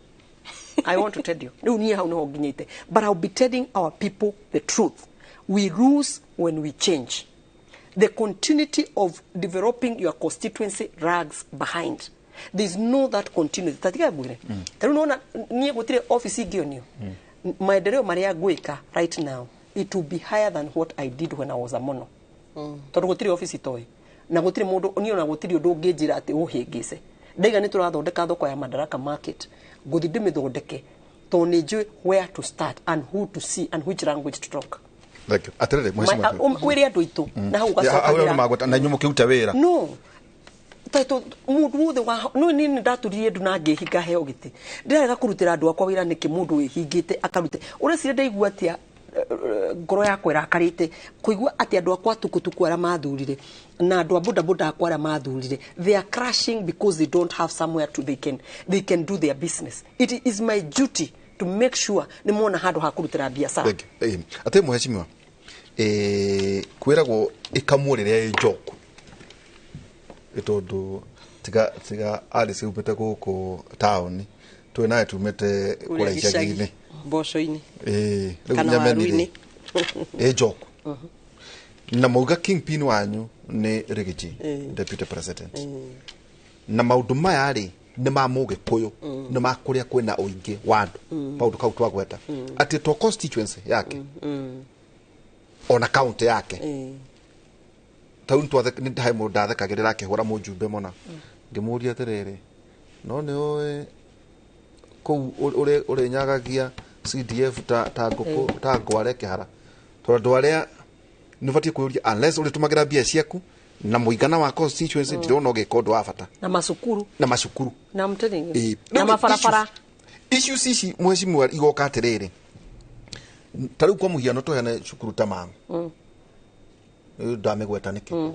I want to tell you, rĩu niĩ hau nĩho nginyĩte, but I'll be telling our people the truth. We lose when we change. The continuity of developing your constituency lags behind. There is no that continuity. Tatiga ngwĩre, ta rĩu nĩwona niĩ gũtirĩ office ingĩonio maendeleo marĩa ngwĩka right now, it will be higher than what I did when I was a mono, tondũ gũtirĩ office toĩ na gũtirĩ mũndũ niĩ ona gũtirĩ ũndũ ũngĩnjĩra atĩ ũhĩngĩce. Ndaiga nĩ tũrathondeka thoko ya Madaraka Market, ngũthi ndĩmĩthondeke tondũ nĩ njũĩ where to start and who to see and which language to talk. Thank you. Atĩrĩrĩ, mheshimiwa. Wĩre andũ aitũ na hau Ya, hau ũgacokagĩra nĩ magweta na inyuĩ mũkĩruta wĩra. No tondũ mũndũ wothe wa no niĩ nĩ ndaturirie ndu na ngĩhinga heo gĩtĩ, ndĩrarega kũrutĩra andũ akwa wĩra nĩkĩ? Mũndũ wĩhingĩte akarute ũreciria ndaigua atĩa? Ngoro yakwa ĩrakarĩte kũigua atĩ andũ akwa tukutuku arĩa mathurire na andũ a bodaboda akwa arĩa mathurire, they are crashing because they don't have somewhere to they can do their business. It is my duty to make sure nĩ mona handũ ha kũrutĩra biacara. Thank you. Atĩ mheshimiwa, kwĩragwo ĩkamwo rĩrĩa ĩ njoku, tondũ tiga Alice umĩte gũkũ taũni, twĩ nawe tumĩte kũrĩa icagi-inĩ. Mboco-inĩ. Rĩu Kana nyameni rĩ waru-inĩ. Ĩ njoku na mauga kingpin wanyu nĩ Rigiji, deputy president, na maũndũ maya rĩ nĩ ma mũgĩkũyũ, nĩ ma kũrĩa kwĩna ũingĩ wa andũ. Maũndũ kau twagweta atĩ to constituency yake ona county yake. Tau nĩ he mũndũ ndathekagĩrĩra akĩhũra mũjumbe mũna, ngĩmũria atĩrĩrĩ, no nĩ ũĩ kũu ũrĩnyagagia CDF ta ngũkũ ta ngware kĩhara, tondũ andũ arĩa nĩ ũbatiĩ kwĩyũria unless ũrĩtũmagĩra mbia ciaku na mũigana wa constituency, ndirona ũgĩka ũndũ wa bata. Na macukuru. Na macukuru. Na I'm telling you. Na Rĩu mabarabara. Issues ici, mheshimiwa, igoka atĩrĩrĩ, ta rĩu kwa mũhiano tũheane cukuru ta Mang'u. Rĩu ndamĩgweta nĩkĩ?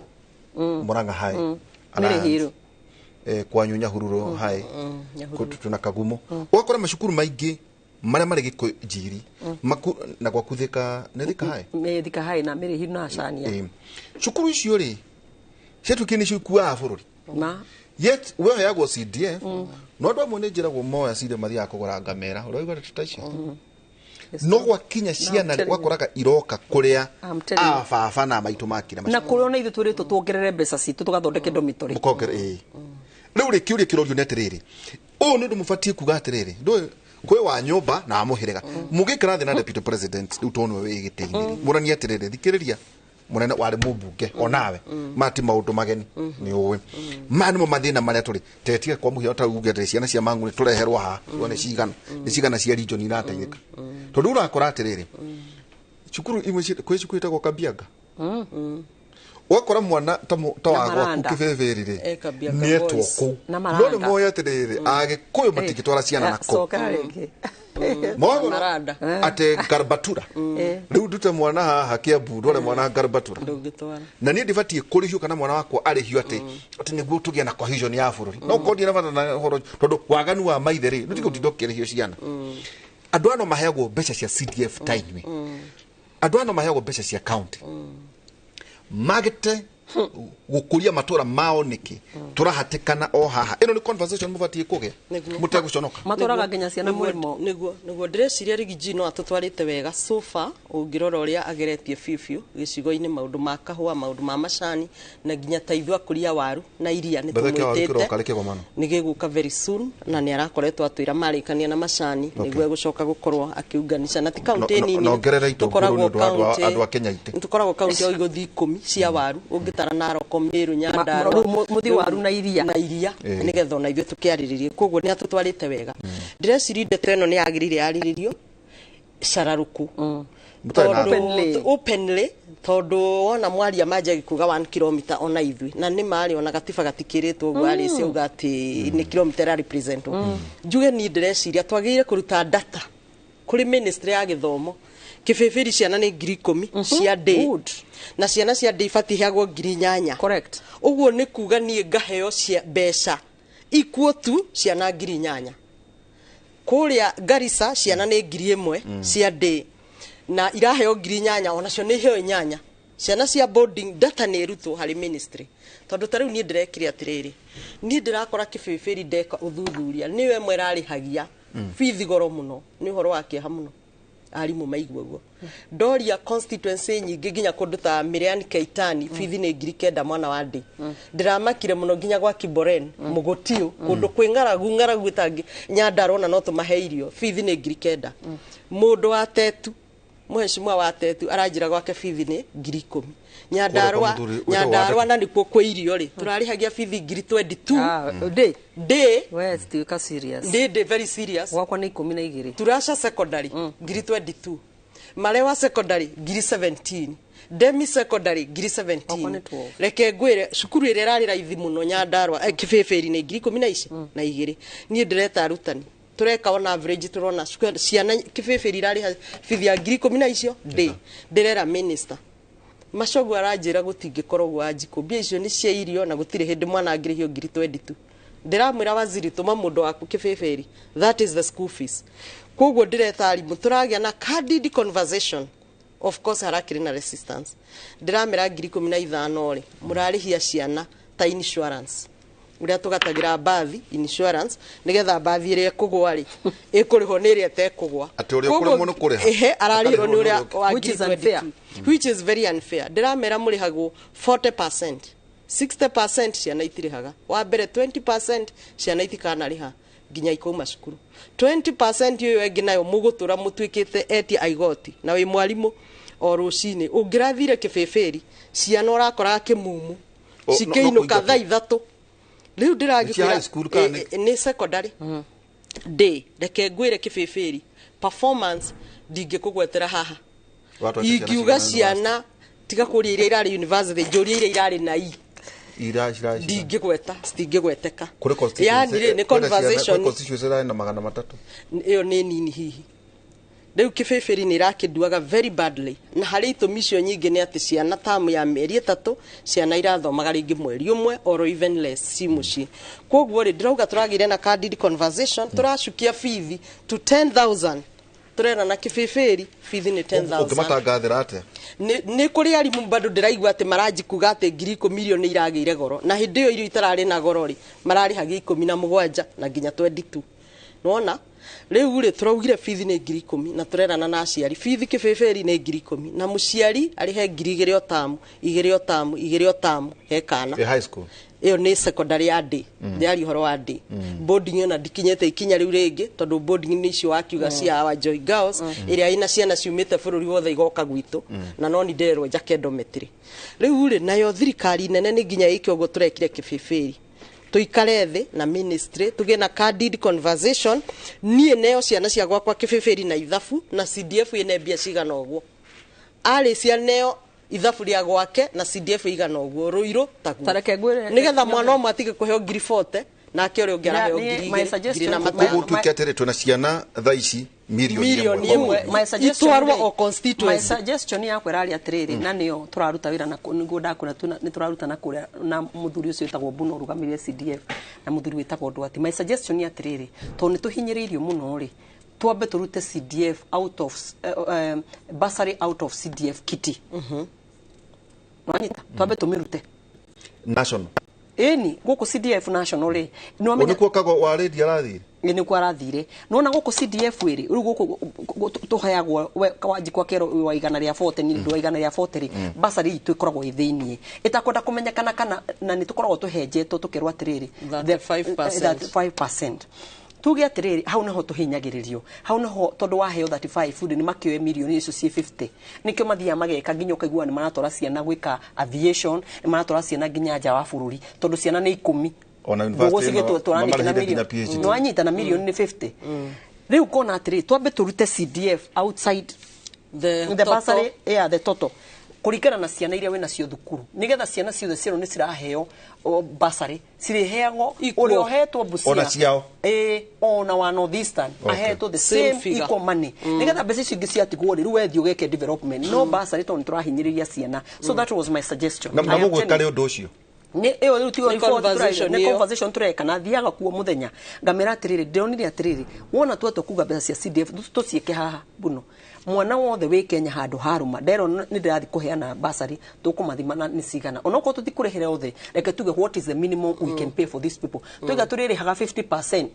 Murang'a High, Alliance, Mĩrĩ kwanyu Nyahururu High, Nyahururu. Tuna Kagumo. Ũgakora macukuru maingĩ marĩa marĩ Gĩkũyũ njiri na gwaku Thika nĩ Thika High. Nĩ Thika High na Mĩrĩ Hiru na Acania. Cukuru icio rĩ ciatuĩkire nĩcio ikuaga bũrũri, ma yet we heagwo CDF, no andũ amwe nĩ njĩragwo moya CDF mathiaga kũgũra ngamĩra, ũraigua ndeto ta icio, no gwakinya ciana telling you. gwakoraga iroka kũrĩa I'm telling you. a baba na maitũ makire. Na kũrĩa ona ithuĩ twĩrĩtwo tuongerere mbeca citũ tũgathondeke dormitory. Mũkongere ĩĩ. Rĩu rĩ, kĩũria kĩrorio nĩ atĩrĩrĩ, ũũ nĩ ũndũ mũbatiĩ kuga atĩrĩrĩ, ndũĩ Kwĩ wa nyũmba na wa mũhĩrĩga. Mũngĩikara thĩ na deputy president rĩu tondũ nĩwe wĩ gĩtĩ-inĩ, mũranie atĩrĩrĩ, thikĩrĩria mũnene warĩ mũmbunge onawe, maya ti maũndũ mageni, nĩ ũĩ maya nĩmo mathĩna marĩa tũrĩ. Tetige kwa mũhiano, ta uge atĩ ciana cia Mang'u nĩ tũreherwo haha, tuone cigana nĩ cigana cia region irateithĩka, tondũ ũrakora atĩrĩrĩ, cukuru imwe kwĩ cukuru ĩtagwo Kabianga, ũgakora mwana ta ta Na wa gwaku Maranda. Kĩbĩbĩri rĩ, Eh, Kabianga nĩetwo Boys. kũu, Na no Maranda. nĩ moĩ atĩrĩrĩ, Agĩkũyũ matingĩtwara ciana nako Coka rĩngĩ. Moĩ Maranda. atĩ Garbatura, rĩu ndute mwana haha Kiambu ndware mwana Garbatura, ndũngĩtwara. Na niĩ ndibatiĩ kũrĩhio kana mwana wakwa arĩhio atĩ nĩguo tũgĩe na cohesion ya bũrũri? No korwo ndirĩ na bata na ũhoro ũcio, tondũ waganu wa maithe rĩ, nĩtiga gũtinda ũkĩrĩhio ciana. Andũ aya no maheagwo mbeca cia CDF ta inyuĩ, andũ aya no maheagwo mbeca cia county magĩte gũkũria matũra mao nĩkĩ? Tũrahatĩkana o haha. Ĩno nĩ conversation mũbatiĩ kũgĩa mũtegũconoka. Matwaraga nginya ciana mũrĩmo. Nĩguo ndĩreciria Riggy G no atũtwarĩte wega so far, ũngĩrora ũrĩa ageretie biũ biũ gĩcigo-inĩ, maũndũ ma kahũa, maũndũ ma macani, na nginya ta ithuĩ akũria waru na iria nĩ Mbere kĩa waru tũmwĩtĩte. kĩroka rĩ kĩgomano. Nĩ gĩgũka very soon, na nĩ arakoretwo atwĩra marĩkania na macani nĩguo egũcoka gũkorwo akĩunganisha na ti kaũntĩ nini. Nongerera itũngũrũ Tũkoragwo nĩ ũndũ wa kaũntĩ- andũ a Kenya itĩ. Tũkoragwo kaũntĩ o igũthi 10 cia waru, ũngĩtara Narok, Meru, Nyandarua. Rĩu mũthiĩ waru na iria. Na iria. Nĩgetha ona ithuĩ tũkĩarĩrĩrie. Koguo nĩ atũtwarĩte wega. Ndĩreciria ndeto ĩno nĩ yagĩrĩire yarĩrĩrio cararũkũ. Mũtarĩ na Tondũ openly, tondũ wona mwaria manja gĩkuga 1 kilomita, ona ithuĩ na nĩ marĩ ona gatiba gatikĩrĩtwo ũguo, arĩci auga atĩ nĩ kilomita ĩra represent. Njuge niĩ ndĩreciria twagĩrĩire kũruta data kũrĩ ministry ya gĩthomo. Kĩbĩbĩri ciana nĩ 10,000 cia day, na ciana cia day ibatiĩ heagwo 8,000. Correct. Ũguo nĩ kuga niĩ ngaheo cia mbeca ikuo tu ciana 8,000. Kũrĩa Garissa ciana nĩ 1,000 cia day na iraheo 8,000, onacio nĩ iheo inyanya. Ciana cia boarding, data nĩ ĩrutwo harĩ ministry, tondũ ta rĩu niĩ ndĩrekire atĩrĩrĩ, niĩ ndĩrakora Kĩbĩbĩri, ndeka ũthuthuria, nĩyo ĩmwe ĩrarĩhagia bithi goro mũno. Nĩ ũhoro wa kĩeha mũno arimũ maigua ũguo. Ndoria constituency nyingĩ, nginya kũndũ ta Mĩrĩani, Keitani, bithi nĩ 9,000 mwana wa ndĩ. Ndĩramakire mũno nginya gwa Kiboren, Mũgũtiũ, kũndũ kwĩ ng'aragu, ng'aragu ĩtangĩ Nyandarua, ona no tũmahe irio, bithi nĩ 9,000. Mũndũ wa Tetu, mũhecimua wa Tetu, aranjĩra gwake bithi nĩ 10,000. Nyandarua. Kũrĩa kwa mũthuri wĩtagwo Nyandarua Watetu. na nĩkuo kwĩ irio rĩ, tũrarĩhagia bithi 22,000 ndĩ ndĩ. We tuĩka serious. Ndĩ very serious. Gwakwa nĩ 12. Turasha Secondary 22,000, Marewa Secondary 17,000, Demi Secondary 17,000. Reke ngwĩre, cukuru ĩrĩa ĩrarĩ raithi mũno Nyandarua, Kĩbĩbĩri, nĩ ngiri ikũmi na ici na igĩrĩ. Niĩ ndĩreta arutani, tũreka on average, tũrona ciana Kĩbĩbĩri irarĩha bithi ya 10,000 na icio ndĩ. Ndĩrera minister Macogu, aranjĩra gũtingĩkorwo ũguo, Wanjikũ, mbia icio nĩ cia irio na gũtirĩ hĩndĩ mwana angĩrĩhio 22,000. Ndĩramwĩra, waziri, tũma mũndũ waku Kĩbĩbĩri, that is the school fees. Koguo ndĩreta arimũ, tũragĩa na candid conversation. Of course harakĩrĩ na resistance. Ndĩramĩra 15,000 rĩ, mũrarĩhia ciana ta insurance, ũrĩa tũgatagĩra mbathi insurance, nĩgetha mbathi ĩrĩa ĩkũgwa rĩ, ĩkũrĩhwo nĩ ĩrĩa ĩtekũgwa. Atĩ ũrĩa ũkũremwo nĩ kũrĩha. Ehe, ararĩhwo nĩ ũrĩa wa Which is 22,000. Unfair. Which is very unfair. Ndĩramera mũrĩhagwo 40%, 60% ciana itirĩhaga. Wa mbere 20% ciana itikanarĩha nginya ikauma cukuru. 20% ĩyo ĩngĩ nayo mũgũtũra mũtuĩkĩte etia a igoti. Na wĩ mwarimũ, o rũcinĩ ũngĩrathire Kĩbĩbĩri, ciana ũrakoraga kĩmumu cikĩinũka no kũingatwo. thaa 3 rĩu. Nĩ cia high school kana Ndĩragĩkwĩra nĩ secondary ndĩ. Reke ngwĩre, Kĩbĩbĩri performance ndingĩkũgwetera haha. Watwete ciana Ingiuga cigana? Ciana, tiga kũria iria irarĩ university, njũria iria irarĩ na i. Ira cira Ndingĩgweta, citingĩgweteka. Kũrĩ constituency. Yani rĩ, nĩ kwĩna ciana- kwĩ conversation. Constituency ĩrarĩ na 300. Ĩyo nĩ nini hihi. Rĩu Kĩbĩbĩri nĩ ĩrakĩnduaga very badly, na harĩ itũmi icio nyingĩ nĩ atĩ ciana tamu ya mĩeri 3, ciana irathomaga rĩngĩ mweri ũmwe or even less ci mũciĩ. Koguo rĩ, ndĩrauga tũragĩire na candid conversation, tũracukia bithi to 10,000. Tũrera na Kĩbĩbĩri bithi nĩ 10,000. Ũngĩmatangathĩra atĩa? Nĩ kũrĩ arimũ bado ndĩraigua atĩ maranji kuga atĩ 10,000 irio nĩ iragĩire goro, na hĩndĩ ĩyo irio itararĩ na goro rĩ, mararĩhagia 17 na nginya 22. Nĩwona rĩu rĩ, tũraugire bithi nĩ 10,000, na tũrerana na aciari bithi Kĩbĩbĩri nĩ 10,000, na mũciari arĩhe 2,000 o tamu, 2 o tamu, 2 o tamu he kana. Ĩ high school? Ĩyo nĩ secondary ya day. Ndĩraria ũhoro wa day boarding, ona ndikinyĩte ikinya rĩu rĩngĩ, tondũ boarding nĩ icio wakiuga cia our Joy Girls, ĩrĩa ĩna ciana ciumĩte bũrũri wothe igoka gwitũ, na no ni ndĩrerwo njake dormitory. Rĩu rĩ, nayo thirikari nene nĩ nginya ĩke ũguo tũrekire kĩbĩbĩri, tuikare thĩ na ministry, tũgĩe na candid conversation. Niĩ neo ciana cia gwakwa kĩbĩbĩri na ithabu na CDF ĩne mbia cigana ũguo, arĩ cia neo ithabu rĩa gwake na CDF igana ũguo, rũirũ taguo. Tareke ngwĩre- Nĩgetha mwana ũmwe atige kũheo 40,000 nake ũrĩa ũngĩ araheo My 2,000, suggestion- ngiri na Koguo matano. tuike atĩrĩ, twĩna ciana thaa ici mirioni Mirioni ĩmwe. ĩmwe. My suggestion Itwarwo rĩ, o constituency. My suggestion yakwa ĩrarĩ atĩrĩrĩ, na nĩyo tũraruta wĩra na nĩguo ndakwĩra nĩ tũraruta na kũrĩa na mũthuri ũcio wĩtagwo Mbuno ũrũgamĩrĩire CDF na mũthuri wĩtagwo Ndwati. My suggestion nĩ atĩrĩrĩ, tondũ nĩ tũhinyĩrĩirio mũno rĩ, twambe tũrute CDF out of bursary out of CDF kitty. Nwanyita, twambe tũmĩrute. National. Ĩni, gũkũ CDF national rĩ, nĩwamenya. Nĩkuo kago wa rĩndia arathire. Ĩ, nĩkuo arathire. Nona gũkũ CDF ĩrĩ rĩu gũkũ tũheagwo wanjikwa kero wa 140, nĩ ũndũ wa 140 rĩ, basarĩ itũ ĩkoragwo ĩ thĩiniĩ ĩtakwenda kũmenyekana kana na nĩ tũkoragwo tũhenjetwo tũkerwo atĩrĩrĩ 35%. 35%. Tuge atĩrĩrĩ, hau nĩho tũhinyagĩrĩrio, hau nĩho tondũ waheo 35 rĩ, nĩ makĩoe mirioni icio ciĩ 50, nĩkĩo mathiaga mageka nginya ũkaigua nĩ maratwara ciana gwĩka aviation, nĩ maratwara ciana nginya nja wa bũrũri, tondũ ciana nĩ 10. Ona university ĩno mamarĩhire nginya PhD. Nwanyita, na mirioni nĩ 50. Rĩu kona atĩrĩ, twambe tũrute CDF outside the the total. Bursary, yeah, the total kũringana na ciana iria wĩna cio thukuru, nĩgetha ciana ciothe cierwo nĩ ciraheo bursary, cirĩheagwo Equal. ũrĩa ũhetwo Busia. Ona ciao. Ĩ, ona wa North Eastern ahetwo the Same same figure. equal money, nĩgetha mbeca icio ingĩ ciatigwo rĩ, rĩu wethiĩ ũgeke development, no bursary tondũ nĩtũrahinyĩrĩria ciana. So that was my suggestion. Na I am mũgwĩka telling rĩ ũndũ ũcio? Nĩ ĩyo rĩu tiyo Nĩ report conversation nĩ ĩyo. Conversation tũreka na thiaga kuo mũthenya ngamera atĩrĩrĩ, ndĩronire atĩrĩrĩ, wona twatua kuga mbeca cia CDF tũciĩke haha buno, mwana wothe wĩ Kenya handũ harũma nderwo nĩ ndĩrathiĩ kũheana bursary, tũkũmathima na nĩ cigana, onokorwo tũtikũrĩhĩra othe, reke tuge what is the minimum we can pay for these people. Tuiga tũrĩrĩhaga 50%,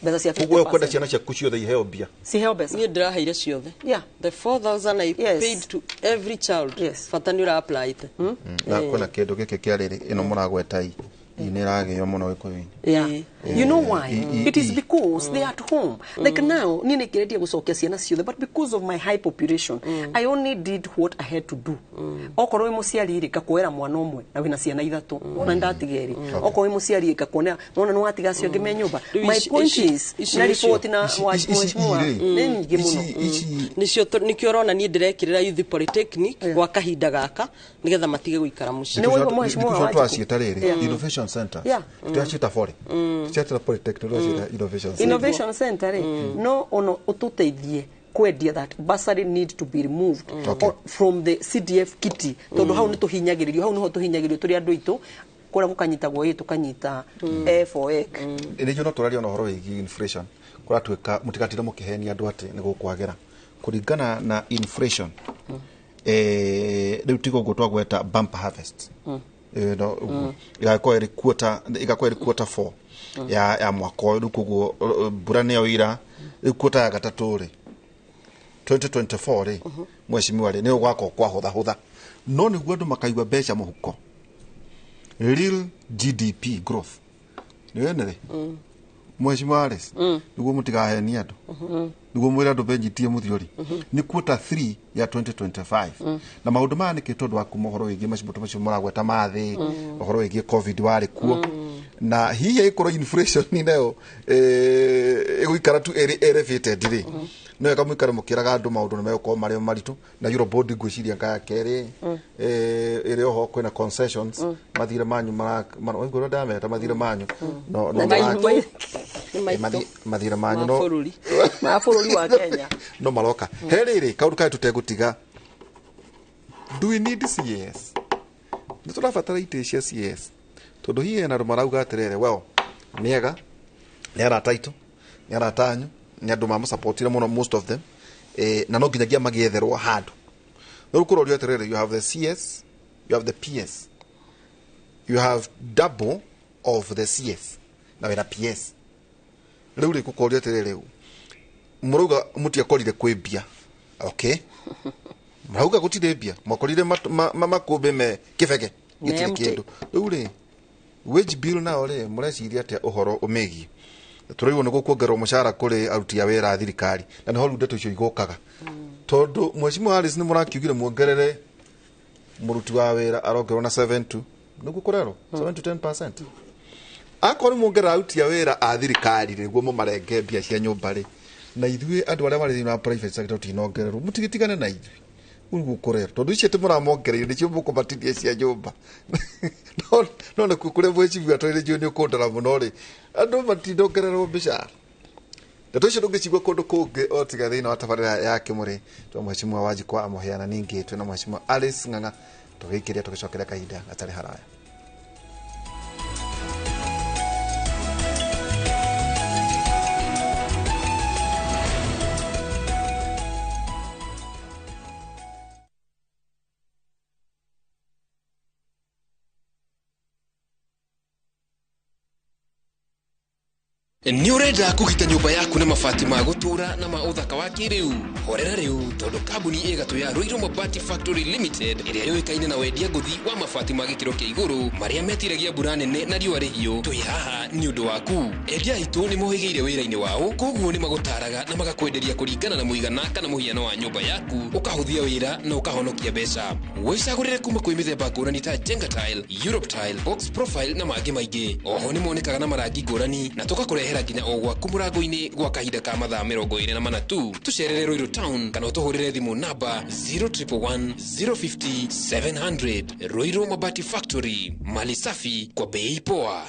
mbeca cia Koguo we ũkwenda 50%. ciana ciaku ciothe iheo mbia? Ciheo mbeca. Niĩ ndĩraheire ciothe. The 4000 I paid to every child. Bata nĩ ũra apply. Na kwĩna kĩndũ gĩkĩ kĩa rĩrĩ ĩno mũragweta i nĩ ĩragĩo mũno gĩkũyũ-inĩ. Yeah. You know why? It is because they are at home. Like now, niĩ nĩngĩrendia gũcokia ciana ciothe, but because of my high population, I only did what I had to do. Okorwo wĩ mũciari rĩ, ngakuoera mwana ũmwe na wĩna ciana ithatũ, ona nĩndatiga erĩ. Okorwo wĩ mũciari, ngakuonera nona nĩ watiga acio angĩ me nyũmba. Rĩu My point is, na riboti na mheshimiwa nĩ nyingĩ mũno. Nĩcio nĩkĩo ũrona niĩ ndĩrekĩrĩra youth polytechnic gwa kahinda gaka, nĩgetha matige gũikara mũciĩ. Nĩkĩo twaciĩta rĩrĩ innovation centers. Twaciĩta poly, ciĩta polytechnic, twaciĩta innovation center. Innovation center rĩ, no ono ũtũteithie kwendia that bursary need to be removed from the CDF kitty, tondũ hau nĩ tũhinyagĩrĩrio, hau nĩho tũhinyagĩrĩrio tũrĩ andũ aitũ kũrĩa gũkanyitagwo ĩ tũkanyita A for egg. Nĩguo no tũraria ona ũhoro wĩgiĩ inflation, kũratuĩka mũtigatinde mũkĩhenia andũ atĩ nĩ gũkwagĩra kũringana na inflation. Rĩu tiga ũguo twagweta bumper harvest. No, ũguo. Ĩgakorwo ĩrĩ quarter 4 ya mwaka ũyũ rĩu, koguo mbura nĩyo ira rĩu quarter ya gatatũ rĩ 2024 rĩ, mheshimiwa rĩ, nĩ ũgwakorwo kwahũthahũtha, no nĩguo andũ makaigua mbeca mũhuko, real GDP growth nĩ wene rĩ, mheshimiwa Alice, nĩguo mũtigahenie andũ, nĩguo mwĩre andũ benjitie mũthiori nĩ quarter 3 ya 2025. Na maũndũ maya nĩkĩ? Tondũ wa kuma ũhoro wĩgiĩ macio macio mũragweta mathĩ, ũhoro wĩgiĩ COVID warĩ kuo, na hihi ĩkorwo inflation nayo ĩgũikara tu ĩrĩ elevated rĩ, no wega mũikare mũkĩraga andũ maũndũ nĩ megũkorwo marĩ maritũ. Na Eurobond ngwĩciria nga ya kerĩ ĩrĩ oho, kwĩna concessions, mathirĩ manyu waigua ũrĩa ndameta mathirĩ manyu no Nĩ maitũ. Nĩ maitũ. Mathirĩ manyu Ma no bũrũri. Ma bũrũri wa Kenya. No maroka he rĩrĩ kaũndũ karĩ tũtegũtiga. Do we need CS? Nĩ tũrabatara itĩ cia CS? Tondũ hihi hena andũ marauga atĩrĩrĩ, well, nĩega, nĩ arata aitũ, nĩ arata anyu, nĩ andũ mamũsupportire mũno, most of them, na no nginyagia magĩetherwo handũ. No rĩu kũrorio atĩrĩrĩ, you have the CS, you have the PS, you have double of the CS na wĩna PS. Rĩu rĩ, gũkorio atĩrĩrĩ, mũrauga mũtiakorire kwĩ mbia. Okay, mũrauga gũtirĩ mbia, mwakorire makũmbĩ me kĩbege gĩtirĩ Empty. kĩndũ. Rĩu rĩ, Wage bill nao rĩ, mũreciria atĩa ũhoro ũmĩgiĩ? Tũraigua nĩ gũkuongererwo mũcara kũrĩ aruti a wĩra a thirikari, na nĩho rĩu ndeto icio igũkaga, tondũ Mheshimiwa Harris nĩ mũrakiugire muongerere mũruti wa wĩra arongererwo na 7 to, nĩguo kũrerwo 7 to 10%. Akorwo muongerera aruti a wĩra a thirikari nĩguo mũmarenge mbia cia nyũmba rĩ, na ithuĩ andũ arĩa marĩ thĩinĩ wa private sector tũtinongererwo, mũtigĩtigane na ithuĩ. Ũguo kũrerwo tondũ icio atĩ mũramongereire nĩcio mũkũmatinia cia nyũmba. No nakuo kũrĩa mheshimiwa tondũ nĩnjũĩ nĩ ũkũndora mũno rĩ, andũ matinongererwo mĩcara. Ndeto icio ndũngĩcigua kũndũ kũngĩ o tiga thĩinĩ wa tabarĩra ya Kĩmũrĩ. Twa Mheshimiwa Wanjikwa Amũheana, ningĩ twĩna Mheshimiwa Alice Ng'ang'a. Tũgĩikĩria tũgĩcokeria kahinda gatarĩ haraya. Nĩ ũrenda kũgita nyũmba yaku na mabati ma gũtũũra na ma ũthaka wa kĩrĩu? Horera rĩu, tondũ kambuni ĩgatũ ya Ruiru Mabati Factory Limited, ĩrĩa yũĩkaine na wendia ngũthi wa mabati ma gĩkĩro kĩa igũrũ marĩa metiragia mbura nene na riũa rĩhiũ, twĩ haha nĩ ũndũ waku. Endia aitũ nĩ mohĩgĩire wĩra-inĩ wao, koguo nĩ magũtaraga na magakwenderia kũringana na mũigana kana mũhiano wa nyũmba yaku, ũkahũthia wĩra na ũkahonokia mbeca. Wĩcagũrĩre kuma kwĩ mĩthemba ngũrani ta Jenga Tile, Europe Tile, Box Profile na mangĩ maingĩ. Oho nĩ monekaga na marangi ngũrani na tũgakũrehera nginya o gwaku mũrango-inĩ gwa kahinda ka mathaa 24 tu. Tũcerere Ruiru Town kana ũtũhũrĩre thimũ namba 0111 050 700. Ruiru Mabati Factory, mali safi kwa bei poa.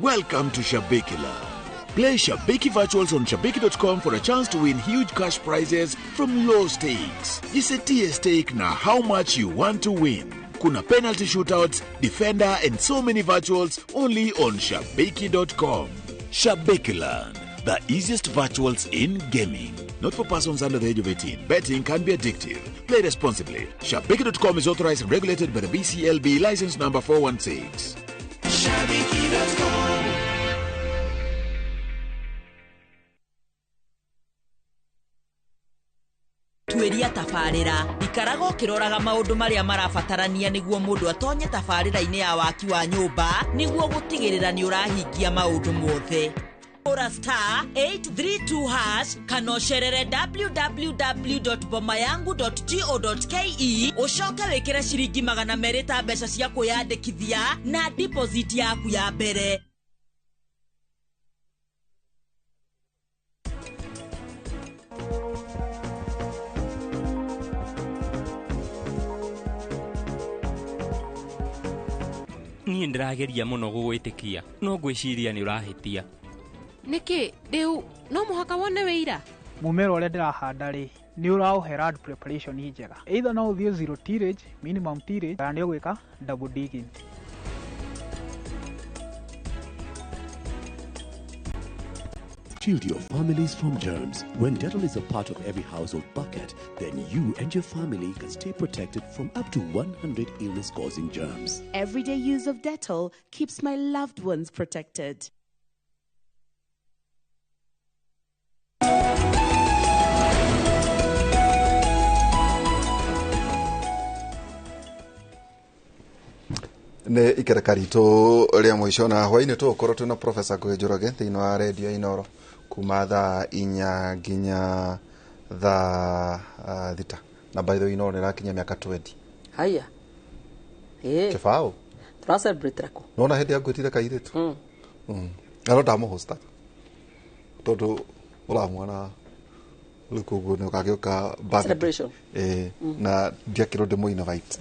Welcome to Shabiki Land. Play Shabiki Virtuals on Shabiki.com for a chance to win huge cash prizes from low stakes. Jisetie stake na how much you want to win. Kuna penalty shootouts, defender, and so many virtuals only on Shabiki.com. Shabiki Land, the easiest virtuals in gaming. Not for persons under the age of 18. Betting can be addictive. Play responsibly. Shabiki.com is authorized and regulated by the BCLB, license number 416. Shabiki.com. Tuĩria tabarĩra, ikaraga ũkĩroraga maũndũ marĩa marabatarania nĩguo mũndũ atonye tabarĩra-inĩ ya waki wa nyũmba, nĩguo gũtigĩrĩra nĩ ũrahingia maũndũ mothe. Ora star 832 hash kana ũcerere www.bomayangu.go.ke, ũcoke wĩkĩre ciringi 200 ta mbeca cia kwĩyandĩkithia na deposit yaku ya mbere. Niĩ ndĩrageria mũno gũgwĩtĩkia, no ngwĩciria nĩ ũrahĩtia. Nĩkĩ rĩu no mũhaka wone wĩira? Mũmera ũrĩa ndĩrahanda rĩ, nĩ ũraũhe land preparation njega. Either no ũthiĩ zero tillage, minimum tillage, kana nĩ ũgwĩka double digging. Shield your families from germs. When Dettol is a part of every household bucket, then you and your family can stay protected from up to 100 illness-causing germs. Everyday use of Dettol keeps my loved ones protected. Nĩ ikereka ritũ rĩa mũico, na hwainĩ tũgũkorwo twĩna Professor Ngugi Njoroge thĩinĩ wa redio Inoro kuma thaa 4 nginya thaa 6. Na by the way, Inoro nĩ ĩrakinyia mĩaka 20. Haya. Eh. Kĩbaũ. Tũra celebrate rako. Nona hĩndĩ ya ngwĩtire kairĩtu. Na no ndamũhosta tondũ ũramuona rĩu, koguo nĩ ũgagĩũka birthday. Celebration. Na ndiakĩrwo ndĩmũ invite.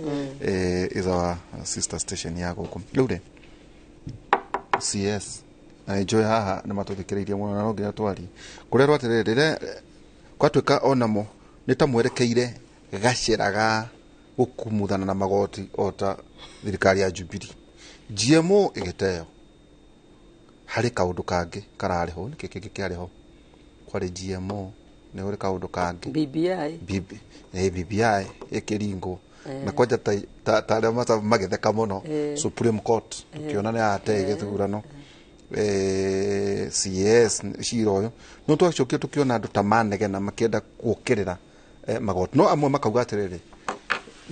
Is our sister station ya gũkũ. Rĩu rĩ, CS na enjoy haha nĩ matũthikĩrĩirie mũno, na no nginya twarie kũrerwo atĩrĩrĩ, rĩrĩa gwatuĩka onamo nĩ ta mwerekeire gacĩra ga gũkumuthana na magoti o ta thirikari ya Jubilee. GMO ĩgĩteo, harĩ kaũndũ kangĩ kararĩ ho. Nĩkĩ kĩngĩ kĩarĩ ho? Kwarĩ GMO, nĩ kũrĩ kaũndũ kangĩ. BBI. BBI ĩkĩringwo na kwanja ta arĩa magĩtheka mũno. Supreme Court tũkĩona nĩ yate gĩthurano. CS cira ũyũ no twacokire tũkĩona andũ ta manegena makĩenda gũkĩrĩra magoti, no amwe makauga atĩrĩrĩ,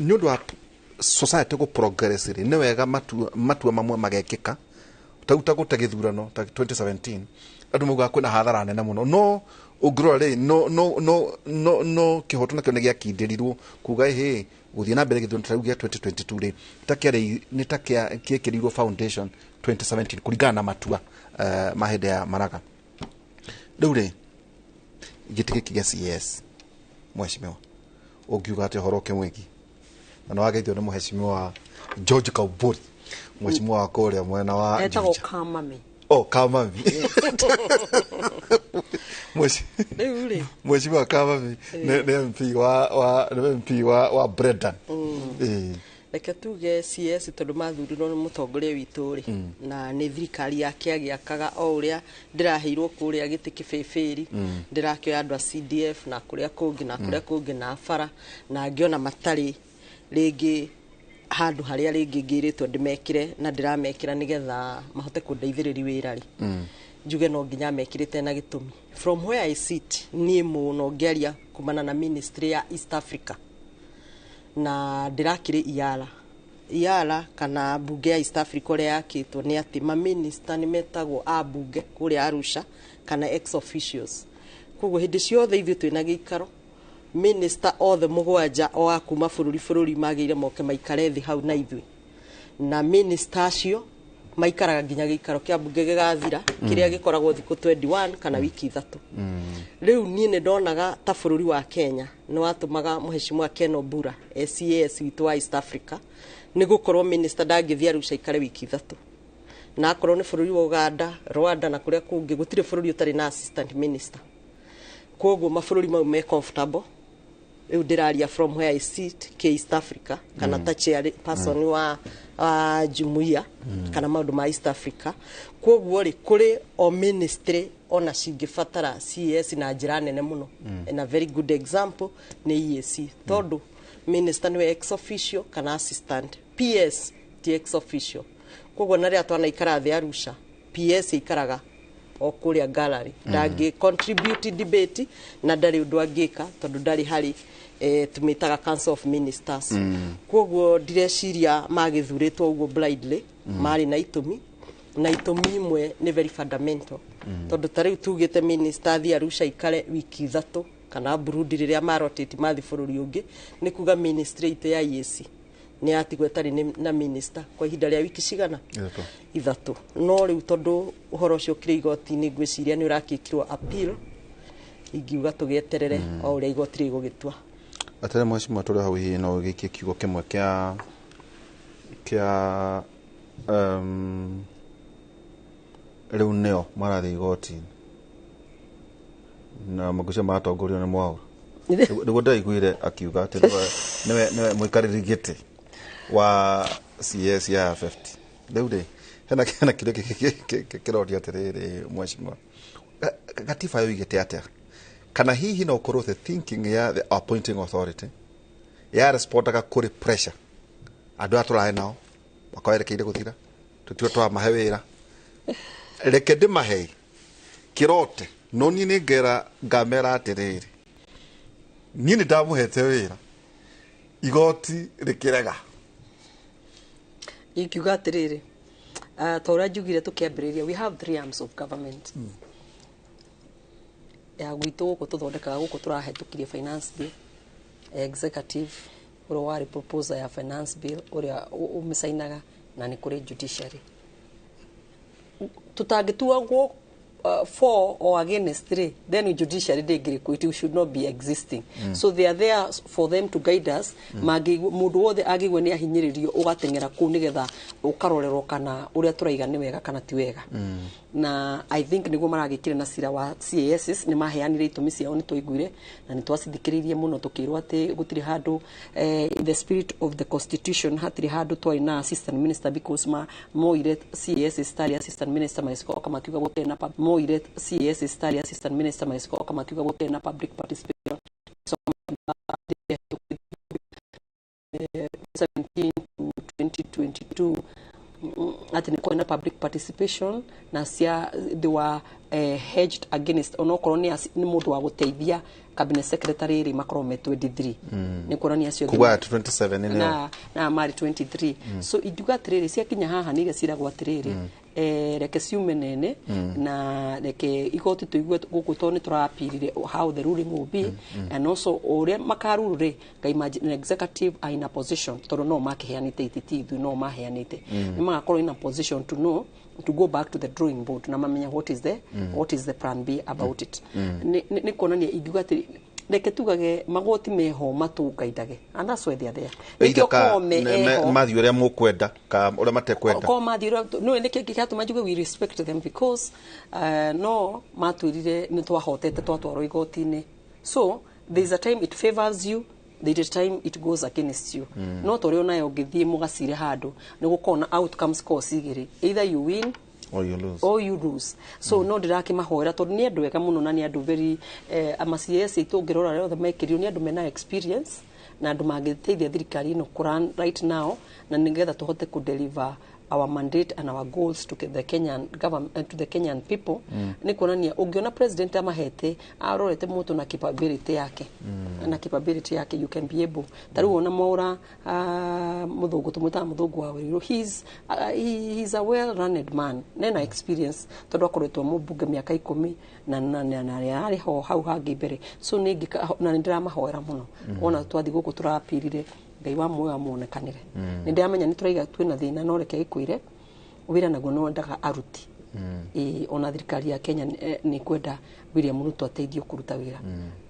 nĩ ũndũ wa Society go progress rĩ, nĩ wega matua mamwe magekĩka tau ta gũte gĩthurano ta 2017, andũ maugaga kwĩna hathara nene mũno, no ũngĩrora rĩ, no kĩhoto nakĩo nĩ gĩakindĩrirwo kuga ĩhĩ gũthiĩ na mbere gĩthurano ta rĩu gĩa 2022 rĩ, ta kĩarĩ nĩ ta kĩekĩrirwo foundation 2017 kũringana na matua ma hĩndĩ ya Maraga. Rĩu rĩ, gĩtĩ gĩkĩ gĩa CS, mheshimiwa, ũngiuga atĩ ũhoro ũkĩmwĩgiĩ, na nĩ wageithio nĩ mheshimiwa George Kauburi, mheshimiwa wa kũrĩa mwena wa Etagwo Juja. Kamami. Oh, Kamami. Rĩu rĩ, Mheshimiwa Kamami nĩ MP wa nĩ MP wa Brendan. Reke tuge CS tondũ mathurirwo nĩ mũtongoria witũ rĩ, na nĩ thirikari yake agĩakaga, o ũrĩa ndĩraheirwo kũrĩa gĩtĩ kĩbĩbĩri, ndĩrakĩoya andũ a CDF na kũrĩa kũngĩ na kũrĩa kũngĩ na bara, na ngĩona matarĩ rĩngĩ handũ harĩa rĩngĩ ngĩrĩtwo ndĩmekĩre, na ndĩramekĩra nĩgetha mahote kũndeithĩrĩria wĩra rĩ, njuge no nginya mekĩrĩte na gĩtũmi. From where I sit, niĩ mũno ngĩaria kumana na ministry ya East Africa, na ndĩrakĩrĩ iara iara kana mbunge ya East Africa, ũrĩa yakĩtwo nĩ atĩ maminista nĩ metagwo a mbunge kũrĩa Arusha kana ex officios. Koguo hĩndĩ ciothe ithuĩ twĩna gĩikaro, minista othe mũgwanja o a kuma bũrũri magĩire moke maikare thĩ hau na ithuĩ, na minista acio maikaraga nginya gĩikaro kĩa mbunge gĩgathira, kĩrĩa gĩkoragwo thikũ 21 kana wiki 3. Rĩu niĩ nĩ ndonaga ta bũrũri wa Kenya nĩ watũmaga mũheshimiwa Ken Obura CAS witũ wa East Africa, nĩ gũkorwo minister ndangĩthiĩ Arusha ikare wiki 3, na akorwo nĩ bũrũri wa Uganda, Rwanda na kũrĩa kũngĩ, gũtirĩ bũrũri ũtarĩ na assistant minister. Koguo mabũrũri mau me comfortable. Rĩu ndĩraria from where I sit ke East Africa kana ta chair person wa jumuiya kana maũndũ ma East Africa. Koguo rĩ, kũrĩ o ministry ona cingĩbatara CAS na njĩra nene mũno. And a very good example nĩ EAC, tondũ minister nĩwe ex officio kana assistant, PS ti ex officio. Koguo na rĩrĩa twanaikara thĩ Arusha, PS ikaraga o kũrĩa gallery, ndangĩ contribute debate na ndarĩ ũndũ angĩka tondũ ndarĩ harĩ tũmĩtaga Council of Ministers. Koguo ndireciria magĩthurĩtwo ũguo blindly. Marĩ na itũmi, na itũmi imwe nĩ very fundamental, tondũ ta rĩu tugĩte minister athiĩ Arusha ikare wiki 3 kana Burundi rĩrĩa marotate mathi bũrũri ũngĩ, nĩ kuga ministry itũ ya EAC nĩ yatigwo ĩtarĩ na minister kwa ihinda rĩa wiki cigana? 3. 3. No rĩu tondũ ũhoro ũcio ũkĩrĩ igoti-inĩ, ngwĩciria nĩ ũrakĩkirwo appeal, ingiuga tũgĩeterere o ũrĩa igoti rĩgũgĩtua. Atere mheshimiwa, tũrĩ hau, hihi no ũgĩikie kiugo kĩmwe kĩa rĩu nĩo marathiĩ igoti-inĩ na magucia maratongorio nĩ Mwaura, nĩguo ndaiguire akiuga atĩ nĩwe mũikarĩri gĩtĩ wa CS ya 50. Rĩu rĩ, hena kĩrĩa kĩroria atĩrĩrĩ, mheshimiwa, gatiba yoigĩte atĩa, kana hihi no ũkorwo the thinking ya the appointing authority ya respondaga kũrĩ pressure andũ aya tũrarĩ nao makoerekeire gũthira, tũtiwe twamahe wĩra, reke ndĩmahe kĩrote, no niĩ nĩ ngera ngamera atĩrĩrĩ, niĩ nĩ ndamũhete wĩra, igoti rĩkĩrega? Ingiuga atĩrĩrĩ, ta ũrĩa njugire tũkĩambĩrĩria, we have three arms of government. Ya gwitũ gũkũ tũthondekaga, gũkũ tũrahĩtũkirie finance bill, executive ũrĩa warĩ proposer ya finance bill, ũrĩa ũmĩcainaga, na nĩ kũrĩ judiciary. Tutangĩtuagwo for or against rĩ, then judiciary ndĩngĩrĩ, it should not be existing. So they are there for them to guide us. Mangĩigua mũndũ wothe angĩigua nĩ ahinyĩrĩrio, ũgateng'era kũu nĩgetha ũkarorerwo kana ũrĩa tũraiga nĩ wega kana ti wega. Na I think nĩguo maragĩkire na cira wa CASs. Nĩ maheanire itũmi ciao, nĩ twaiguire na nĩ twacithikĩrĩirie mũno, tũkĩrwo atĩ gũtirĩ handũ in the spirit of the constitution hatirĩ handũ twarĩ na assistant minister, because ma moire CASs tarĩ assistant minister, magĩcoka makiuga gũtirĩ na moire CASs tarĩ assistant minister, magĩcoka makiuga gũtirĩ na public participation. So 17 to 2022 atĩ nĩ kwarĩ na public participation na cia they were Hedged against onokorwo nĩ mũndũ wa gũteithia cabinet secretary rĩ, makorwo me 23. Nĩ kuonania acio angĩ Kuga 27 nĩ na marĩ 23. So ingiuga atĩrĩrĩ, ciakinya haha nĩ iria ciragwo atĩrĩrĩ, reke ciume nene na reke igoti tũigue gũkũ, tondũ nĩ tũrapirire how the ruling will be and also ũrĩa makaruru rĩ, nga imagine executive are in a position, tondũ no makĩheanĩte ititi ithuĩ no maheanĩte, nĩ magakorwo in a position to know to go back to the drawing board na mamenya what is the what is the plan B about it. Nĩ kuonania ingiuga atĩ reke tugage magoti meho matũngaidage, and that's why they are there. Either Nĩkĩo ka Kome eho. Mathiĩ ũrĩa mũkwenda ka ũrĩa matekwenda. Ko mathiĩ ũrĩa no nĩkĩo kĩratũma njuge we respect them, because no matwĩrire nĩ twahotete twatwarwo igoti-inĩ. So there is a time it favors you, there is a time it goes against you. No torĩa onayo ũngĩthiĩ mũgacire handũ nĩ gũkorwo na outcomes course igĩrĩ, either you win or you lose. Or you lose. So no ndirakĩmahoera tondũ nĩ andũ ega mũno na nĩ andũ very ama CS aitũ ũngĩrora arĩa othe mekĩrirwo nĩ andũ mena experience na andũ mangĩteithia thirikari ĩno kũrun right now, na nĩgetha tũhote kũ-deliver our mandate and our goals to the Kenyan government, to the Kenyan people. Nĩ kuonania ũngĩona president amahete arorete mũndũ na capability yake, na capability yake you can be able. Ta rĩu ona Mwaura, mũthũngũ tũmwĩtaga mũthũngũ wa wĩrũ, he's a well learned man nena experience, tondũ akoretwo mũmbunge mĩaka 10 na arĩ ho hau hangĩ mbere. So nĩ na nĩ ndĩramahoera mũno. Wona twathiĩ gũkũ tũrapirire Ngai wa muoyo amuonekanĩre. Nĩ ndĩramenya nĩ tũraiga twĩna thĩna, no reke gĩkwĩre wĩra naguo nĩ wendaga aruti. Ĩĩ, ona thirikari ya Kenya nĩ kwenda William Ruto ateithio kũruta wĩra,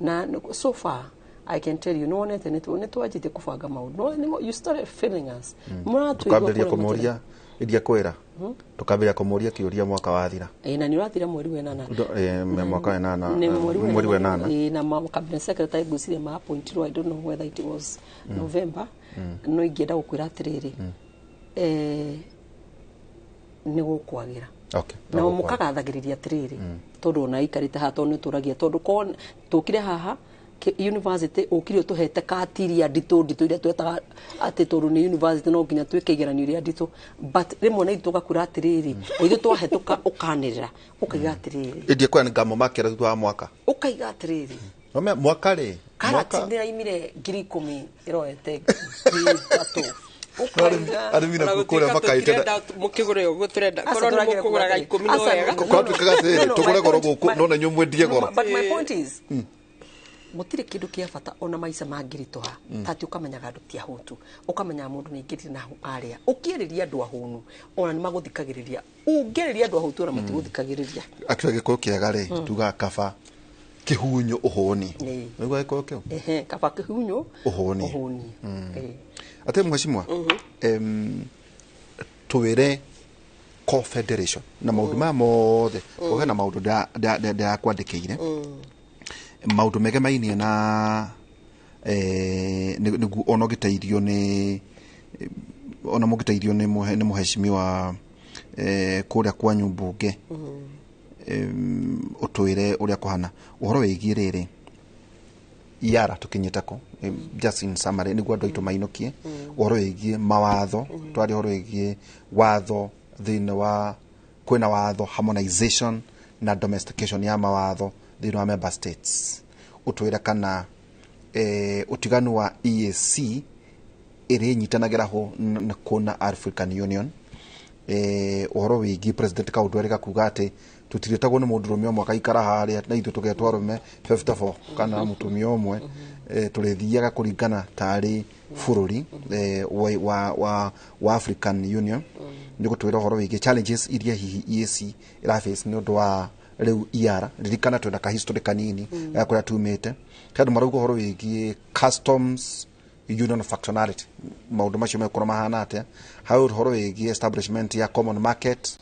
na so far I can tell you nĩ wonete nĩ twanjĩtie kũbanga maũndũ. You started feeling us, mũratũigua Tukambĩrĩria kũrĩa. Kũmũria iria kwĩra tukambĩrĩria kũmũria kĩũria mwaka wathira. Ĩĩ, na nĩ ũrathira mweri wa ĩnana. Mwaka wa ĩnana. Nĩ mweri wa ĩnana. Ĩĩ, na cabinet secretary ngwĩciria ma-appointirwo, I don't know whether it was November. No ingĩenda gũkwĩra atĩrĩrĩ, nĩ gũkwagĩra. Na mũkagathagĩrĩria atĩrĩrĩ, tondũ ona ikarĩte haha, tondũ nĩ tũragia, tondũ korwo tũkire haha university ũkire ũtũhete kati iria nditũ nditũ iria twetaga atĩ tondũ nĩ university no nginya twĩke igeranio iria nditũ, but rĩmwe na ithuĩ tũgakwĩra atĩrĩrĩ, o ithuĩ twahĩtũka ũkanĩrĩra ũkaiga atĩrĩrĩ, Ĩndĩ kwĩra nĩngamũmakĩra thutha wa mwaka. Ũkaiga atĩrĩrĩ, Nome mwaka rĩ karati mwaka nĩ raimire 10,000 ĩroete 3,000. Ũkaiga arĩmi na kũrĩa makaĩte. Mũkĩgũre ũguo tũrenda. Aca, korwo nĩ tũragĩra mũkũgũraga kũgũra. 10 no Aca, wega. no, Korwo tuĩkaga atĩrĩrĩ, no, tũgũre my goro point- gũkũ, no na inyuĩ mwendie goro. But my point is, gũtirĩ kĩndũ kĩa bata ona maica mangĩritũha ta atĩ ũkamenyaga andũ ti ahũtu, ũkamenyaga mũndũ nĩ aingĩrire na arĩa ũkĩarĩria andũ ahũnu ona nĩ magũthikagĩrĩria, ũngĩarĩria andũ ahũtu ona matigũthikagĩrĩria. Actually gĩkũyũ kĩega rĩ, tugaga kaba kĩhunyo ũhũni. Ĩĩ. Nĩguo gĩkũyũ kĩu. Ehe, kaba kĩhunyo Ũhũni. Ũhũni. Ĩĩ. Atĩ mheshimiwa, twĩre confederation na maũndũ maya mothe ũhe na maũndũ ndĩrakwandĩkĩire, maũndũ megemainie na nĩguo ona ũngĩteithio nĩ ona mũngĩteithio nĩ mũheshimiwa kũrĩa kwanyu mbunge, ũtwĩre ũrĩa kũhana ũhoro wĩgiĩ rĩrĩ yara tũkinyĩte kũ, just in summary nĩguo andũ aitũ mainũkie ũhoro wĩgiĩ mawatho, twaria ũhoro wĩgiĩ watho thĩinĩ wa kwĩna watho harmonization na domestication ya mawatho thĩinĩ wa member states, ũtwĩre kana ũtiganu wa EAC ĩrĩa ĩnyitanagĩra ho na kũna African Union, ũhoro wĩgiĩ president kaũndũ erĩga kuga atĩ tũtirĩtagwo nĩ mũndũrũme ũmwe akaikara harĩa na ithuĩ tũgetwo arũme 54 kana mũtumia ũmwe, tũrĩthiaga kũringana tarĩ bũrũri wa African Union. Nĩ gũtwĩra ũhoro wĩgiĩ challenges iria hihi EAC ĩraface nĩ ũndũ wa rĩu IAR, ririkana twĩna ka history kanini ga kũrĩa tumĩte. He andũ marauga ũhoro wĩgiĩ customs union functionality, maũndũ macio megũkorwo mahana atĩa hau, ũhoro wĩgiĩ establishment ya common market,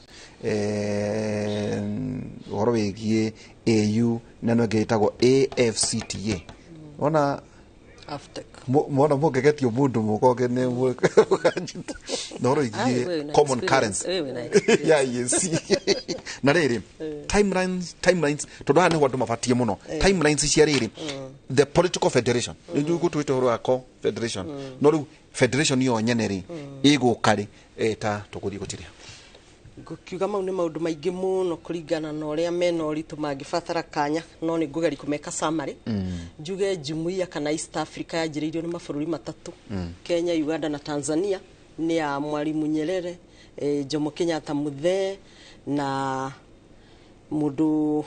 ũhoro wĩgiĩ AU na ĩno ĩngĩ ĩtagwo AfCFTA ona AfTEC. Mona mũngegetio mũndũ mũkoge nĩ mũkanjita na ũhoro Ai, wĩgiĩ wewe na common experience, currency wewe na experience. ya EAC na rĩrĩ timelines tondũ haha nĩho andũ mabatie mũno, timelines cia rĩrĩ the political federation nĩ gũtwĩte ũhoro wa confederation, no rĩu federation yo nyene rĩ ĩgũka rĩ, ta tũgũthiĩ gũtiria. Ngũkiuga mau nĩ maũndũ maingĩ mũno kũringana na ũrĩa mena ũritũ mangĩbatara kanya, no nĩ ngũgeria kũmeka summary. Njuge jumuiya kana East Africa yanjĩrĩirio nĩ mabũrũri matatũ, Kenya, Uganda na Tanzania. Nĩ ya Mwalimu Nyerere, Jomo Kenyatta Muthee na mũndũ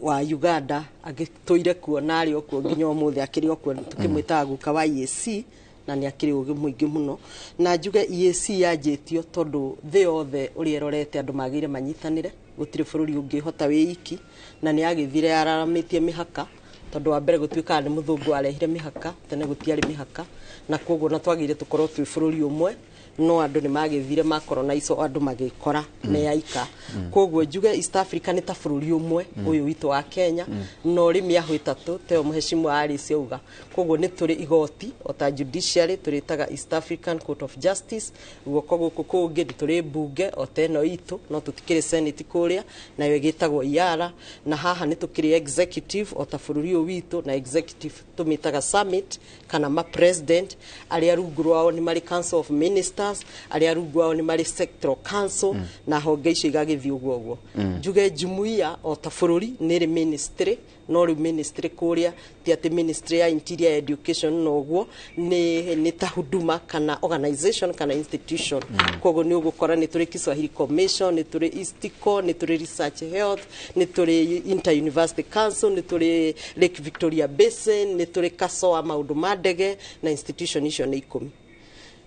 wa Uganda agĩtũire kuo na arĩ o kuo nginya ũmũthĩ, akĩrĩ o kuo, tũkĩmwĩtaga guka wa EAC, na nĩ akĩrĩ ũgĩ mũingĩ mũno. Na njuge EAC yanjĩtio tondũ thĩ yothe ũrĩa ĩrorete andũ magĩire manyitanĩre, gũtirĩ bũrũri ũngĩhota wĩ iki, na nĩ yagĩthire yararamĩtie mĩhaka, tondũ wa mbere gũtuĩkaga nĩ mũthũngũ arehire mĩhaka, tene gũtiarĩ mĩhaka, na koguo na twagĩrĩire tũkorwo twĩ bũrũri ũmwe, no andũ nĩ magĩthire makorona ico andũ magĩkora meyaika. Koguo njuge East Africa nĩ ta bũrũri ũmwe ũyũ witũ wa Kenya, no ũrĩ mĩahũ ĩtatũ teo mũhecimu Alice auga. Koguo nĩ tũrĩ igoti o ta judiciary tũrĩtaga East African Court of Justice, guoko gũkũ kũngĩ nĩ tũrĩ mbunge o ta ĩno itũ, no tũtikĩrĩ senate kũrĩa, nayo ĩgĩtagwo IARA, na haha nĩ tũkĩrĩ executive o ta bũrũri ũyũ witũ, na executive tũmĩtaga summit kana ma president, arĩa rungu rwao nĩ marĩ council of ministers, arĩa rungu rwao nĩ marĩ sectoral council, na honge icio igagĩthiĩ ũguo ũguo. Njuge jumuiya o ta bũrũri nĩ ĩrĩ ministry, no rĩu ministry kũrĩa ti atĩ ministry ya interior, education, no ũguo nĩ ta huduma kana organization kana institution. Koguo nĩ ũgũkora nĩ tũrĩ Kiswahili Commission, nĩ tũrĩ Istico, nĩ tũrĩ Research Health, nĩ tũrĩ Inter University Council, nĩ tũrĩ Lake Victoria Basin, nĩ tũrĩ Kasoa maũndũ ma ndege, na institution icio nĩ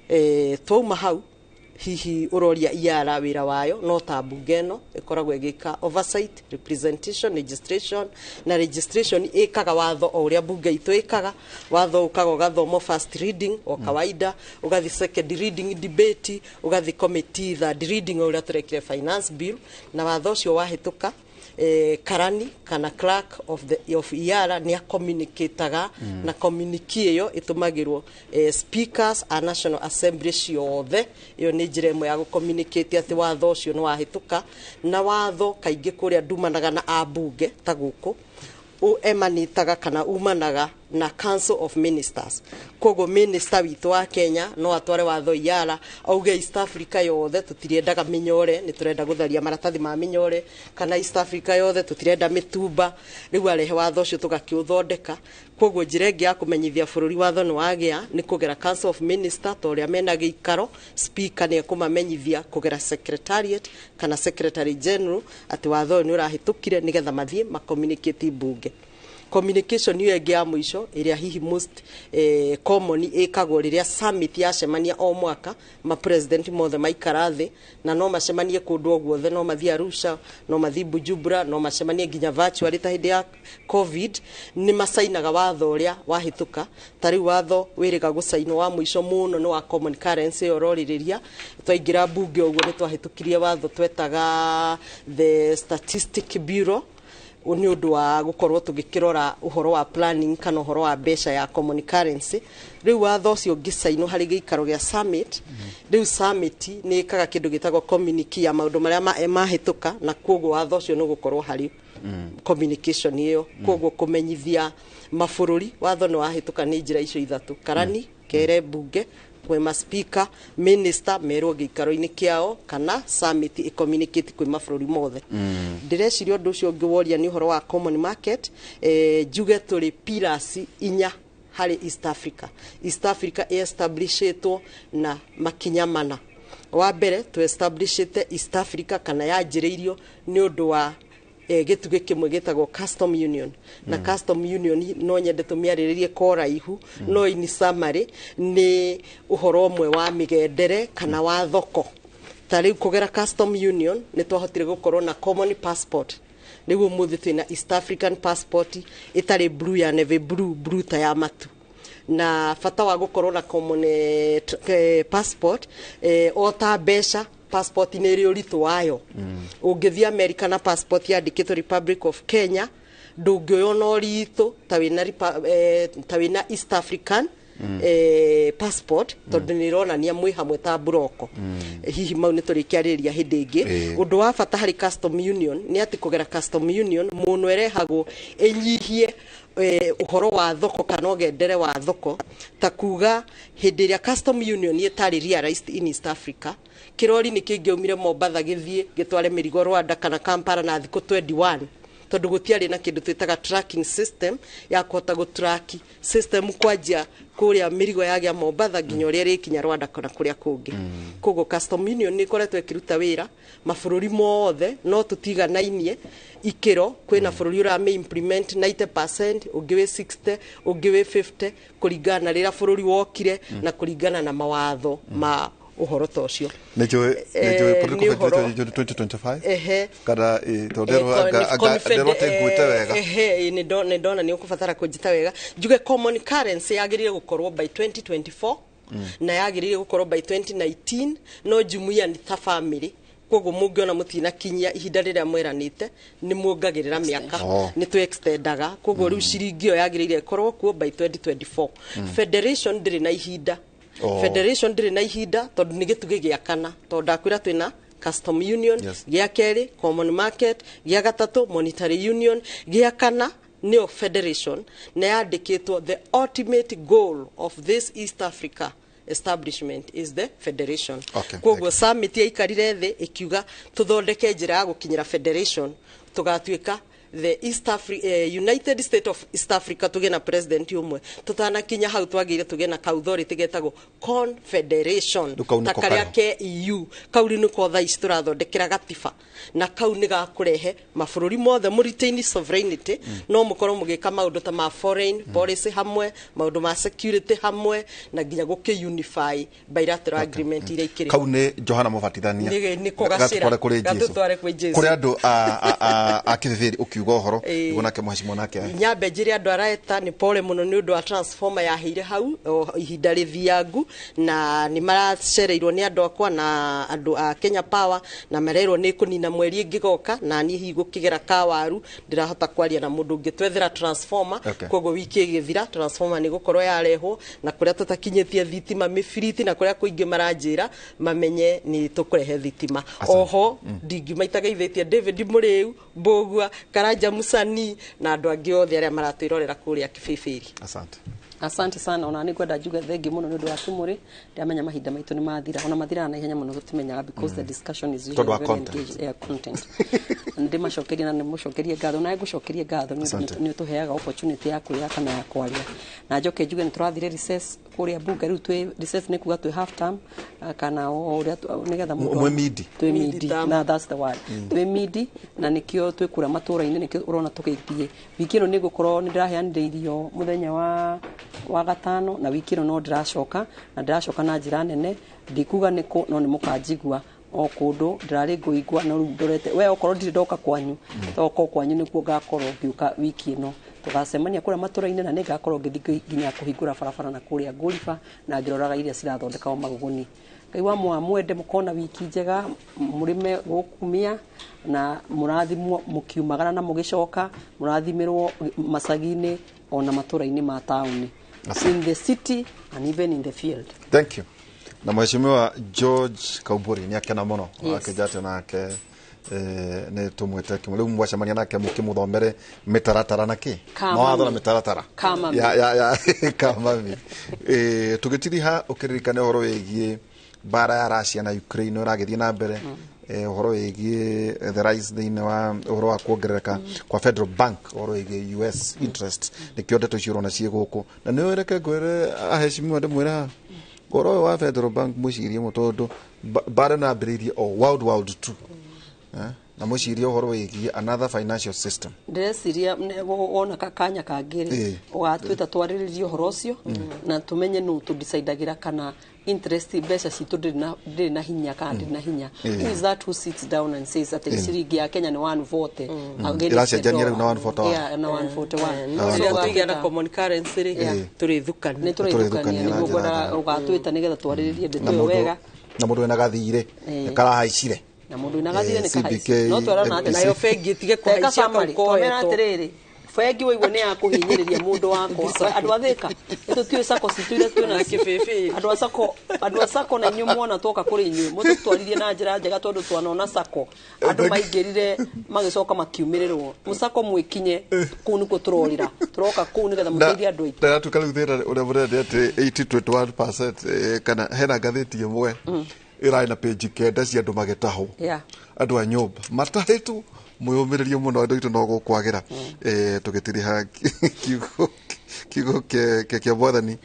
10. Twauma hau hihi ũroria IARA wĩra wayo no ta mbunge ĩno ĩkoragwo ĩgĩka oversight, representation, registration, na registration ĩkaga watho o ũrĩa mbunge itũ ĩkaga. Watho ũkaga ũgathomwo first reading o kawaida, ũgathi second reading debate, ũgathi committee third reading o ũrĩa tũrekire finance bill, na watho ũcio wahĩtũka, karani kana clerk of IARA nĩ acommunicataga, na communique ĩyo ĩtũmagĩrwo speakers a National Assembly ciothe. Ĩyo nĩ njĩra ĩmwe ya gũcommunicate atĩ watho ũcio nĩ wahĩtũka. Na watho kaingĩ kũrĩa ndumanaga na ambunge ta gũkũ, emanitaga kana umanaga na Council of Ministers. Koguo minister witũ wa Kenya no atware watho IARA auge East Africa yothe tũtirĩendaga mĩnyore, nĩ tũrenda gũtharia maratathi ma mĩnyore, kana East Africa yothe tũtirenda mĩtumba. Rĩu arehe watho ũcio tũgakĩũthondeka. Koguo njĩra ĩngĩ ya kũmenyithia bũrũri watho nĩ wagĩa nĩ kũgera Council of Minister, ta ũrĩa mena gĩikaro, speaker nĩ ekũmamenyithia kũgera secretariat kana secretary general atĩ watho ũyũ nĩ ũrahĩtũkire, nĩgetha mathiĩ macommunicate mbunge. Communication ĩyo ĩngĩ ya mũico ĩrĩa hihi most common ĩkagwo rĩrĩa summit yacemania o mwaka, ma president mothe maikara thĩ, na no macemanie kũndũ o guothe, no mathiĩ Arusha, no mathiĩ Bujumbura, no macemanie nginya virtually ta hĩndĩ ya COVID, nĩ macainaga watho ũrĩa wahĩtũka. Ta rĩu watho wĩrĩga gũcainwo wa mũico mũno nĩ wa common currency ĩyo ũrorĩrĩria. Twaingĩra mbunge ũguo nĩ twahĩtũkirie watho twetaga the Statistic Bureau, nĩ ũndũ wa gũkorwo tũgĩkĩrora ũhoro wa planning kana ũhoro wa mbeca ya common currency. Rĩu watho ũcio ũngĩcainwo harĩ gĩikaro gĩa summit, rĩu summit nĩ ĩkaga kĩndũ gĩtagwo communique ya maũndũ marĩa mahĩtũka, na koguo watho ũcio nĩ ũgũkorwo harĩ communication ĩyo. Koguo kũmenyithia mabũrũri watho nĩ wahĩtũka nĩ njĩra icio ithatũ: karani kere mbunge kwĩ ma speaker, minister merwo gĩikaro-inĩ kĩao, kana summit ĩcommunicate kwĩ mabũrũri mothe. Ndĩreciria ũndũ ũcio ũngĩ woria nĩ ũhoro wa common market. Njuge tũrĩ pillars 4 harĩ East Africa. East Africa ĩestablishĩtwo na makinya mana. Wa mbere tũestablishĩte East Africa kana yanjĩrĩirio nĩ ũndũ wa gĩtugĩ kĩmwe gĩtagwo custom union, na custom union no nyende tũmĩarĩrĩrie kwa raihu, no in summary nĩ ũhoro ũmwe wa mĩgendere kana wa thoko. Ta rĩu kũgera custom union nĩ twahotire gũkorwo na common passport. Rĩu ũmũthĩ twĩna East African passport ĩtarĩ blue ya navy blue, blue ta ya matu. Na bata wa gũkorwo na common passport, o ta mbeca, passport nĩ ĩrĩ ũritũ wayo. Ũngĩthiĩ America na passport yandĩkĩtwo Republic of Kenya, ndũngĩoywo na ũritũ ta wĩna East African passport tondu ni ironania mwi hamwe ta buroko. Hihi mau ni turikiarĩria hĩndĩ ĩngĩ. Ũndũ wa bata harĩ custom union nĩ atĩ kũgera custom union mũno ĩrehagwo ĩnyihie ũhoro wa thoko kana ũgendere wa thoko, ta kuga hĩndĩ ĩrĩa custom union ĩtarĩ realized in East Africa, kĩrori nĩ kĩngĩaumire Mombatha gĩthiĩ gĩtware mĩrigo Rwanda kana Kampala na thikũ 21, tondu gũtiarĩ na kĩndũ twĩtaga tracking system ya kũhota gũtraki system kwanjia kũrĩa mĩrigo yagĩa Mombatha nginya ũrĩa ĩrĩkinya Rwanda kana kũrĩa kũngĩ. Koguo custom union nĩ ĩkoretwo ĩkĩruta wĩra mabũrũri mothe, no tũtiganainie ikĩro. Kwĩna bũrũri ũramĩ implement 90%, ũngĩ wĩ 60, ũngĩ wĩ 50, kũringana na rĩrĩa bũrũri wokire na kũringana na mawatho ma ũhoro ta ũcio. Nĩ njũĩ political federation 2025 Ehe. Kana tondũ ndĩrwo nguĩte wega. Ehe, nĩ ndona nĩ ũkũbatara kũnjĩta wega. Njuge common currency yagĩrĩire gũkorwo by 2024 na yagĩrĩire gũkorwo by 2019, no jumuiya nĩ ta family, koguo mũngĩona mũtinakinyia ihinda rĩrĩa mweranĩte nĩ muongagĩrĩra mĩaka, nĩ twĩ extendaga. Koguo rĩu ciringi ĩyo yagĩrĩire ĩkorwo kuo by 2024. Federation ndĩrĩ na ihinda. Federation ndĩrĩ na ihinda tondũ nĩ gĩtugĩ gĩa kana, tondũ ndakwĩra twĩna custom union, gĩa kerĩ common market, gĩa gatatũ monetary union, gĩa kana nĩyo federation, na yandĩkĩtwo the ultimate goal of this East Africa establishment is the federation. Koguo summit yaikarire thĩ ĩkiuga tũthondeke njĩra ya gũkinyĩra federation, tũgatuĩka the East United States of East Africa, tũgĩe na president ũmwe. Tũtanakinya hau twagĩire tũgĩe na authority getagwo confederation, Rĩu kau ta nĩko karĩa karĩ. ke EU. Kau rĩu nĩko thaa ici tũrathondekera gatiba, na kau nĩ gakũrehe mabũrũri mothe mũ retain sovereignty, no mũkorwo mũgĩka maũndũ ta ma foreign policy hamwe, maũndũ ma security hamwe, na nginya gũkĩ unify bilateral agreement iria ikĩrĩ. Kau nĩ Johana Mũbatithania. Nĩko gacĩra Gatũtware kũrĩ Jesũ. Gatũtware kwĩ Jesũ. Kũrĩ andũ a kĩbĩbĩri ũkiuga ũhoro nĩguo nake mũhecimwo nake. Nyambe njĩre andũ araeta nĩ pole mũno nĩ ũndũ wa transformer yaheire hau o ihinda rĩthiangu, na nĩ maracereirwo nĩ andũ akwa na andũ a Kenya Power, na marerwo nĩ kũnina mweri ĩngĩgoka, na niĩ hihi gũkĩgera kawaru ndĩrahota kwaria na mũndũ ũngĩ twethera transformer. Koguo wiki ĩgĩthira transformer nĩ gũkorwo yarehwo, na kũrĩa tũtakinyĩtie thitima mĩbiriti na kũrĩa kũingĩ maranjĩra mamenye nĩ tũkũrehe thitima. Oho ndingiuma itageithĩtie David Mũrĩu, Mbũgua, Karanja Musani na andũ angĩ othe arĩa maratwĩrorera kũrĩa Kĩbĩbĩri. Asante. Asante sana. Ona nĩ ngwenda njuge thengi mũno nĩ ũndũ wa Kĩmũrĩ. Ndĩramenya mahinda maitũ nĩ mathira, ona mathiraga na ihenya mũno tũtimenyaga, because the discussion is Tondũ wa usually very content. engaged. Yeah, content. Ndĩmacokerie na nĩmũcokerie ngatho, na ngũcokerie ngatho nĩ ũndũ Asante. nĩ ũtũheaga opportunity ya kwĩyaka na ya kwaria. Na njoke njuge nĩ tũrathire recess kũrĩa bunge. Rĩu twĩ recess, nĩ kuga twĩ half term, kana o ũrĩa nĩgetha mũndũ Mwĩ midi. Twĩ Midi midi term. Na that's the word, twĩ midi, na nĩkĩo twĩ kũrĩa matũra-inĩ, nĩkĩo ũrona tũgĩthiĩ. Wiki ĩno nĩ ngũkorwo nĩ ndĩraheanire irio mũthenya wa gatano, na wiki ĩno no ndĩracoka, na ndĩracoka na njĩra nene. Ndikuga nĩkũ, no nĩ mũkanjigua o kũndũ ndĩrarĩ ngũigua, no rĩu ndorete we okorwo ndirĩ ndoka kwanyu, toka kwanyu nĩkuo ngakorwo ngĩũka wiki ĩno. Tũgacemania kũrĩa matũra-inĩ, na nĩ ngakorwo ngĩthiĩ nginya kũhingũra barabara na kũrĩa Ngũriba na ngĩroraga iria cirathondekagwo Magũgũni. Ngai wa mwamwende, mũkona wiki njega, mũrĩme gũkumia na mũrathimwo mũkiumagara na mũgĩcoka, mũrathimĩrwo macagi-inĩ ona matũra-inĩ ma taũni, in the city and even in the field. Thank you. Na mheshimiwa George Kaumburi nĩ akena mũno. Yes. Akĩnja nake nĩ tũmwĩte kĩmwe rĩu mwacemania nake mũkĩmũthomere mĩtaratara na kĩ Kamami. mawatho na mĩtaratara Kamami. ya kamami. Tũgĩtiriha ũkĩririkane ũhoro wĩgiĩ mbara ya Russia na Ukraine ũragĩthiĩ na mbere, ũhoro wĩgiĩ the rise thĩinĩ wa ũhoro wa kuongerereka kwa Federal Bank, ũhoro wĩgiĩ US interest, nĩkĩo ndeto icio ũrona ciĩ gũkũ. Na nĩ reke ngwĩre aheshimiwa, ndĩmwĩre haha ũhoro ũyũ wa Federal Bank mwĩcirie mũno, tondũ mbara ĩno yambĩrĩirie o World War II. Na mwĩcirie ũhoro wĩgiĩ another financial system. Ndĩreciria wona kanya kangĩ rĩ, ũgatwĩta twarĩrĩrie ũhoro ũcio na tũmenye nũ tũdecidagĩra kana interest mbeca citũ ndĩrĩ na hinya kana ndĩrĩ na hinya. Who is that who sits down and says atĩ ciringi ya Kenya nĩ 140 against the Ĩracenjania rĩu na dollar? 141. Yeah, na 141. No So rĩrĩa ũgatwĩta- tũigĩa na common currency rĩ, tũrĩthukania. Nĩ tũrĩthukania. Tũrĩthukania Nĩguo na njĩra ngwenda njega. ũgatwĩta nĩgetha twarĩrĩrie ndeto Na ĩyo mũndũ wega. na mũndũ wĩna gathirĩ nĩkarahaicire. Na mũndũ wĩna gathirĩ nĩ CBK, kahaici no twerana atĩ MPC. Nayo bengi ĩtige Teka kũhaicia kau summary, twamera koetwo. atĩrĩrĩ, Bengi waigua nĩ ya kũhinyĩrĩria mũndũ wakwa. Andũ a Thĩka nĩtũtiũĩ sacco citũ iria twĩ nacio. Andũ a sacco, andũ a sacco na inyuĩ muona twoka kũrĩ inyuĩ mũtũtwarithie na njĩra njega tondũ twanona sacco andũ maingĩrire magĩcoka makiumĩrĩrwo. Mũsacco mwĩkinye kũu nĩkuo tũrorĩra, tũroka kũu nĩgetha mũteithie andũ aitũ. Ndagatuĩka rĩu thĩna ũrĩa mũnene nĩ atĩ 80-21% kana hena ngathĩti ĩmwe ĩrarĩ na page 9 cia andũ magĩtahwo. Andũ a nyũmba matahĩtwo, mwĩyũmĩrĩrie mũno andũ aitũ no gũkwagĩra. Tũgĩtiriha kiugo kĩa mwathani,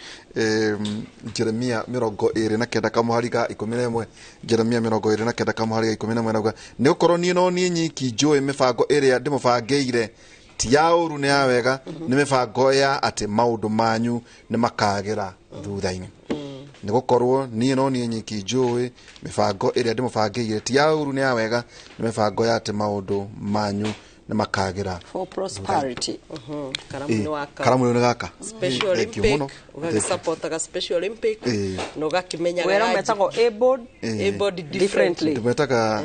Jeremia 29 kamũhari ga 11, Jeremia 29 kamũhari ga 11 nauga nĩ gũkorwo niĩ no niĩ nyiki njũĩ mĩbango ĩrĩa ndĩmũbangĩire ti ya ũru nĩ ya wega, nĩ mĩbango ya atĩ maũndũ manyu nĩ makagĩra thutha-inĩ. Nĩ gũkorwo niĩ no niĩ nyiki njũĩ mĩbango ĩrĩa ndĩmũbangĩire ti ya ũru nĩ ya wega, nĩ mĩbango ya atĩ maũndũ manyu nĩ makagĩra. For prosperity. Karamu nĩ waka. Karamu nĩ gaka. Special Olympic, ũgagĩsupportaga Special Olympic na ũgakĩmenyaga Wĩra metagwo abled differently. Tũmetaga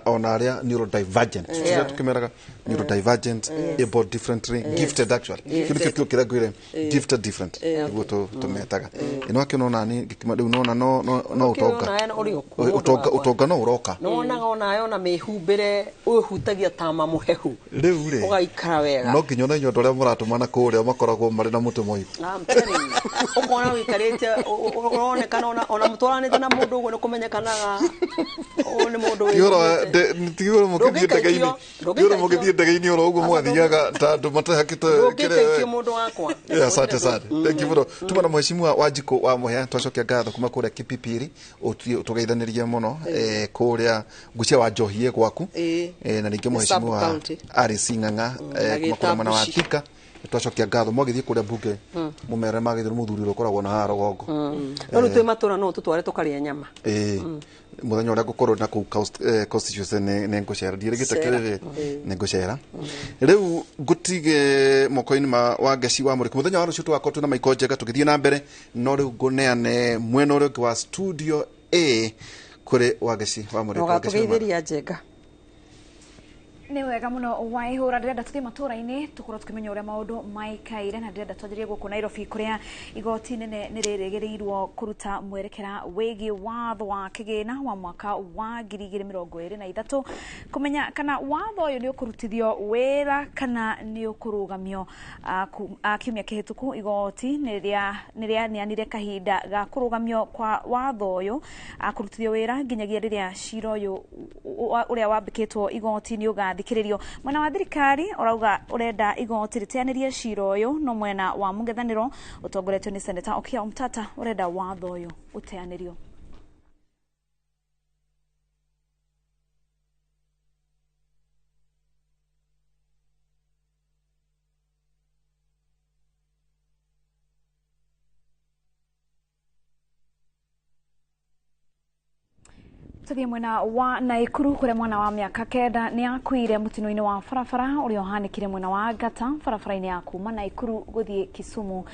ona arĩa neurodivergent. Tũrĩa tũkĩmeraga neurodivergent, abled differently, gifted actually. Kĩu nĩkĩo kiugo kĩrĩa ngwĩre, gifted different. Nĩguo tũmetaga. Ĩno akĩona nani ngĩkima rĩu nona no ũtonga. Ũtonga no ũroka. No wonaga onawe ona mĩhumbĩre ũhutagia tama mũhehu. Rĩu rĩ ũgaikara wega. No nginya ona inyuĩ andũ arĩa mũratũmana kũrĩa makoragwo marĩ na mũtĩ mũigũ. Ũkona ũikarĩte ũronekana ona mũtwaranĩte na mũndũ ũguo nĩ kũmenyekanaga ũyũ nĩ mũndũ Tiũra mũgĩthiĩ ndege-inĩ. Tiũra mũgĩthiĩ ndege-inĩ oro ũguo mũgathiaga ta andũ matahakĩte Ndũngĩikaikio mũndũ wakwa. Asante sana. Thank you mũno. Tuma na mheshimiwa Wanjikũ wa Mũhĩa, twacokia ngatho kuma kũrĩa Kipipiri, ũtũgeithanĩrie mũno kũrĩa ngucia wa njohie gwaku, na ningĩ mheshimiwa Alice Ng'ang'a kuma kũrĩa mwena wa Thika. Twacokia ngatho mwagĩthiĩ kũrĩa mbunge mũmere magĩthiĩ mũthuri ũrĩa ũkoragwo na haha rũgongo. No rĩu twĩ matũra no tũtware tũkarĩe nyama. Mũthenya ũrĩa ngũkorwo na kũu constituency nĩ ngũcera, ndiĩrĩgĩte kĩrĩrĩ nĩ ngũcera. Rĩu ngũtige moko-inĩ ma Wangeci wa Mũrĩki. Mũthenya wa rũciũ tũgakorwo twĩna Michael Njenga tũgĩthiĩ na mbere, no rĩu ngũneane mwena ũrĩa ũngĩ wa studio A kũrĩ Wangeci wa Mũrĩki. Ũgatũgeithĩria Njenga. Nĩ wega mũno waihũra, ndĩrenda tũthiĩ matũra-inĩ tũkorwo tũkĩmenya ũrĩa maũndũ maikaire, na ndĩrenda twanjĩrĩrie gũkũ Nairobi kũrĩa igoti nene nĩ rĩrĩgĩrĩirwo kũruta mwerekera wĩgiĩ watho wa kĩgĩna wa mwaka wa 2023 kũmenya kana watho ũyũ nĩ ũkũrutithio wĩra kana nĩ ũkũrũgamio. Kiumia kĩhĩtũku igoti nĩ rĩaneanire kahinda ga kũrũgamio kwa watho ũyũ kũrutithio wĩra nginyagia rĩrĩa cira ũyũ ũrĩa wambĩkĩtwo igoti nĩ ũgathikĩrĩrio. Mwena wa thirikari ũrauga ũrenda igoti rĩteanĩrie cira ũyũ, no mwena wa mũng'ethanĩro ũtongoretio nĩ Seneta Okiya Omtatah ũrenda watho ũyũ ũteanĩrio. Tuthie mwena wa Naikuru kuria mwana wa miaka 9 ni akuire mutino-ini wa barabara uria uhanikire mwena wa Ngata barabara-ini ya kuma Naikuru guthie Kisumu.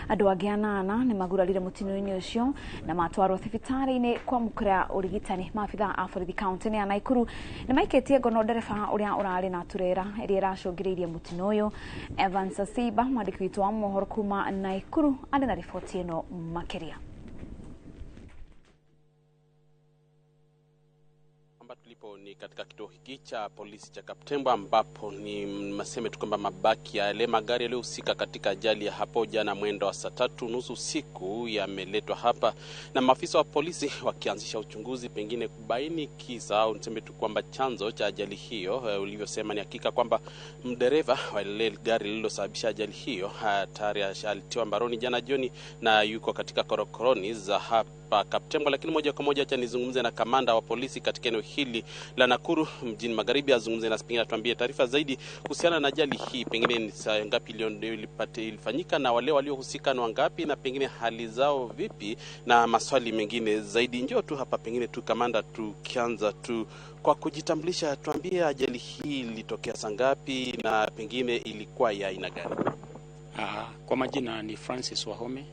Andu angi 8 ni magurarire mutino-ini ucio na matwarwo thibitari-ini kwamukira urigitani. Maabithaa a borithi kaunti-ini ya Naikuru ni maikitie ngono ndereba uria urari na turera iria iracũngĩrĩirie mutino uyu. Evans Asiba mwandĩki witũ wa mohoro kuma Naikuru arĩ na riboti ĩno makĩria. Tulipo ni katika kituo hiki cha polisi cha Kaptembwa ambapo ni maseme tu kwamba mabaki ya yale magari yaliyohusika katika ajali ya hapo jana mwendo wa 3:30 usiku yameletwa hapa na maafisa wa polisi wakianzisha uchunguzi pengine kubaini kisa au niseme tu kwamba chanzo cha ajali hiyo. Ulivyosema ni hakika kwamba mdereva wa lile gari lililosababisha ajali hiyo tayari alitiwa mbaroni jana jioni na yuko katika korokoroni za hapa Kaptembwa. Lakini moja kwa moja acha nizungumze na kamanda wa polisi katika eneo hili la Nakuru mjini Magharibi, azungumze na pengine atuambie taarifa zaidi kuhusiana na ajali hii, pengine ni saa ngapi ilifanyika na wale waliohusika ni wangapi na pengine hali zao vipi na maswali mengine zaidi. Njoo tu hapa pengine tu kamanda, tukianza tu kwa kujitambulisha, tuambie ajali hii ilitokea saa ngapi na pengine ilikuwa ya aina gani? Kwa majina ni Francis Wahome,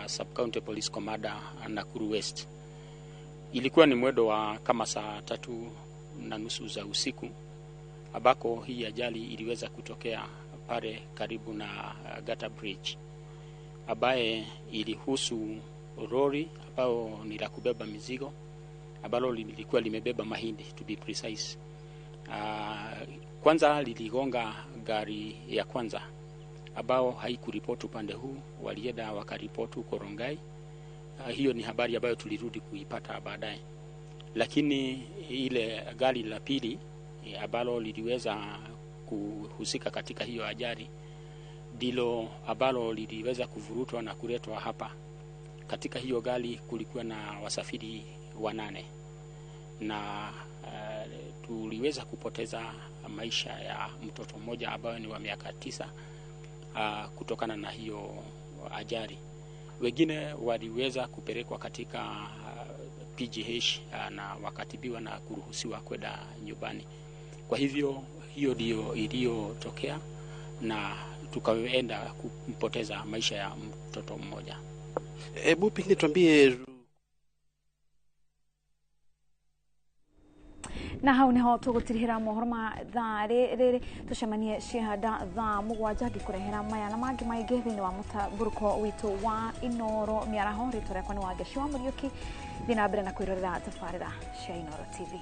Sub County Police Commander Nakuru West. Ilikuwa ni mwendo wa kama saa 3:30 za usiku ambako hii ajali iliweza kutokea pale karibu na Gata Bridge ambaye ilihusu lori ambao ni la kubeba mizigo ambalo lilikuwa limebeba mahindi to be precise. Kwanza liligonga gari ya kwanza ambao haikuripoti upande huu, walienda wakaripoti huko Rongai. Hiyo ni habari ambayo tulirudi kuipata baadaye. Lakini ile gari la pili ambalo liliweza kuhusika katika hiyo ajali ndilo ambalo liliweza kuvurutwa na kuletwa hapa. Katika hiyo gari kulikuwa na wasafiri 8 na tuliweza kupoteza maisha ya mtoto mmoja ambaye ni wa miaka 9 kutokana na hiyo ajali. Wengine waliweza kupelekwa katika PGH na wakatibiwa na kuruhusiwa kwenda nyumbani. Kwa hivyo hiyo ndio iliyotokea na tukaenda kupoteza maisha ya mtoto mmoja. Hebu pengine tuambie na hau niho tugutirihira mohoro ma thaa riri tucemanie ciahanda thaa 7 ngĩkũrehera maya na mangĩ maingĩ thĩinĩ wa mũtamburuko witũ wa Inoro mĩaraho. Rĩtwa rĩakwa nĩ Wangeci wa Mũriũki. Thiĩ na mbere na kwĩrorera tabarĩra cia Inoro TV.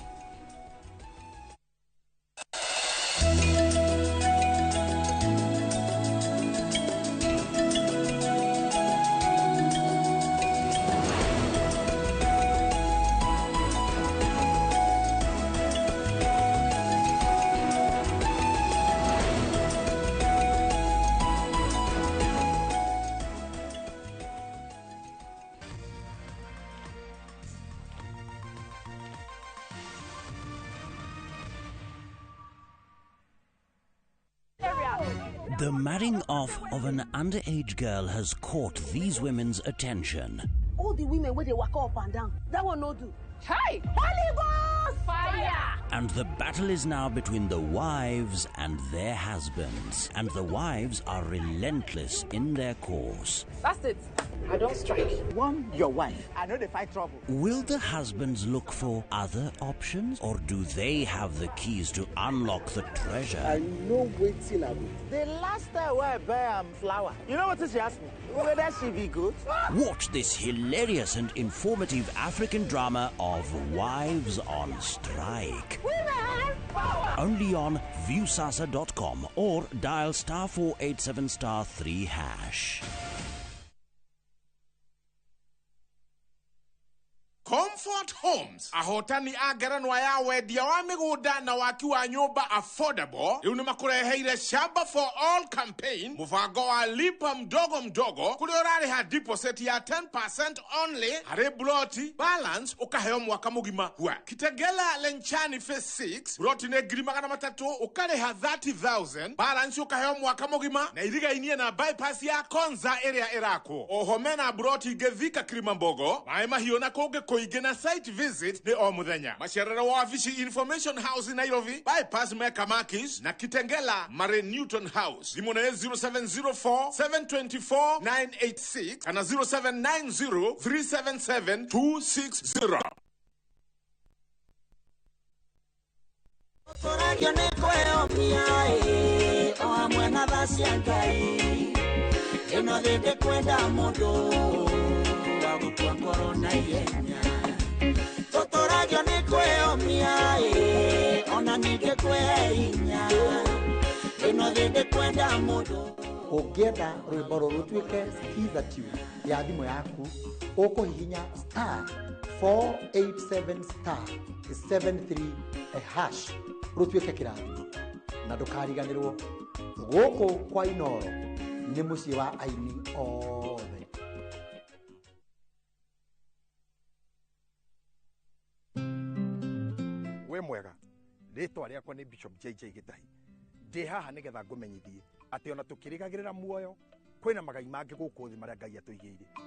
The marrying off of an underage girl has caught these women's attention. All the women where they walk up and down, that one no do. Hey! Holy Ghost! Fire! And the battle is now between the wives and their husbands. And the wives are relentless in their course. That's it. I don't strike. One, your wife. I know they fight trouble. Will the husbands look for other options, or do they have the keys to unlock the treasure? I know waiting I will. The last time I buy flour, you know what she asked me? Whether she be good? Watch this hilarious and informative African drama of Wives on Strike. Women power! Only on Viusasa.com or dial *487*3#. Comfort Homes ahotani a ngerenwa ya wendia wa migunda na waki wa nyumba affordable riu ni makureheire Shamba for All campaign, mubango wa lipa mdogo mdogo kuria urariha deposit ya 10% only hari ploti, balance ukaheo mwaka mugima. Hua Kitengela Lenchani phase 6 ploti ni 300,000 ukariha 30,000 balance ukaheo mwaka mugima na irigainie na bypass ya Konza area irakwo. Oho mena ploti ingithika Kilimambogo maĩ mahiũ na kũngĩ kũingĩ na site visit ni o muthenya. Macerero wa wabici Information House Nairobi, bypass Mecca Makis na Kitengela Mare Newton House. Thimũ nĩ 0704 724 986 kana 0790 377 260. Tũragio nĩ kwĩyomia ĩ, o hamwe na tha cia Ngai. Ĩno thĩ ndĩkwenda mũndũ wa gũkua ngoro na ihenya. Tũtũragio nĩ kwĩyomia ĩ, ona ningĩ kwĩhe hinya. Ĩno thĩ ndĩkwenda mũndũ. Ũngĩenda rwĩmbo rũrũ rũtuĩke skiza tune ya thimũ yaku, ũkũhihinya *487*73# rũtuĩke kĩrathimo. Na ndũkariganĩrwo, gũkũ kwa Inoro nĩ mũciĩ wa aini othe. Wĩ mwega, rĩtwa rĩakwa nĩ Bishop JJ Gĩtahi. Ndĩ haha nĩgetha ngũmenyithie atĩ ona tũkĩrĩgagĩrĩra muoyo kwĩna magai mangĩ gũkũ thĩ marĩa Ngai atũigĩire.